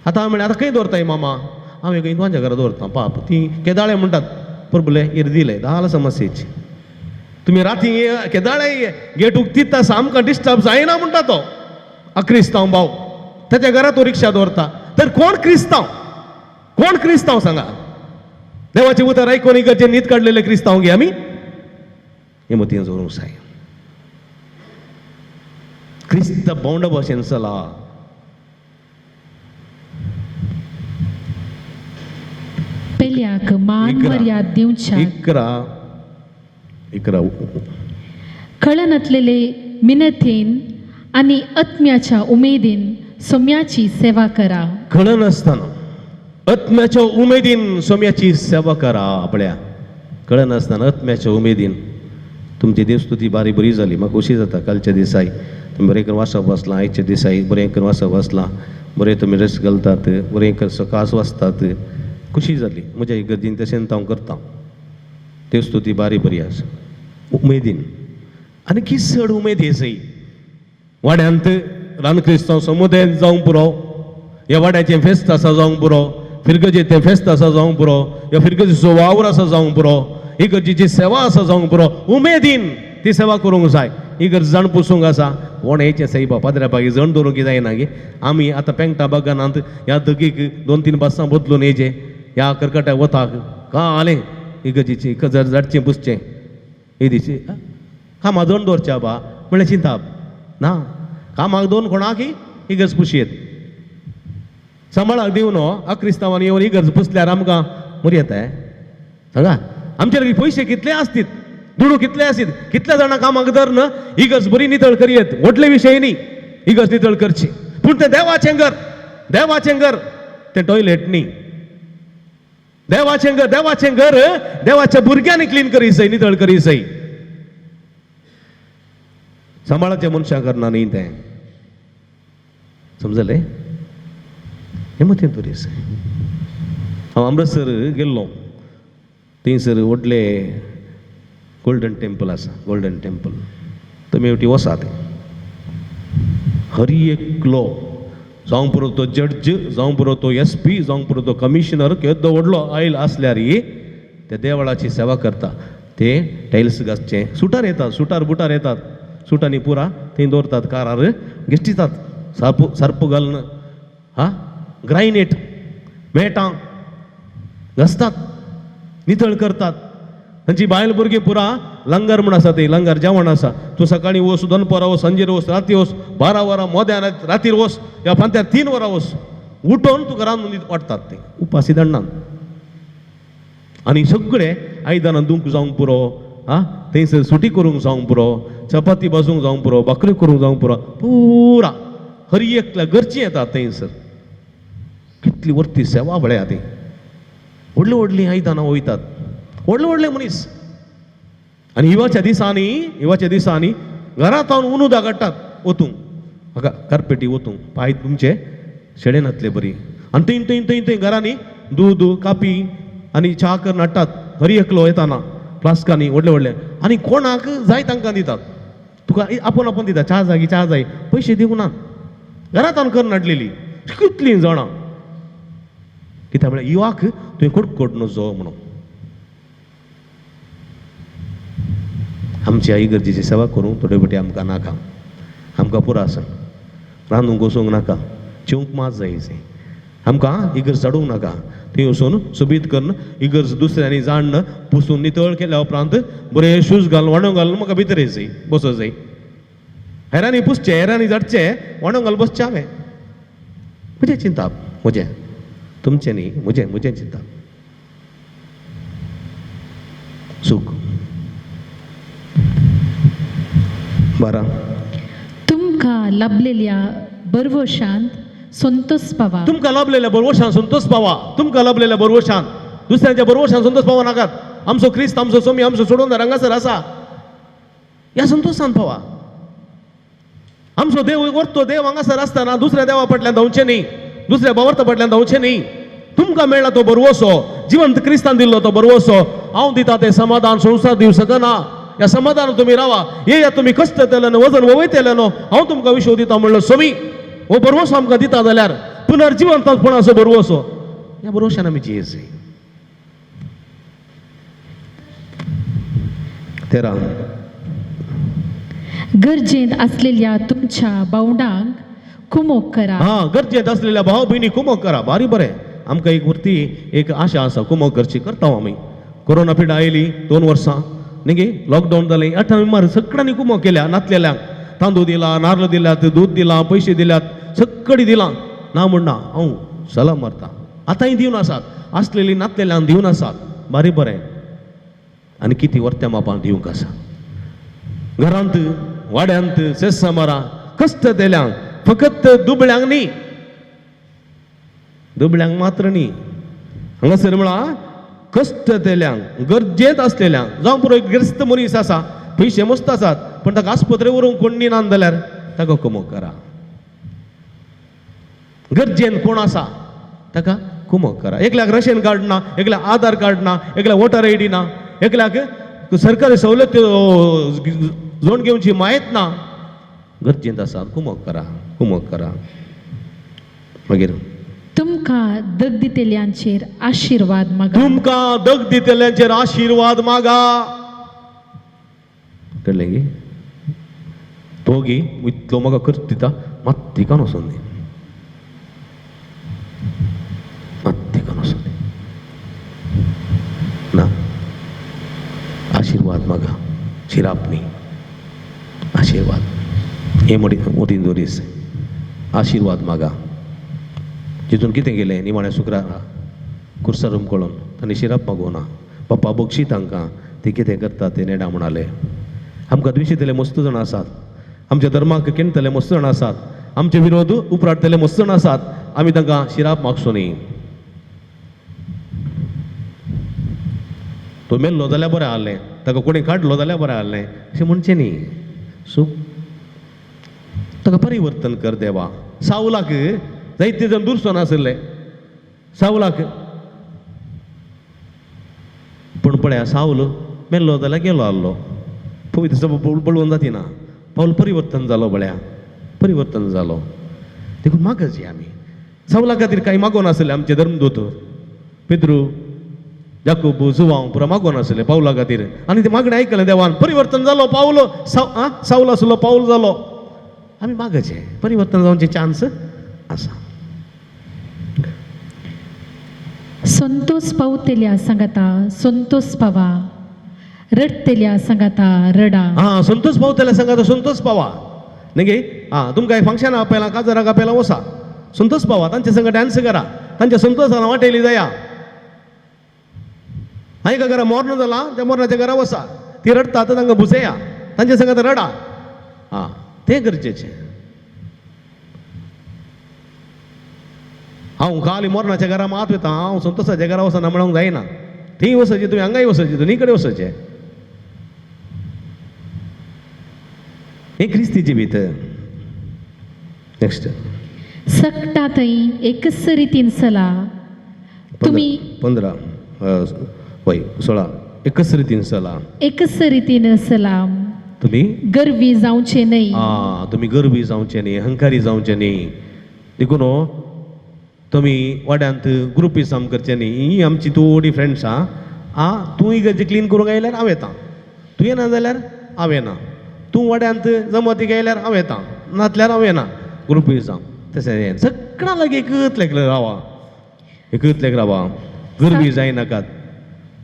आतां हांवें म्हणलें, आतां खंय दवरताय मामा? हांवें खंय तुमच्या घरा दवरता पाप. ती केदाळे म्हणटात, परबुले इर्दिले दाल समस्येची, तुमी राती केदाळे गेट उक्तीत आसा, आमकां डिस्टर्ब जायना म्हणटा तो अक्रिस्तांव भाव. ताच्या घरा तो रिक्षा दवरता. तर कोण क्रिस्तांव, कोण क्रिस्तांव सांगा? देवाचें उतर आयकून इगर्जेन न्हीद काडलेले क्रिस्तांव गे आमी? हे मतीन दवरूंक जाय. क्रिस्त भोंवडा भाशेन चला. पेल्याक मान मर्याद दिवच्या 11 कळनातलेले मिनथेन आनी आत्म्याच्या उमेदीन सोम्याची सेवा करा. कळनासतना आत्म्याच्या उमेदीन सोम्याची सेवा करा. आपल्या कळनासतना आत्म्याच्या उमेदीन तुमची देवस्तुती बारी बरी जाली. म्हाका खोशी जाता. कालच्या दिसाय तुमी बरें करून वाचप वाचलां, आयच्या दिसाय बरें करून वाचप वाचलां, बरें तुमी रस घालतात, बरें करून सकास वाचतात, खुशी जाली. म्हज्या इगर्जीन तशेंच हांव करता. देवस्तुती बारी बरी आसा उमेदीन. आनी की चड उमेद येसय वाड्यांत रानक्रिस्तांव समुदायांत जावंक पुरो, ह्या वाड्याचें फेस्त आसा जावंक पुरो, फिरगजेचें तें फेस्त आसा जावंक पुरो, ह्या फिरगजेचो वावर आसा जावंक पुरो, इगर्जेची सेवा आसा जावंक पुरो, उमेदीन ती सेवा करूंक जाय. इगर्ज जाण पुसूंक आसा कोण येयचें सैबा पाद्र्या बागी जण दवरूंक जायना गे. आमी आतां पेंगटा बागानांत ह्या दगीक 2-3 बसां बदलून येयचें, ह्या करकट्या वताक कालें इगर्जेची इगर्ज झाडचें पुसचें येदीची कामां दोन दवरच्या बा म्हणलें चिंताप ना. कामाक दोन कोणाक इगर्ज पुशयेत सांबाळाक दिवन अक्रिस्तांवांनी येवन इगर्ज पुसल्यार आमकां मरी येता. सांगा आमचे लागीं पयशे कितले आसतीत, दुडू कितले आसतीत, कितल्या जाणां कामाक धरून इगर्ज बरी नितळ करयेत. व्हडले विशय न्ही इगर्ज नितळ करची, पूण तें देवाचें घर, देवाचें घर तें टॉयलेट न्ही. देवाचें घर, देवाचें घर देवाच्या भुरग्यांनी क्लीन करी जाय, नितळ करी जाय. सांबाळाच्या मनशां करना न्ही तें, समजलें? हें मतींत दवरीत. हांव अमृतसर गेल्लो, थंयसर व्हडले गोल्डन टेम्पल आसा, गोल्डन टेम्पल तुमी एकटी वसात. हर एकलो जावं पुरो तो जड्ज, जावं पुरो तो एस पी, जावं पुरो तो कमिशनर, केदो व्हडलो आयल आसल्यार त्या देवळाची सेवा करता. ते टायल्स घासचे सुटार येतात, सुटार बुटार येतात, सुटांनी पुरा थंय दवरतात, कारार घेश्टितात, सार्प सार्प घालून हा ग्रायनेट मेटां घासतात, नितळ करतात. तांची बायल भुरगीं पुरा लंगर म्हूण आसा, ते लंगर जेवण आसा. तूं सकाळीं वच, दनपरां वच, सांजेर वच, राती वच, 12 वरां मोद्यान रातीर वच, ह्या फांत्यार 3 वरां वच, उठोवन तुका रांदून वाडटात ते उपासी दंडान. आनी सगळे आयदनां धुवंक जावंक पुरो, हा थंयसर सुटी करूंक जावंक पुरो, चपाती भाजूंक जावंक पुरो, भाकरी करूंक जावंक पुरो, पुरा हर एकल्या घरचीं येतात थंयसर. कितली वर्ती सेवा पळया ती. व्हडलीं व्हडलीं आयदनां वयतात, व्हडले व्हडले मनीस. आनी हिवाच्या दिसांनी, हिवाच्या दिसांनी घरांत हांव उनुदा काडटात वतूंक, म्हाका कार्पेटी वतूंक पांय तुमचे शेडेनातले बरी. आनी थंय थंय थंय थंय घरांनी दूद कापी आनी च्या करून हाडटात. हरी एकलो येताना फ्लास्कांनी व्हडले व्हडले, आनी कोणाक जाय तांकां दितात. तुका आपोवन आपोवन दिता, च्या जाय च्या जाय, पयशे दिवंक ना, घरांत हांव करून हाडलेली कितलीं जाणां. कित्याक म्हळ्यार युवाक तुवें कोटकोट नजो म्हणून. आमची इगर्जेची सेवा करूंक थोडे फावटी आमकां नाका, आमकां पुरो आसा, रांदूंक वचूंक नाका, जेवंक मात जाय, आमकां इगर्ज झाडूंक नाका, थंय वचून सोबीत करून इगर्ज दुसऱ्यांनी जाण पुसून नितळ केल्या उपरांत बरें शूज घालून वाणो घालून म्हाका भितर येयचें बसो जाय. हेरांनी पुसचें, हेरांनी झाडचें, वाणो घालून बसचें हांवें. म्हजें चिंताप, म्हजें, तुमचें न्ही, म्हजें, म्हजें चिंताप. सुख 12. तुमकां लाभलेल्या बरवशांत संतोष पावा. तुमकां लाभलेल्या बरवशान संतोष पावा. तुमकां लाभलेल्या बरवशान, दुसऱ्यांच्या बरवशान संतोष पावा नाकात. आमचो क्रिस्त, आमचो सोमी, आमचो सोडून हांगासर आसा, ह्या संतोशान पावा. आमचो देव वर्तो देव हांगासर आसतना दुसऱ्या देवा फाटल्यान धांवचें न्ही, दुसऱ्या भावार्था फाटल्यान धांवचें न्ही. तुमकां मेळ्ळा तो बरवसो, जिवंत क्रिस्तान दिल्लो तो बरवसो. हांव दिता तें समाधान संवसार दिवं शकना. ह्या समाधान तुमी रावा. येया तुमी कश्ट येतले, वजन वयतले न्हू, हांव तुमकां विश्व दिता म्हणलो सोमी. हो बरवसो आमकां दिता जाल्यार पुनर्जिवंतपणाचो बरवसो, ह्या बरवशान आमी जियेवचें. 13. गरजेंत आसलेल्या तुमच्या भावंडांक कुमोक करा. हा, गरजेंत आसलेल्या भाव भयणी कुमोक करा. बारी बरें, आमकां एक वरती एक आशा आसा, कुमोक करची करता आमी. कोरोना पिडा आयली 2 वर्सां न्ही गे, लॉकडावन जालें, 8 मार सगळ्यांनी कुमोक केल्या. नातलेल्यांक तांदूळ दिला, नारळ दिल्यात, दूद दिलां, पयशे दिल्यात, सगळी दिलां. ना म्हण ना, हांव सलाम मारता. आतांय दिवन आसात, आसलेली नातलेल्यांक दिवन आसात. बारी बरें. आनी कितें वर्त्या मापान दिवंक आसा. घरांत, वाड्यांत, सेसामारा कश्ट दिल्यांक, फकत दुबळ्यांक न्ही, दुबळ्यांक मात्र न्ही. हांगासर म्हळां कश्टतेल्यांक, गरजेंत आसलेल्यांक, जावं पुरो एक ग्रेस्त मनीस आसा, पयशे मस्त आसात, पूण ताका आस्पत्रे व्हरूंक कोण ना जाल्यार ताका कुमक करा. गरजेन कोण आसा ताका कुमक करा. एकल्याक रेशन कार्ड ना, एकल्याक आधार कार्ड ना, एकल्याक वोटर I D ना, एकल्याक सरकारी सवलत जोड घेवची म्हायत ना, गरजेंत आसा, कुमक करा, कुमक करा. मागीर तुमकां दग दितेल्यांचेर आशिर्वाद मागा. तुमकां दग दितेल्यांचेर आशिर्वाद मागा. कळ्ळें गी? तो गी इतलो म्हाका खर्च दिता, मात तिका वचोन दी, मात तिका वचोन दी ना. आशिर्वाद मागा, शिराप न्ही, आशिर्वाद. हे मोटी मोटी दोरीस आशिर्वाद मागा. जितून कितें गेलें निमाण्या शुक्रारा कुर्सार हुमकळून तांणी शिराप मागोवना, पप्पा बक्षी तांकां, ती कितें करता ते नेडा म्हणाले. आमकां द्वेशितले मस्त जाण आसात, आमच्या धर्माक केणतले मस्त जाण आसात, आमचे विरोध उपराटतले मस्त जाण आसात, आमी तांकां शिराप मागचो न्ही. तो मेल्लो जाल्यार बरें आहलें, ताका कोणी काडलो जाल्यार बरें आहलें, अशें म्हणचें न्ही. सो ताका परिवर्तन कर देवा. सावलाक जायते जाण दुरसो नासले सावलाक, पूण पळया सावल मेल्लो जाल्यार गेलो आहलो, पवित्र बळवून जातीना, पावल परिवर्तन जालो, पळया परिवर्तन जालो. देखून मागची आमी सावला खातीर कांय मागोन आसले आमचे धर्मदूत पेद्रू जाकूब जुवांव पुरो मागोन आसले पावला खातीर, आनी ते मागणें आयकलें देवान, परिवर्तन जालो, पावलो सावल आसलो पावल जालो. आमी मागचें, परिवर्तन जावचें चान्स आसा. संतोष पावतेल्या सांगाता संतोष पावा, रडतेल्या सांगाता रडा. आं, संतोष पावतल्या सांगाता संतोष पावा न्ही गे. आं, तुमकां फंक्शनाक आपयलां, काजाराक आपयलां, वसा, संतोष पावा, तांचे संग डांस करा, तांच्या संतोषान वाटेली जाया. एका घरा मोर्ण जाला, त्या मोर्नाच्या घरा वसा, ती रडटा आतां तांकां भुजया, तांच्या संग आतां रडा. आं, तें गरजेचें. हांव खाली मोर्नाच्या घरा मात वयता, हांव संतोषाच्या घरा वचना म्हणूंक जायना. थंय वचचें, तुमी हांगाय वचचें, दोनी कडेन वचचें. हें क्रिस्ती जिवीत. नेक्स्ट. सकटा थंय एकच रितीन चला तुमी 15 वय 16 एकच रितीन चला, एकच रितीन चला, तुमी गर्वी जावचे न्हय. आं, तुमी गर्वी जावचे न्ही, अहंकारी जावचे न्ही. देखून तुमी वाड्यांत ग्रुपिझम करचें न्ही. ही आमची थोडी फ्रेंड्स आं, आं तूं इगर्जी क्लीन करूंक आयल्यार हांव येता, तूं येना जाल्यार हांव येना, तूं वाड्यांत जमातीक आयल्यार हांव येता, नातल्यार हांव येना. ग्रुपिझम तशें सगळ्यां लागीं एकतलेक रावा, एकतलेक रावा, गर्वी जायनाकात.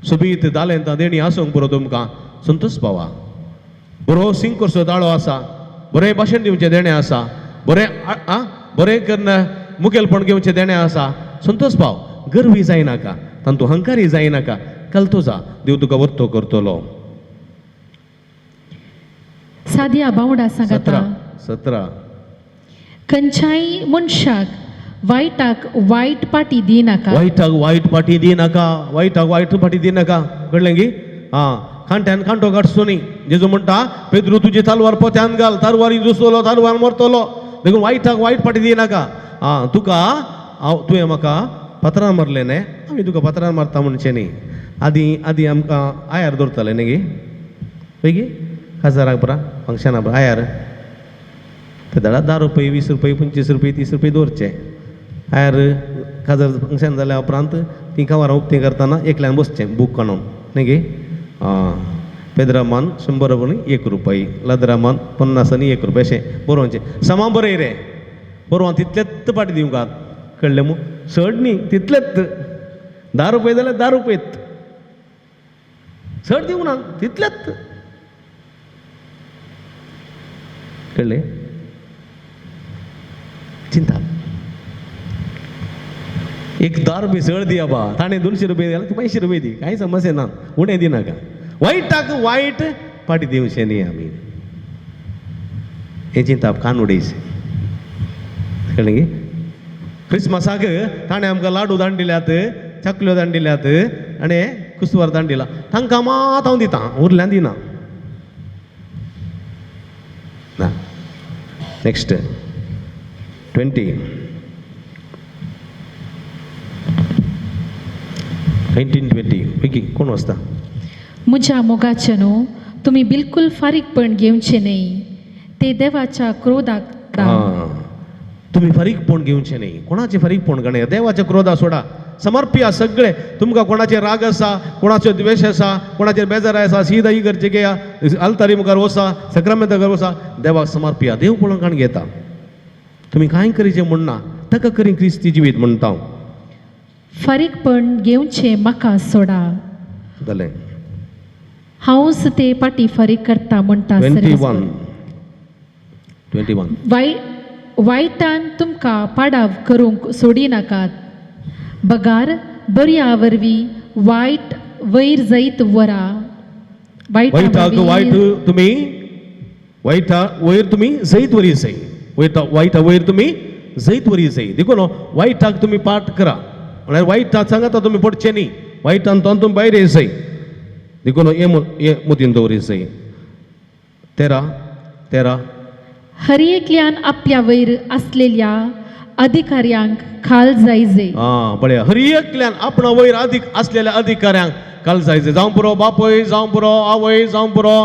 सोबीत दालेंतां देणी आसूंक पुरो तुमकां, संतोष पावा. बरो सिंग करचो ताळो आसा, बरें भाशण दिवचें देणें आसा, बरें आं बरें करून मुखेलपण घेवचें देणें आसा, संतोष पाव. गर्वी जायनाका, तातूंत अहंकारी जायनाका, कलतो जा, देव तुका वर्तो करतलो. साद्या बावडा सांगाता 17 खंयच्याय मनशाक वायटाक वायट पाटी दिनाका. वायटाक वायट पाटी दिनाका, वायटाक वायट पाटी दिनाका. कळ्ळें गी? आं, कांट्यान कांटो काडचो न्ही. जेजू म्हणटा, पेद्रू तुजी तलवार पोत्यान घाल, तरवारी जुसतलो, तरवार मरतलो. देखून वायटाक वायट पाटी दिनाका. आं, तुका हांव तुवें म्हाका पत्रान मारलें न्ही, आमी तुका पत्रान मारता म्हणचें न्ही. आदीं आदीं आमकां आयार दवरताले न्ही गे, पळय गे काजाराक बरा फंक्शनाक बरा आयार ते धाडा 10 रुपये, 20 रुपये, 25 रुपये, 30 रुपये दवरचे आयार. काजार फंक्शन जाल्या उपरांत तीं कवरां उक्तीं करतना एकल्यान बसचें बूक काडून न्ही गे. आं, पेद्रामान 100 आनी 1 रुपये, लाद्रामान 50 आनी 1 रुपये, अशें बरोवचें. समा बरय रे, बरोवन तितलेच पाटी दिवंक कळ्ळें मू, चड न्ही तितलेच. 10 रुपये जाल्यार 10 रुपयेच, चड दिवंक ना, तितलेच. कळ्ळें? चिंता एक 10 रुपये चड दी बाबा, ताणें 200 रुपये जाल्यार तूं 500 रुपये दी, कांय समस्या ना, उणें दिनाका. वायटाक वायट पाटी दिवचें न्ही आमी. हें चिंताप कान उडयचें. कळ्ळें गे? क्रिसमसाक ताणें आमकां लाडू धाडून दिल्यात, चकल्यो धाडून दिल्यात, आनी कुसवार दांडिला तांकां मात हांव दितां, उरल्यान दिना ना. नेक्स्ट 20 19 20 पैकी कोण वाचता? म्हज्या मोगाचे न्हू तुमी बिलकुल फारीकपण घेवचें न्हय, ते देवाच्या क्रोधाक. आं, तुमी फारीकपण घेवचें न्ही. कोणाचें फारीकपण घेवचें? देवाच्या क्रोधा सोडा, समर्पिया सगळे. तुमकां कोणाचेर राग आसा, कोणाचो द्वेश आसा, कोणाचेर बेजार आसा, सीधा ही गरजे घेया, आल्तारी मुखार वसा, सक्रामेंता मुखार वसा, देवाक समर्पिया. देव पळोवन काण घेता. तुमी कांय करीचें म्हणना, ताका करी क्रिस्ती जिवीत म्हणटा हांव. फारीकपण घेवचें म्हाका सोडा, जालें. हांवच ते पाटी फारीक करता म्हणटा. 21 21. वायटान तुमकां पाडाव करूंक सोडिनाकात, बगार बऱ्या वरवीं वायट वयर जैत वरा. वायटाक वायट तुमी वायटा वयर तुमी जैत वरी जाय. वायटा वयर तुमी जैत वरी जाय. देखून वायटाक तुमी पाठ करा, म्हळ्यार वायटा सांगाता तुमी पडचे न्ही, वायटान तो तुमी भायर येय. देखून हे मतीन दवरी जाय. 13 13. हर एकल्यान आपल्या वयर आसलेल्या अधिकाऱ्यांक खाल जायजे. आं पळया, हर एकल्यान आपणा वयर अधिक आसलेल्या अधिकाऱ्यांक काल जायचे. जावं पुरो बापूय, जावं पुरो आवय, जावं पुरो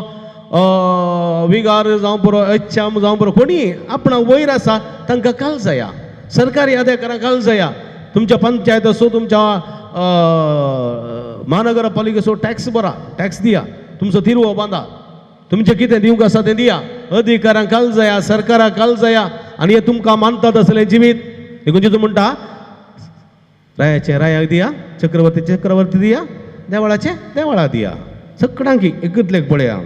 विगार, जावं पुरो अच्छाम, जावं पुरो कोणी आपणा वयर आसा तांकां काल जाया. सरकारी अधिकाऱ्यांक काल जाया. तुमच्या पंचायत आसूं, तुमच्या महानगरपालिकेचो टॅक्स भरा, टॅक्स दिया, तुमचो तिरवो बांदा, तुमचें कितें दिवंक आसा तें दिया. अधिकाऱ्यांक काल जाया, सरकाराक काल जाया. आनी हें तुमकां मानतात असलें जिवीत. देखून जेजू म्हणटा, रायाचें रायाक दिया, चक्रवर्ती चक्रवर्ती दिया, देवळाचें देवळा दिया. सगळ्यांक एकतलेक पळया,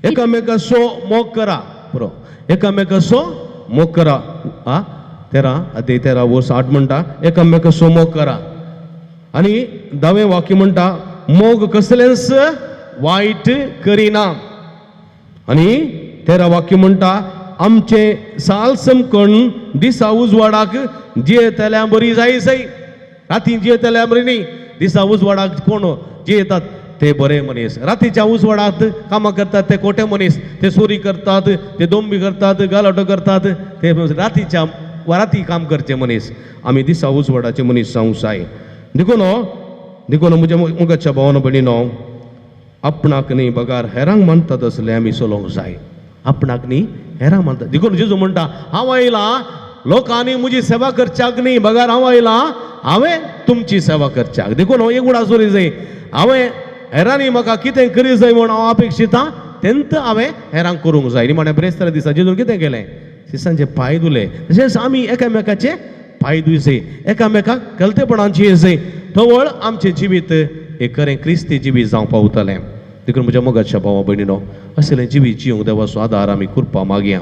एकामेकाचो मोग करा. पुरो, एकामेकाचो मोग करा. आ 13 अध्याय 13 वर्स 8 म्हणटा, एकामेकाचो मोग करा. आनी 10वें वाक्य म्हणटा, मोग कसलेंच वायट करिना. आनी 13 वाक्य म्हणटा, आमचें साल समकण दिसा उजवाडाक जियेतल्या बरी जाय जाय. राती जियेतल्या बरी न्ही, दिसा उजवाडाक कोण जियेतात ते बरे मनीस. रातीच्या उजवाडात कामां करतात ते खोटे मनीस, ते चोरी करतात, ते दोंबी करतात, गालाटो करतात, ते रातीच्या राती काम करचे मनीस. आमी दिसा उजवाडाचे मनीस जावंक जाय. देखून देखून म्हज्या मुगाच्या भावान भयणीनो, आपणाक न्ही बगार हेरांक मानतात असले आमी चलोवंक जाय. आपणाक न्ही हेरांक मानतात. देखून जेजू म्हणटा, हांव आयलां लोकांनी म्हजी सेवा करच्याक न्ही, बगार हांव आयलां हांवें तुमची सेवा करच्याक. देखून हांव एक उडास दवरी जाय, हांवें हेरांनी म्हाका कितें करी जाय म्हूण हांव अपेक्षिता तेंत हांवें हेरांक करूंक जाय. निमाण्या ब्रेस्तारा दिसा जेजून कितें केलें? शिसांचे पांय धुले. तशेंच आमी एकामेकाचे पांय धुयचे, एकामेकाक कलतेपणाची जाय, तवळ आमचें जिवीत एक खरें क्रिस्ती जिवीत जावंक पावतलें. देखून म्हज्या मोगाच्या भावा भयणीनो, असलें जिवीत जिवंक देवाचो आदार आमी कृपा मागया,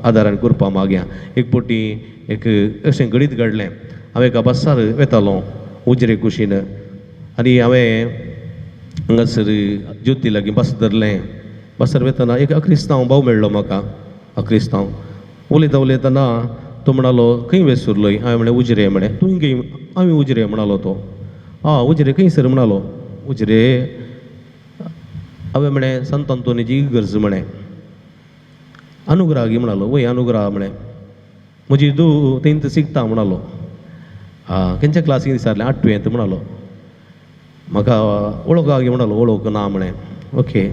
आदारान कृपा मागया. एक पटी एक अशें घडीत घडलें. हांव एका बसार वेतालो उजरे कुशीन, आनी हांवें हांगासर ज्योती लागीं बस धरलें. बसार वेतना एक अक्रिस्तांव भाव मेळ्ळो म्हाका. अक्रिस्तांव उलयता उलयतना तो म्हणालो, खंय वेसुरलोय? हांवें म्हणलें उजरे. म्हणलें तूं खंय? हांवें उजरे म्हणालो तो. आं उजरे खंयसर म्हणालो? उजरे. हांवें म्हणलें संत अंतोनीची इगर्ज म्हणलें. अनुग्रह म्हणालो. वय अनुग्रह म्हणलें. म्हजी धूव तेंत शिकता म्हणालो. आं खंयच्या क्लासीक विचारलें? 8वेंत म्हणालो. म्हाका वळख गे म्हणालो. वळख ना म्हणलें. ओके.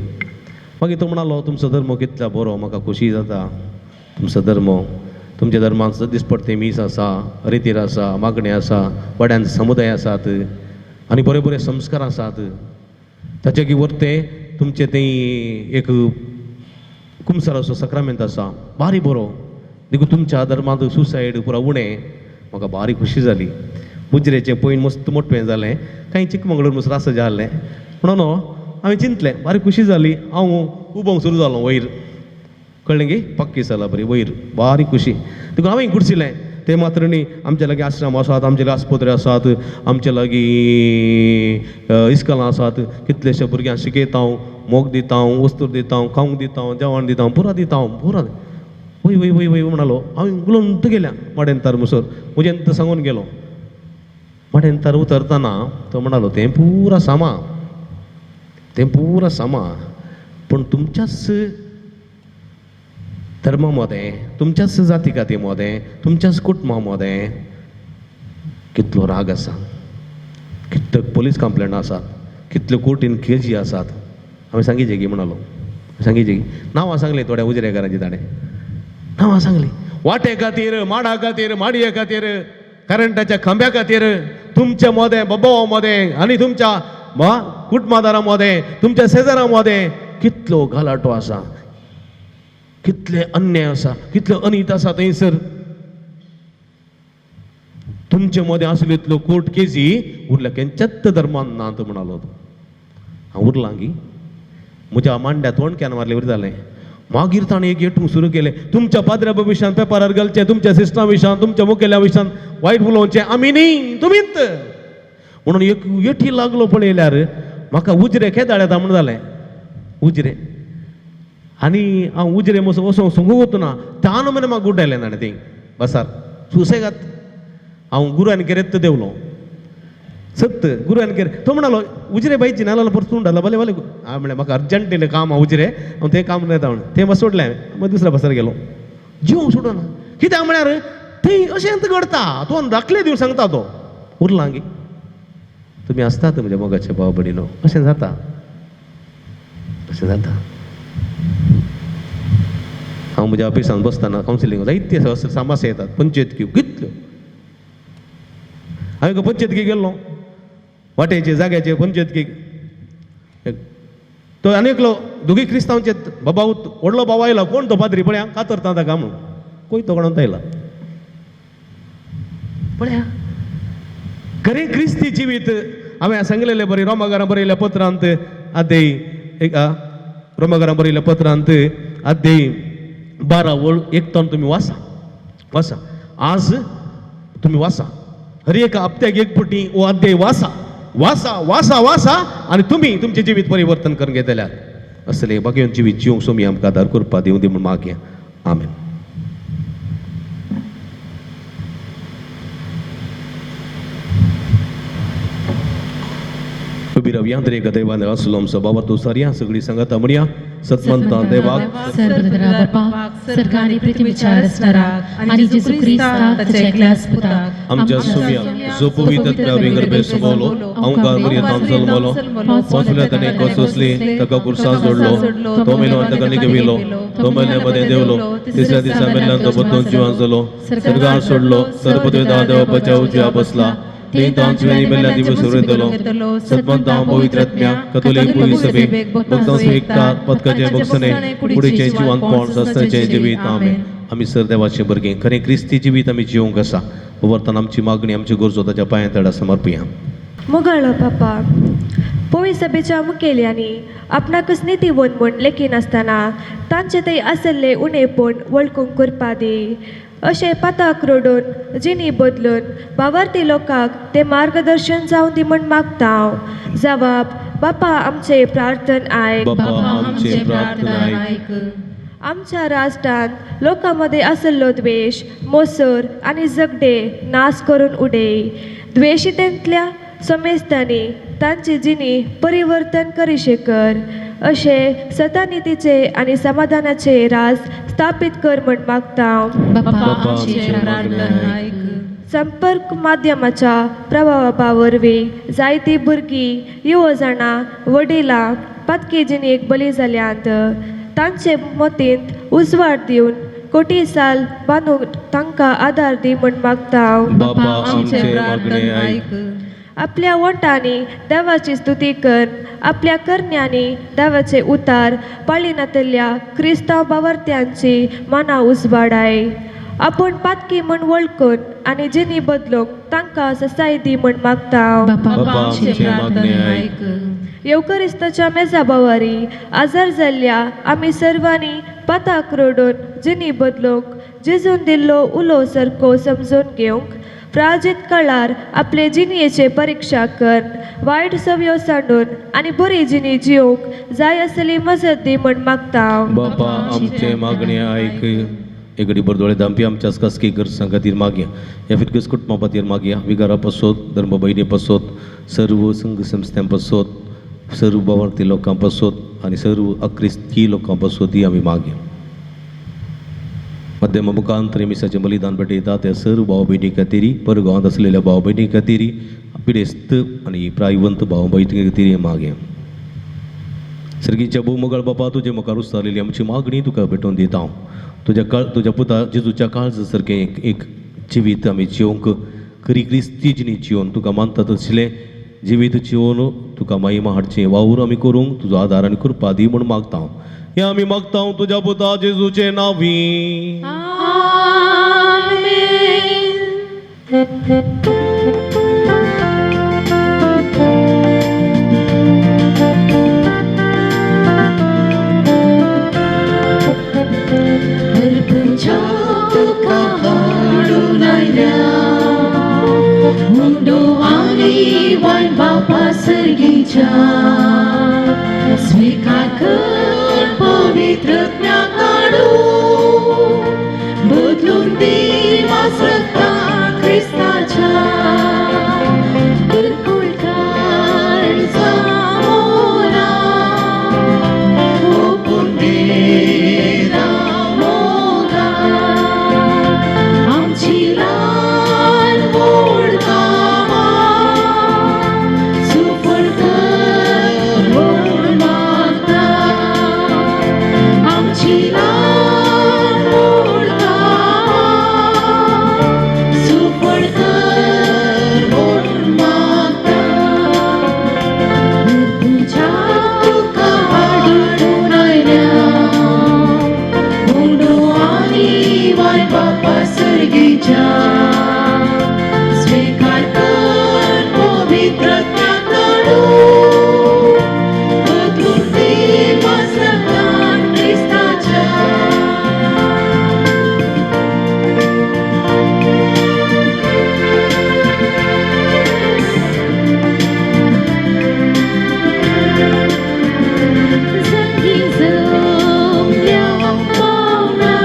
मागीर तो म्हणालो, तुमचो धर्म कितलो बरो, म्हाका खोशी जाता तुमचो धर्म. तुमच्या धर्मांत दिसपट्टे मीस आसा, रितीर आसा, मागणें आसा, वाड्यान समुदाय आसात आनी बरे बरे संस्कार आसात. ताचे की वरतें तुमचें तें एक कुमसाराचो सक्रामेंत आसा, बारी बरो. देखून तुमच्या धर्मांत सुसायड पुरा उणें. म्हाका बारी खोशी जाली. मुजरेचें पयन मस्त मोटवें जालें, कांय चिकमंगळूर मस्त रास जालें म्हणून हांवें चिंतलें, बारी खुशी जाली. हांव उबोंक सुरू जालो वयर, कळ्ळें गे, पक्की जाला बरी वयर, बारी खुशी. देखून हांवें कुडशिलें ते मात्र न्ही, आमच्या लागीं आश्रम आसात, आमचे लागीं आस्पत्रे आसात, आमच्या लागीं इस्कलां आसात. कितलेशे भुरग्यांक शिकयता हांव, मोग दिता हांव, वस्तू दिता हांव, खावंक दिता हांव, जेवण दिता हांव, पुरा दिता हांव, पुरा. वय वय वय वय म्हणालो. हांवें उलोवन गेल्या माडेन तार मुसर म्हजें सांगून गेलो. वाटेन तर उतरतना तो म्हणालो तें पुरा सामा, तें पुरा सामा, पूण तुमच्याच धर्मा मदें, तुमच्याच जाती काती मदें, तुमच्याच कुटुंबा मदें कितलो राग आसा, कितल्यो पोलीस कंप्लेन आसात, कितल्यो कोर्टीन केजी आसात. हांवें सांगिचें की म्हणालो, सांगिचें की नांवां सांगलीं थोड्या उजरेकारांची, ताणें नांवां सांगलीं, वाटे खातीर, माडा खातीर, माडये खातीर, करंटाच्या खांब्या खातीर, तुमच्या मदें, बाबा मदें आनी तुमच्या कुटुंबादारां मदें, तुमच्या शेजारा मदें कितलो घालाटो आसा, कितले अन्याय आसा, कितलो अनीत आसा थंयसर. तुमचे मदें आसल्यो इतल्यो कोर्ट केजी उरल्या खंयच्याच धर्मान ना तो म्हणालो तो. हांव उरलां की म्हज्या मांड्या तोंडक्यान मारले वरी जालें. मागीर ताणें एक येटूंक सुरू केलें, तुमच्या पाद्र्या विशयान पेपरार घालचें, तुमच्या सिस्टरा विशयान, तुमच्या मुखेल्या विशयान वायट उलोवचें, आमी न्ही तुमीच म्हणून एक येठी लागलो. पळयल्यार म्हाका उजरे खेदाळ येता म्हूण जालें, उजरे. आनी हांव उजरे मोसो वचोंक सांगूंक वतना त्यान मरे म्हाका गुड्डायलें ताणें थंय बसार सुसेगात. हांव गुरू आनी केरेत देंवलो सत गुरू आनी केरे. तो म्हणालो उजरे बायची नाल्यार परतून डालो भले भले. हांवें म्हणलें म्हाका अर्जंट येयलें काम आहा उजरे, हांव तें काम येता म्हणून तें बस सोडलें हांवें. मागीर दुसऱ्या बसार गेलो. जीव सोडना कित्याक म्हळ्यार थंय अशेंच घडता. तो दाखले दिवन सांगता तो उरलां की तुमी आसतात म्हज्या मोगाचे भाव भयणीनो, अशें जाता, अशें जाता. हांव म्हज्या ऑफिसांत बसतना कावन्सिलींग जायते असले समस्या येतात, पंचायतक्यो कितल्यो. हांव एका पंचायतकी गेल्लो, वाटेचे जाग्याचे पंचायतकीक. तो आनी एकलो दोगी क्रिस्तांवचे बाबा, व्हडलो बाबा आयलो, कोण तो पाद्री पळया कातरता ताका म्हणून कोय तो कोणांत आयला पळया. खरें क्रिस्ती जिवीत हांवें सांगलेलें बरें रोमागारां बरयल्या पत्रांत आद्य एक रोमागारां बरयल्या पत्रांत आद्य 12 वळ 1 तोंड तुमी वाचा, वाचा आज तुमी वाचा, हर एका हप्त्याक एक पटी हो अध्याय वाचा, वाचा वाचा वाचा आनी तुमी तुमचें जिवीत परिवर्तन करून घेतल्यात. असले भाग्यवंत जिवीत जिवंक सोमी आमकां आदार करपा दिवं दी म्हूण मागया. आमेन. उबी रावया. एका देवान आसलो आमचो बाबा तूं सारया सगळी सांगाता म्हणया सतमंता देवाक सर्वदरा बापाक सर्गानी पृथ्वीच्या रचणाराक आनी जेजू क्रिस्ताक ताच्या एकल्याच पुताक आमच्या सुम्या जो पवित्र विंगर बेसवलो अंकार मरियतान जल्मलो, पोंचल्या ताणें कोसोसली, ताका कुर्सान जोडलो, तो मेलो आनी ताका निगविलो, तो मेल्या मदें देवलो, तिसऱ्या दिसा मेल्ल्यान तो बदलून जिवान जालो, सर्गार सोडलो, सर्वपृथ्वी देवा बचाव जिवा बसला, तीन तांची मेल्ल्या दिवस सुरू सतमंता पवित्र आत्म्या कथोलिक पुरी सभेक भक्तांचो एकता पदकाचें भोगसणें कुडीचें जिवानपण सस्ताचें जिवीत. आमेन. आमी सर देवाचें भुरगीं, खरें क्रिस्ती जिवीत आमी जिवंक आसा. वर्तन आमची मागणी आमची गरजो ताच्या पांयां तडा समर्पया. मोगाळो पापा, पोळी सभेच्या मुखेल्यांनी आपणाकच नितीवंत म्हूण लेखिनासतना तांचे थंय आसल्ले उणेपण वळखूंक करपा दी. अशें पाताक रडून जिणी बदलून बावार्थी लोकांक तें मार्गदर्शन जावं दी म्हूण मागता हांव. जवाब बापा आमचे प्रार्थन आयक. बापा आमचे प्रार्थना आयक. आमच्या राष्ट्रांत लोकां मदें आसल्लो द्वेश, मोसर आनी झगडे नाश करून उडय. द्वेशितेंतल्या समेस्तांनी तांची जिणी परिवर्तन करिशे कर. अशें सतानितीचे आनी समाधानाचे राज स्थापीत कर म्हूण मागता हांव. बापा आमचे प्रार्थना आयक. संपर्क माध्यमाच्या प्रभावा वरवीं जायतीं भुरगीं, युवजाणां, वडिलां पातकी जिणेक बली जाल्यांत. तांचे मतींत उजवाड दिवन कोटी साल बांदूंक तांकां आदार दी म्हूण मागता हांव. बापा आमचे मागणे आयक. आपल्या वोंटांनी देवाची स्तुती कर, आपल्या करण्यांनी देवाचे उतार पाळिनातल्या क्रिस्तांव बावर्त्यांची मनां उजवाडाय. आपूण पातकी म्हूण वळखून आनी जिणी बदलूंक तांकां ससाय दी म्हूण मागता हांव. बापा आमचे प्रार्थना आयक. येवकरिस्ताच्या मेजा बावारी आजार जाल्ल्या आमी सर्वांनी पाताक रडून जिणी बदलूंक जेजून दिल्लो उलो सारको समजून घेवंक प्राजित काळार आपले जिणयेचे परिक्षा कर, वायट सवयो सांडून आनी बरी जिणी जिवंक जाय आसली मजत दी म्हूण मागता हांव. बापा आमचे मागणे आयक. एक घडी बरदोळे दामपी आमच्या खासगी गरजां खातीर मागया, ह्या फिरकस कुटुंबा खातीर मागया, विगारा पासत, धर्म भयणी पासत, सर्व संघ संस्थां पासत, सर्व भावार्थी लोकां पासत आनी सर्व अक्रिस्ती लोकां पासत ही आमी मागया। मध्यम मुखांतरे मिसाचें बलिदान भेटयता त्या सर्व भाव भयणी खातीर, परगांवांत आसलेल्या भाव भयणी खातीर, पिडेस्त आनी प्रायवंत भाव भयणी खातीर मागया। सर्गीच्या भोवमोगाळ बापा, तुजे मुखार उस्तारलेली आमची मागणी तुका भेटोवन दिता हांव। तुज्या काळ तुज्या पुता जेजूच्या काळजा सारकें एक एक जिवीत आमी जिवंक खरी क्रिस्ती जिणी जिवन तुका मानतात तसलें जिवीत जिवन तुका महिमा हाडचें वावर आमी करूंक तुजो आदार आनी कृपा दी म्हूण मागता हांव। हें आमी मागता हांव तुज्या पुता जेजूचे नांवी। तुका हाडून आयल्या उंडो आनी वायन बापा सर्गीच्या, स्विकार कर पवित्र काडू, बदलून दी मासता क्रिस्ताच्या, मोरा ओपून दे मोगा, आमची ल्हान व्हड कामां सुफळ कर म्हूण मागता, आमची ल्हान व्हड कामां सुफळ कर म्हूण मागता, तुज्या तुका हाडून आयल्या उंडो आनी वायन बापा सर्गीच्या, स्विकार कर पवित्र काडू, बदलून दी मासरतान क्रिस्ताच्या। संगी जमल्या पावना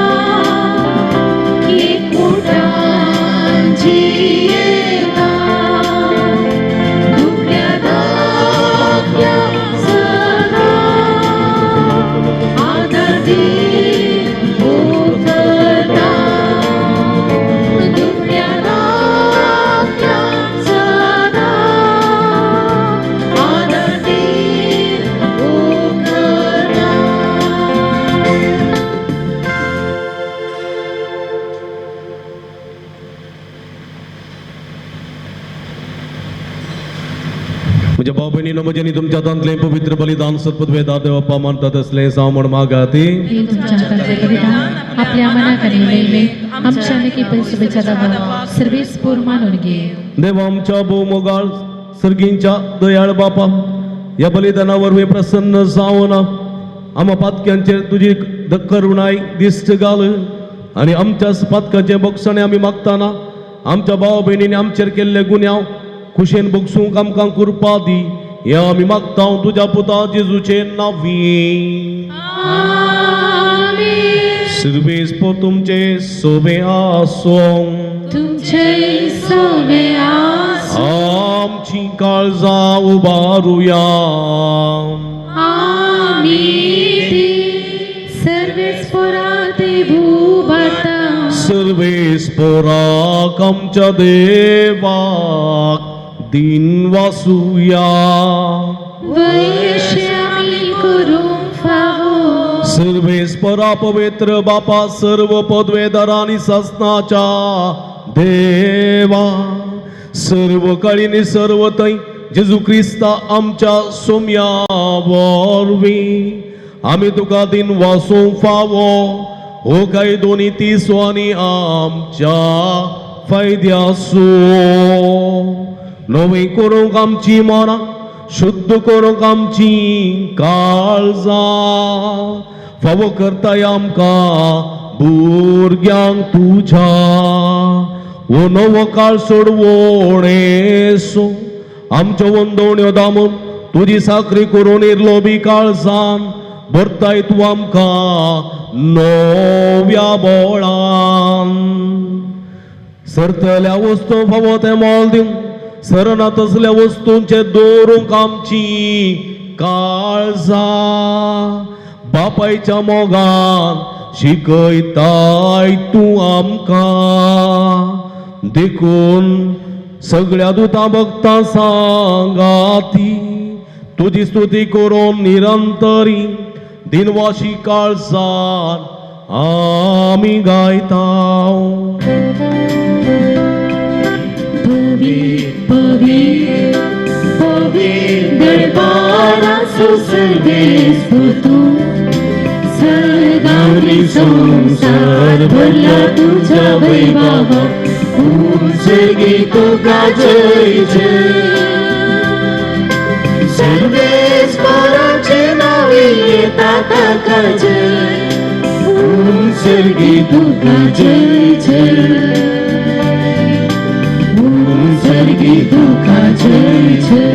एकवटान जियेता, दुबळ्या धाकल्या सदा आदर दी उखता, दुबळ्या धाकल्या सदा आदर दी उखता। म्हज्या भाव भयणीनो, म्हज्यांनी तुमच्या हातांतलें पवित्र बलिदान सत्पदवेदार देवप्पा मानतात असलें जावं म्हूण मागाती। हे तुमच्या हातांतलें बलिदान आपल्या मनाक आनी उलयलें आमच्या नक्की परिसभेच्या दावा सर्वेस पोर मानून घे। देव आमच्या भोवमोगाळ सर्गींच्या दयाळ बापा, ह्या बलिदाना वरवीं प्रसन्न जावन आमा पातक्यांचेर तुजी करुणाय दिश्ट घाल आनी आमच्या पातकाचें बोगसणें आमी मागताना आमच्या भाव भयणींनी आमचेर केल्ले गुन्यांव खुशेन बोगसूंक आमकां कृपा दी। हें आमी मागता तुज्या पुता जेजूचे नांवी। सर्वेस पोर तुमचे सोबे आसों, तुमचे सोबे आसूं। आमची काळजां उबारुया, आमी ती सर्वेस पोरा ते भूभारता। सर्वेस पोराक आमच्या देवाक दिन वासुया, वैश्य आमी करूंक फावो। सर्वेस परा पवित्र बापा, सर्व पदवेदारांनी सासनाच्या देवा, सर्व काळीनी सर्व थंय जेजू क्रिस्ता आमच्या सोम्या वरवीं आमी तुका दिन वासूंक फावो। हो काय दोनी तिसो आनी आमच्या फायद्यासो नवी करूंक आमची मनां, शुद्ध करूंक आमची काळजां, फावो करताय आमकां भुरग्यांक तुज्या हो नवो काळ सोडवणेसो आमच्यो वंदवण्यो दामून तुजी साकरी करून इरलो बी काळजान भरताय तूं आमकां नव्या बोळान. सरतल्या वस्तू फावो तें मोल दिवंक सरना तसल्या वस्तूंचे दवरूंक आमची काळजा बापायच्या मोगान शिकयताय तूं आमकां. देखून सगळ्या दुतां भक्तां सांगाती तुजी स्तुती करून निरंतरी दिनवाशी काळजान आमी गायता. पवित्र पवित्र दरबाराचो सर्वेस्पर तूं, सर्गानी संवसार भरला तुज्या वैभवा, उंचगी तुका जय जय. सर्वेस्पराचे नावे येता ताका जय, उंचगी तुका जय जय, उंचगी तुका जय जय.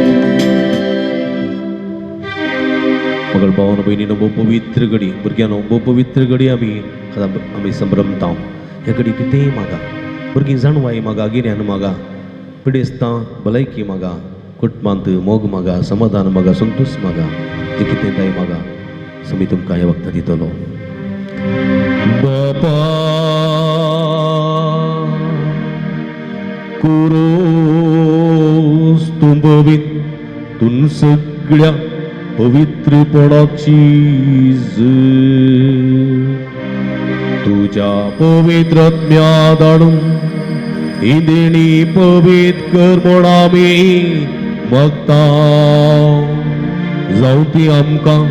मगर भावानो भयणीनो भोव पवित्र घडी, भुरग्यांनो भोव पवित्र घडी आमी आमी संभ्रमता. ह्या घडी कितेंय मागा, भुरगीं जाणवाय मागा, गिन्यान मागा, पिडेस्तां भलायकी मागा, कुटुंबांत मोग मागा, समाधान मागा, संतोश मागा, जें कितें जाय मागा, समी तुमकां ह्या वखदां दितलो. बापा कुरोस तूं पवित्र तूं सगळ्या पवित्रपणाची तुज्या पवित्र आत्म्या धाडून ही देणी पवित्र कर म्हूण आमी मागता. जावं ती आमकां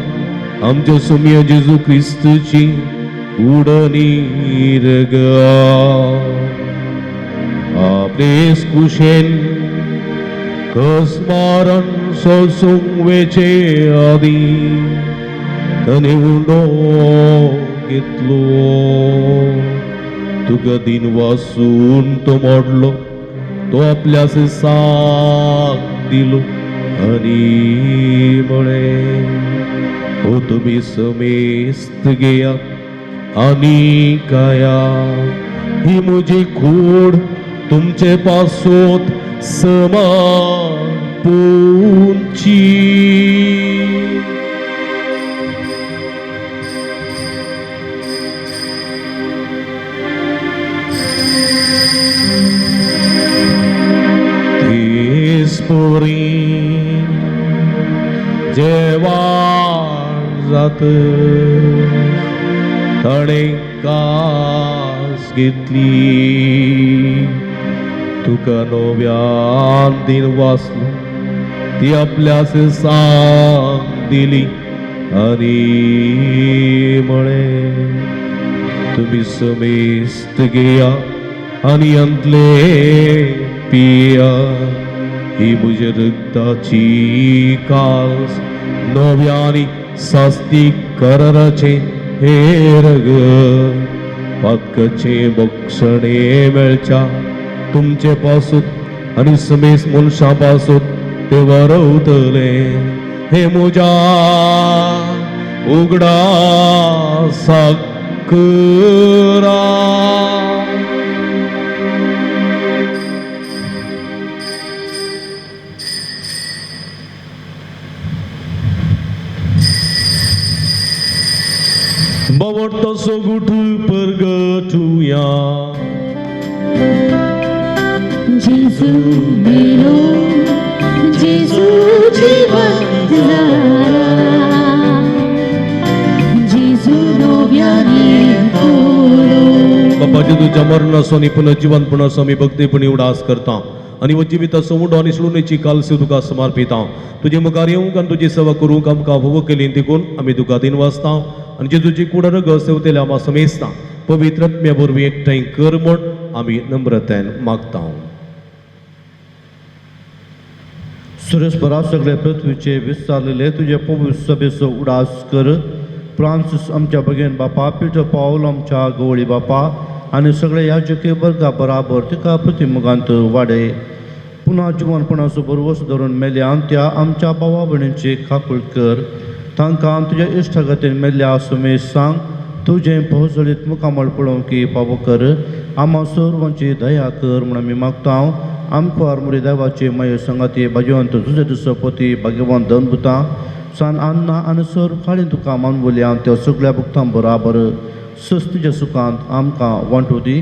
आमच्या सुम्या जेजू क्रिस्तची उडनीर आपले कुशेन कसमारण सोसूंक वेचे आदी ताणें उंडो घेतलो, तुका दिन वासून तो मोडलो, तो आपल्या साक दिलो आनी म्हळें, हो तुमी समेस्त घेयात आनी काया, ही म्हजी कूड तुमचे पासत समर्पूंची. तेच परी जेवाण जात ताणें कास घेतली, तुका नव्यान दिन वाचलो, ती आपल्या सांग दिली आनी म्हळें, तुमी समेस्त घेया आनी अंतले पिया, ही म्हज्या रक्ताची कास नव्या आनी सास्ती कराराचें हे रग, पातकाचें बक्षणें मेळच्या तुमचे पासून आनी समेस्त मनशां पासून ते वरवतले. हे म्हज्या उगडासाक करा. बावटो गुठ परगटुया. जेजू मेलो, जेजू जिवन जाला, जेजू नव्याने कोलो. बाबा जेजूच्या मरणाचो आनी पुनर्जिवनपणाचो आमी भक्तीपणी उडास करता आनी हो जिविताचो उंडो आनी सोडणेची कालसी तुका समर्पिता. तुजे मुखार येवंक आनी तुजी सेवा करूंक आमकां फावो केली देखून आमी तुका दिन वाचता आनी जेजूची कूड रगत सेवतेल्या आमा समेस्ता पवित्र आत्म्या वरवीं एकठांय कर म्हूण आमी नम्रतायेन मागता. सुरेशपरा सगळे पृथ्वीचे विस्तारलेले तुजे पवित्र सभेचो उडास कर. फ्रांसीस आमच्या भगेन बापा, पिटर पावल आमच्या गवळी बापा आनी सगळे याजकी वर्गा बराबर तिका प्रतिमुगांत वाडय. पुन्हा जिवनपणाचो बरवस धरून मेल्यान त्या आमच्या भावा भयणींची काकूळ कर. तांकां तुज्या इश्टागतीन मेल्ल्या सुमेसांक तुजें पोजळीत मुखामळ पळोवंक फावो कर. आमा सर्वांची दया कर म्हूण आमी मागता. आमकां आरमुरी देवाची माये संगाती भाग्यवंत तुजे दुसपती भाग्यवंत धनभुतां सान अन्ना आनी सर्व खाळी तुका मानवल्या त्या सगळ्या भक्तां बराबर सस तुज्या सुखांत आमकां वांटू दी.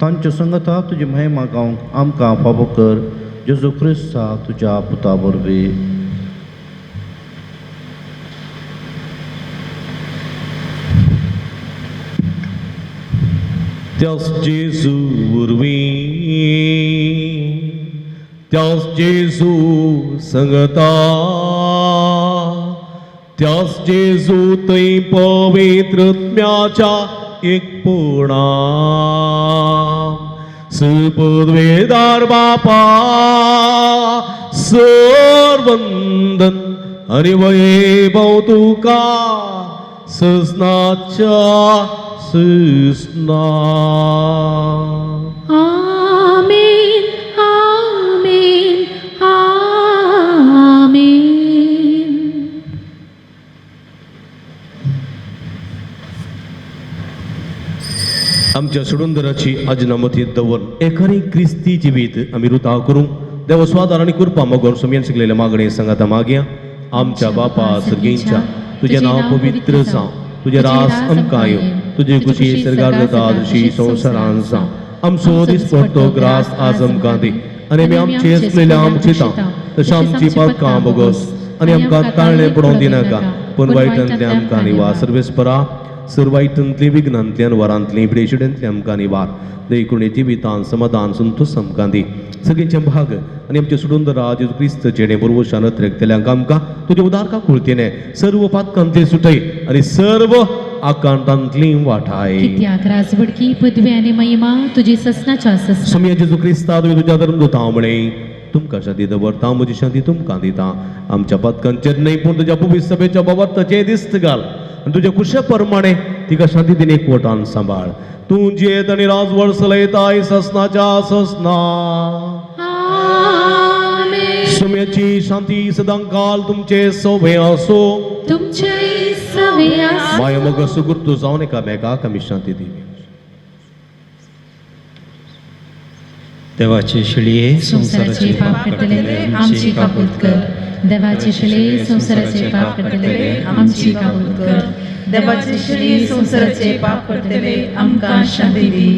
तांच्या संगता तुजी महिमा गावंक आमकां फावो कर. जेजू क्रिस्ता तुज्या पुता वरवीं. त्याच जेजू वरवीं, त्याच जेजू संगता, त्याच जेजू थंय पवित्रत्म्याच्या एकपणा सुपदवेदार बापा सरवंदन आनी वैभव तुका सजनाच्या सजना. आमेन आमेन आमेन. आमच्या सुडुंदराची अजनामती दवर एखादी क्रिस्ती जिवीत आमी रुता करूंक देव स्वादार आनी कृपा मगोर सुमयन शिकलेले मागणे सांगाता मागया. आमच्या बापा सर्गींच्या तुजें नांव पवित्र जावं, तुजें रास आमकां येवं, तुजी खुशी सर्गार जाता तशी संवसारान जावं. आमचो दिसपडटो ग्रास आज आमकां दी आनी आमी आमचे आसलेल्या आमचे तशें आमची पातकां बोगोस आनी आमकां ताळणें पडोवंक दिनाका, पूण वायटांतलें आमकां निवार. सर्वेस्परा सर्वायटांतली विघ्नांतल्यान वरांतली ब्रेशिडेंतली आमकां निवार. देखून जिवितान समाधान संतोष आमकां दी. सगळ्यांचे भाग आनी आमचे सुडून राज क्रिस्त जेणे बरोबर रेखतल्यांक आमकां तुजे उदार का कुळतेने सर्व पातकांतले सुटय आनी सर्व आकांतांतली वाठाय. कित्याक राजवडकी पदवी आनी महिमा तुजी ससनाच्या ससना. स्वामी जेजू क्रिस्ता तुवें तुज्या धर्म दुता म्हळें तुमकां शांती दवरता, म्हजी शांती तुमकां दिता. आमच्या पातकांचेर न्हय पूण तुज्या पवित्र सभेच्या बाबत दिस्त घाल आनी तुज्या कुशे प्रमाणे तिका शांती दिन एकवटान सांबाळ. तूं जियेत आनी राजवड चलयताय ससनाच्या ससना. सुम्याची शांती सदांकाल तुमचे सोबे असो. तुमचे सवे आसो. माया मग सुगुर्तू जावन एकामेकाक आमी शांती दिवी. देवाचे शिळये संवसाराचे पाप काडटले आमची काकूत कर. देवाचे शिळये संवसाराचे पाप काडटले आमची काकूत कर. देवाचे शिळये संवसाराचे पाप काडटले आमकां शांती दी.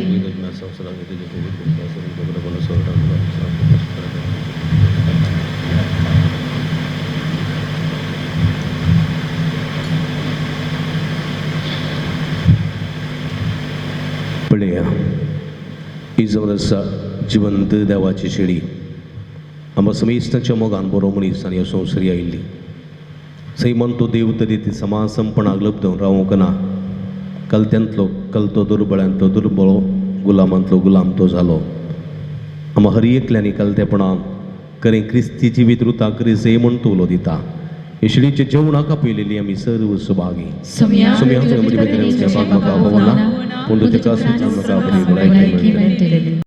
पळया ही जावन आसा जिवंत देवाची शेळी. आमकां समेस्तांच्या मोगान बरो मनीस आनी ह्या संवसारी आयिल्ली सैमान तो देव तरी ती समासमपणाक लब्धून रावूंक ना. कलत्यांतलो कलतो, दुर्बळ्यांतलो दुर्बळो, गुलामांतलो गुलाम तो जालो. आमकां हर एकल्यांनी कलतेपणान करें क्रिस्ती जिवीत रुता करी म्हूण तो उलो दिता. हे शेळीच्या जेवणाक आपयलेली आमी सर्व सुभागी. सुम्या पूण तुज्या कासूच आमकां बरी भलायकी मेळटली.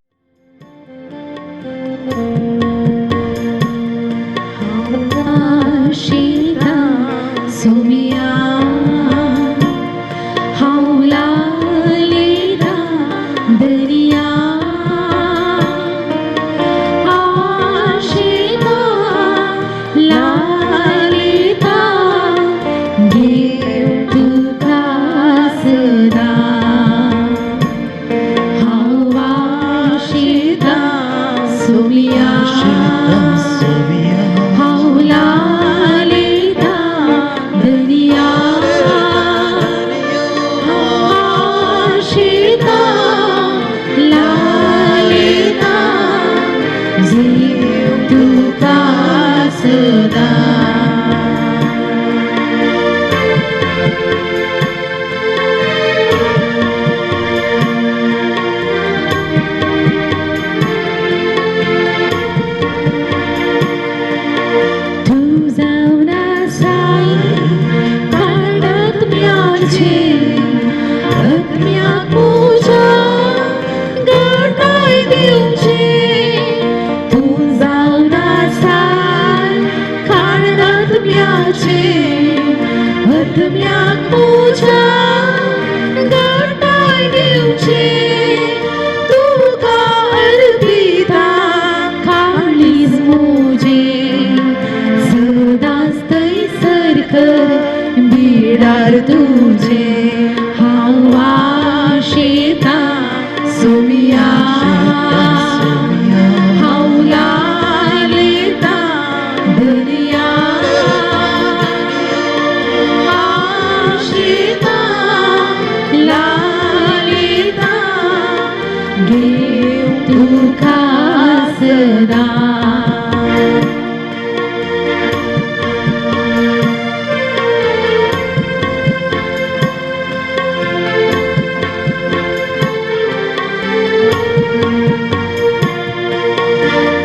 तूं जावन आसाय काळात्म्याचे. आत्म्याक म्हज्या घटाय दिवचे तुका अर्पिता काळीज म्हजें सदांच थंयसर कर बिडार तुजें हांव आशेतां सोमया हांव लालेतां दर्या आशेतां लालेतां घेव तुका सदां.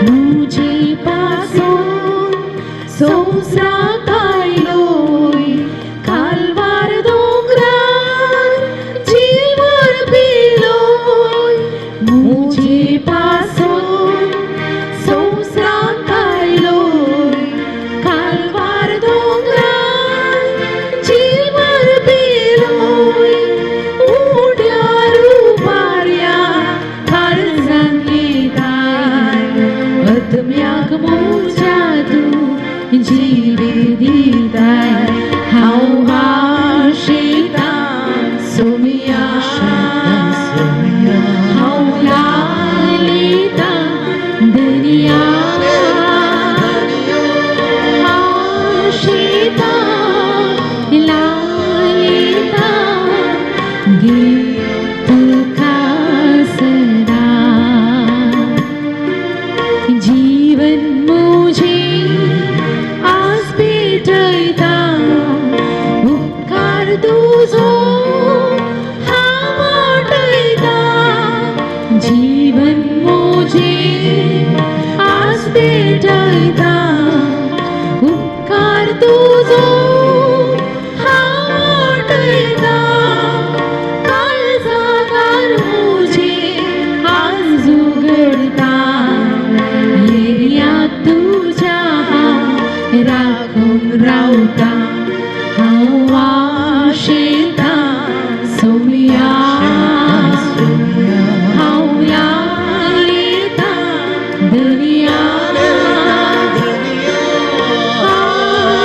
मुझे पासून संवसाराक आयलोय कालवार दोंगरार जीवर पिलोय मुझे पासून संवसाराक आयलोय कालवार दोंगरार जीवर पिलोय उड्यार उबार्या काळजान येताय आत्म्याक म्हज्या तूं जिवे दिताय हांव आशेतां सोमया हांव लालेतां दर्या आशेतां लालेतां घेव तुका सदां. जीवन मुझे आज भेटयता उपकार तुजो हांव वाटयता जीवन मुझे आज भेटयता उपकार तुजो हांव वाटयता काळजादार मुझे आज उगडता येया तुज्या हांव राखून रावता हांव आशेतां सोमया हांव लालेतां दर्या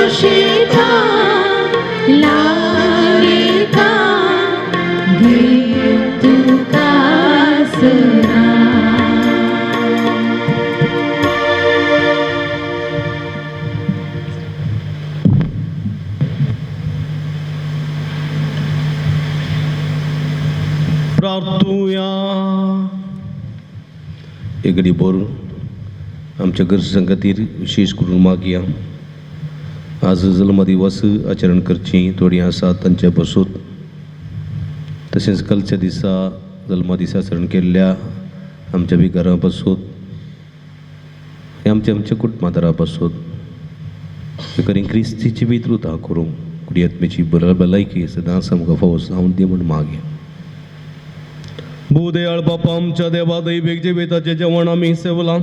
आशेतां लालेतां घेव तुका सदां. प्रार्थुया. एक घडी भरून आमच्या गरजां खातीर विशेश करून मागया. आज जल्मदिवस आचरण करची थोडीं आसात तांचे बसूत, तशेंच कालच्या दिसा जल्मदिसा आचरण केल्ल्या आमच्या विगारां पासून, आमच्या आमच्या कुटुंबादारां पासून करीन क्रिस्तीची विद्रुता करूंक कुडी आत्म्याची भलायकी सदांच आमकां फावो जावन दी म्हूण मागया. भूदयाळ बापा, आमच्या देवा, दैवीक जिविताचें जेवण आमी सेवलां.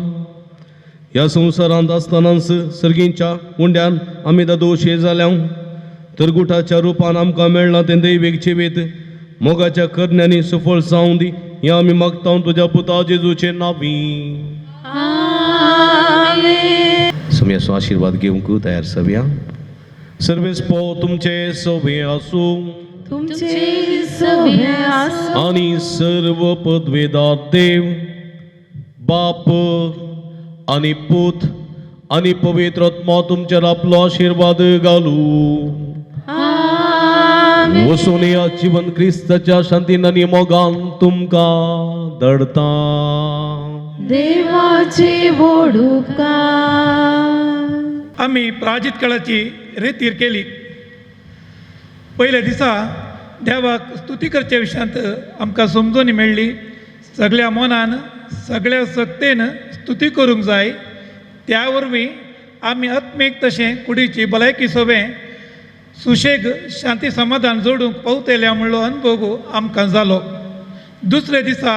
ह्या संवसारांत आसतनाच सर्गींच्या उंड्यान आमी दोशे जाल्या, तर गुटाच्या रुपान आमकां मेळ्ळां तें दैवीक जिवीत मोगाच्या करण्यांनी सफळ जावं दी, हें आमी मागता तुज्या पुता जेजूचे नांवी. सोमयाचो आशिर्वाद घेवंक तयार जावया. सर्वेस्पोर तुमचे सवे आसूं. तुमचे सवे आसूं. आणि सर्व पदवेदार देव बाप आणि पूत आणि पवित्र आत्मा तुमचेर आपलो आशिर्वाद घालू. वचून या, जिवन क्रिस्ताच्या शांतीन आनी मोगान तुमकां दडता. देवाचे व्हड उपकार. आमी प्राजित काळाची रेतीर केली. पयल्या दिसा देवाक स्तुती करच्या विशयांत आमकां समजून मेळ्ळी. सगळ्या मनान, सगळ्या सक्तेन स्तुती करूंक जाय. त्या वरवीं आमी आत्मीक तशें कुडीची भलायकी सोबें सुशेग शांती समाधान जोडूंक पावतल्या म्हणलो अनुभव आमकां जालो. दुसऱ्या दिसा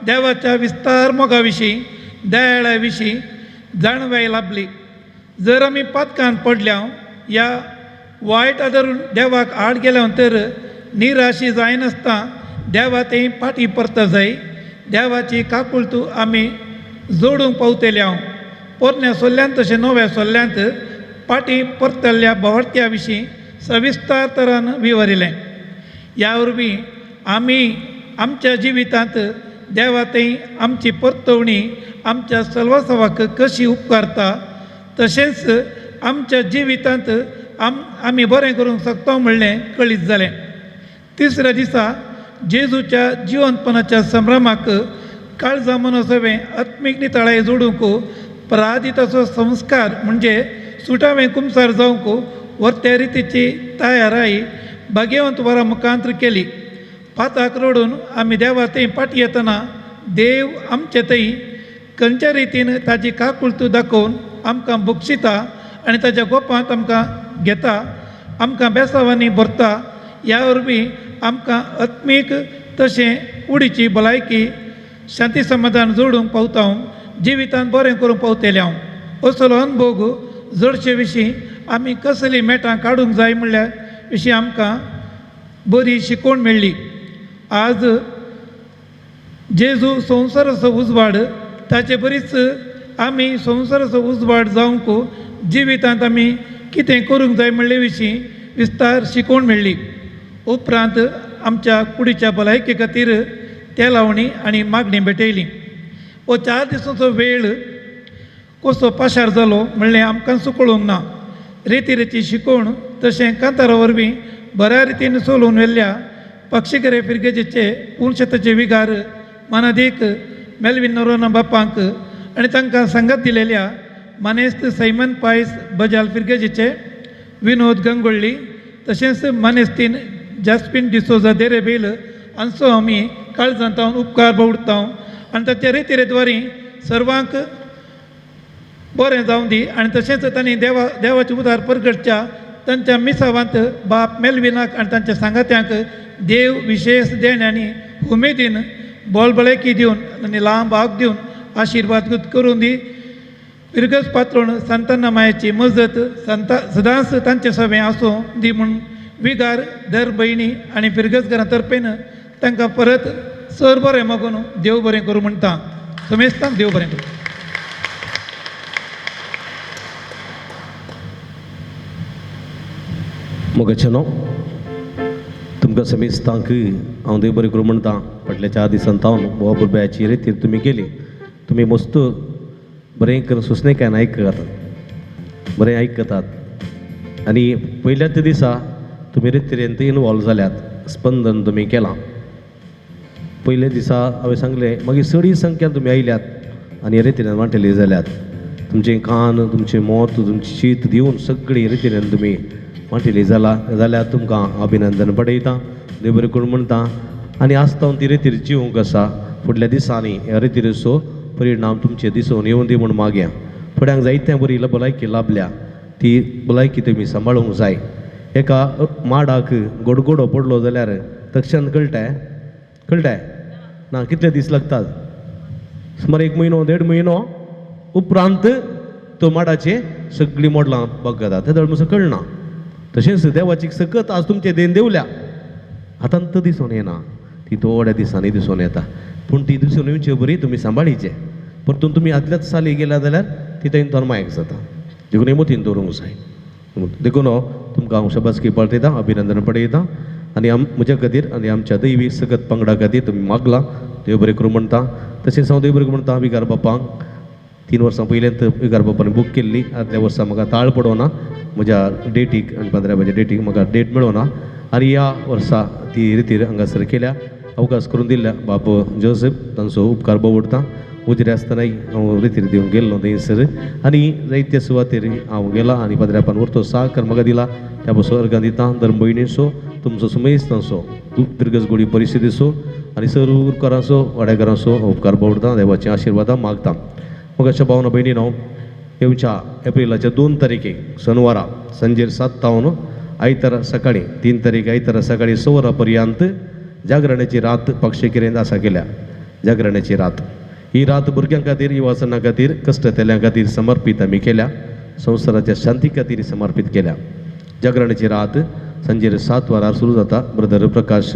देवाच्या विस्तार मोगा विशीं, दयाळा विशीं जाणवाय लाभली. जर आमी पातकान पडल्या या वायट आदरून देवाक आड गेल्या नंतर निराशी जायनासतना देवा थंय फाटीं परत जाय. देवाची काकुळटू आमी जोडूंक पावतले हांव. पोरण्या सोल्ल्यांत तशें नव्या सोल्ल्यांत फाटीं परतल्ल्या भोंवत्या विशीं सविस्तर तरान विवरिलें. ह्या वरवीं आमी आमच्या जिवितांत देवा थंय आमची परतवणी आमच्या सल्वासवाक कशी उपकारता तशेंच आमच्या जिवितांत आमी बरें करूंक शकता म्हणलें कळीत जालें. तिसऱ्या दिसा जेजूच्या जिवनपणाच्या संभ्रमाक काळजा मनोसवें आत्मीक नितळाय जोडूंक पराजिताचो संस्कार म्हणजे सुटावें कुमसार जावंक वर्ते रितीची तयाराय भाग्यवंत वरां मुखांत्र केली. पाताक रडून आमी देवा थंय फाटीं येतना देव आमचे थंय खंयच्या रितीन ताजी काकुळटू दाखोवन आमकां बक्षिता आनी ताच्या गोपांत आमकां घेता, आमकां बेसावांनी भरता. ह्या वरवीं आमकां आत्मीक तशें कुडीची भलायकी शांती समाधान जोडूंक पावता हांव, जिवितांत बरें करूंक पावतलें हांव. असलो अनुभोग जडशे विशीं आमी कसलीं मेटां काडूंक जाय म्हणल्यार विशीं आमकां बरी शिकवण मेळ्ळी. आज जेजू संवसाराचो उजवाड ताचे बरीच आमी संवसाराचो उजवाड जावंक जिवितांत आमी कितें करूंक जाय म्हणले विशीं विस्तार शिकवण मेळ्ळी. उपरांत आमच्या कुडीच्या भलायके खातीर तेलावणी आनी मागणी भेटयली. हो 4 दिसांचो वेळ कसो पाशार जालो म्हणलें आमकां कळूंक ना. रेती शिकवण तशें कांतारा वरवीं बऱ्या रितीन चलोवन व्हेल्ल्या पक्षीकरे फिरगेजेचे पुनशेताचे विगार मानादीक मेलवीन नरोना बापांक आनी तांकां सांगात दिलेल्या मानेस्त सैमन पायस बजाल फिरगेजेचे विनोद गंगोळ्ळी तशेंच मानेस्तीन जास्पिन डिसोजा देरेबेल हांचो आमी काळजांत उपकार बावडता आनी ताच्या रेती सर्वांक बरें जावं दी. आनी तशेंच तांणी देवाचे उदार परगटच्या तांच्या मिसावांत बाप मेलविनाक आनी तांच्या सांगात्यांक देव विशेश देण्यांनी उमेदीन बोलबळेकी दिवन आनी लांब आग दिवन आशिर्वाद करून दी. फिरगज पात्रोण संताना मायेची मजत संता सदांच तांचे सवें आसूं दी म्हूण विगार दर भयणी आनी फिरगज घरां तर्फेन तांकां परत सर बरें मागून देव बरें करूं म्हणटा. समेस्तांक देव बरें करूं. मोगाचें तुमकां समेस्तांक हांव देव बरें करूं म्हणटा. फाटल्या 4 दिसां तावन बोवा भुरग्याची रितीर तुमी केली. तुमी मस्त बरें करून सुचणेकायन आयकतात, बरें आयकतात आनी पयल्याच दिसा तुमी रितीरेंत इनवॉल्व जाल्यात, स्पंदन तुमी केलां. पयल्या दिसा हांवें सांगलें, मागीर चडी संख्यान तुमी आयल्यात आनी रितीन वांटेली जाल्यात. तुमचें कान, तुमचें मोत, तुमची शीत दिवन सगळी रितीन तुमी वांटेली जाल्यार तुमकां अभिनंदन पडयता, देव बरें करूं म्हणटा. आनी आसता ती रितीर जिवंक आसा. फुडल्या दिसांनी ह्या रितीचो परिणाम तुमचे दिसून येवन दी म्हूण मागया. थोड्यांक जायत्या बरी भलायकी लाभल्या, ती भलायकी तुमी सांबाळूंक जाय. एका माडाक गोडगोडो पडलो जाल्यार तक्षण कळटाय कळटाय ना कितले दीस लागतात, सुमार 1 म्हयनो 1.5 म्हयनो उपरांत तो माडाचे सगळीं मोडलां बगता तेदळ मातसो कळना. तशेंच देवाची सकत आज तुमचे देन देवल्या आतां तो दिसून येना, ती थोड्या दिसांनी दिसून येता. पूण ती दिसून येवचे बरी तुमी सांबाळीचे. परतून तुमी आदल्याच साली गेल्या जाल्यार ती थंय तोरमायक जाता. देखून मतीन दवरूंक जाय. देखून तुमकां हांव शाबासकी पळयता, अभिनंदन पळयता आनी म्हज्या खातीर आनी आमच्या दैवी सकत पंगडा खातीर तुमी मागलां देव बरें करूं म्हणटा. तशेंच हांव देव बरें करूं म्हणटा विगार बापांक. 3 वर्सां पयलींत विगार बापान बूक केल्ली. आदल्या वर्सा म्हाका ताळ पडोना म्हज्या डेटीक आनी 15 म्हज्या डेटीक म्हाका डेट मेळोना आनी ह्या वर्सा ती रितीर हांगासर केल्या, अवकाश करून दिल्ल्या बाप जोसेफ तांचो उपकार बावडटा. उजरे आसतनाय हांव रितीर दिवंक गेल्लो थंयसर आनी जायते सुवातेर हांव गेला आनी पाद्र्यापान व्हरतो साकर म्हाका दिला. त्या पासून अर्गां दिता धर्म भयणीचो तुमचो सुमेस्तांचो फिरगजगुडी परिस्थितीचो आनी सर उपकारांचो वाडेकारांचो उपकार बावडटा. देवाचे आशिर्वादां मागता. मग अशा भावना भयणीन हांव येवच्या एप्रिलाच्या 2 तारखेक शनिवारा सांजेर 7 तावन आयतारा सकाळी 3 तारीख आयतारा सकाळी 6 वरां पर्यंत जागरणाची रात पक्षेकेरेंत आसा केल्या. जागरणाची रात ही रात भुरग्यां खातीर, युवासना खातीर, कश्टतेल्यां खातीर समर्पीत आमी केल्या. संवसाराच्या शांती खातीर समर्पीत केल्या. जागरणाची रात सांजेर 7 वरार सुरू जाता. ब्रदर प्रकाश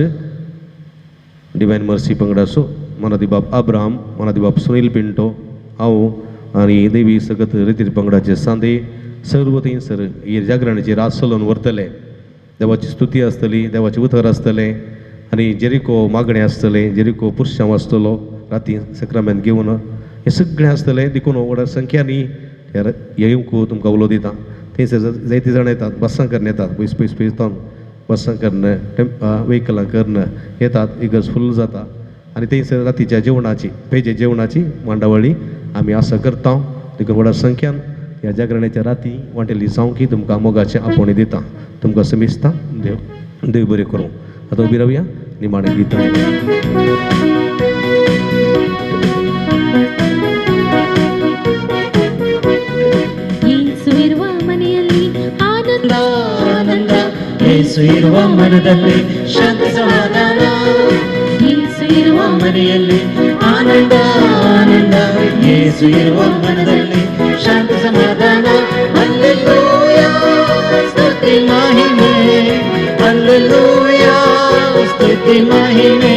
डिवायन मर्सी पंगडाचो, मनादी बाब अब्राहम, मनादी बाब सुनील पिंटो, हांव आनी देवी सगत रेतीर पंगडाचे सांदे सर्व थंयसर ही जागरणाची रात चलोवन व्हरतले. देवाची स्तुती आसतली, देवाचें उतर आसतलें आनी जेरिको मागणें आसतलें, जेरिको पुरशांव आसतलो राती सक्रामेंत घेवन, हें सगळें आसतलें. देखून व्हड संख्यांनी येवंक तुमकां उलो दिता. थंयसर जायते जाण येतात, बसां करून येतात, पयस पयस पयस जावन बसां करून वेहिकलां करून येतात. इगर्ज फुल जाता आनी थंयसर रातीच्या जेवणाची पेजे जेवणाची मांडावळी आमी आसा करता. देखून व्हडा संख्यान ह्या जागरणाच्या राती वांटेली जावंकी तुमकां मोगाचें आपोवणें दिता. तुमकां समिजता. देव देव बरें करूं. आतां उबी रावया निमाणें गितां. ಯೇಸು ಇರುವ ಮನೆಯಲ್ಲಿ ಆನಂದ ಆನಂದ, ಯೇಸು ಇರುವ ಮನದಲ್ಲಿ ಶಾಂತಿ ಸಮಾಧಾನ. ಯೇಸು ಇರುವ ಮನೆಯಲ್ಲಿ ಆನಂದ ಆನಂದ, ಯೇಸು ಇರುವ ಮನದಲ್ಲಿ ಶಾಂತಿ ಸಮಾಧಾನ. ಹಲ್ಲೆಲೂಯಾ ಸ್ತುತಿ ಮಹಿಮೆ, ಹಲ್ಲೆಲೂಯಾ ಸ್ತುತಿ ಮಹಿಮೆ,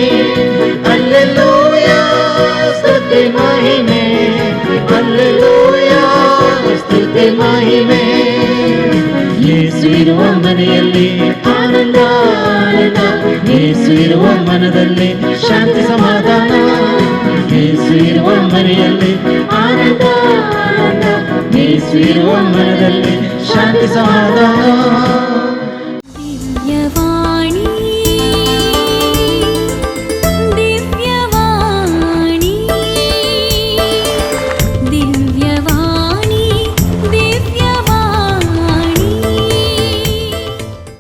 ಹಲ್ಲೆಲೂಯಾ ಸ್ತುತಿ ಮಹಿಮೆ, ಹಲ್ಲೆಲೂಯಾ ಸ್ತುತಿ ಮಹಿಮೆ. ಯೇಸು ಇರುವ ಮನೆಯಲ್ಲಿ ಆನಂದ ಆನಂದ, ಯೇಸು ಇರುವ ಮನದಲ್ಲಿ ಶಾಂತಿ ಸಮಾಧಾನ. ಯೇಸು ಇರುವ ಮನೆಯಲ್ಲಿ ಆನಂದ ಆನಂದ, ಯೇಸು ಇರುವ ಮನದಲ್ಲಿ ಶಾಂತಿ ಸಮಾಧಾನ.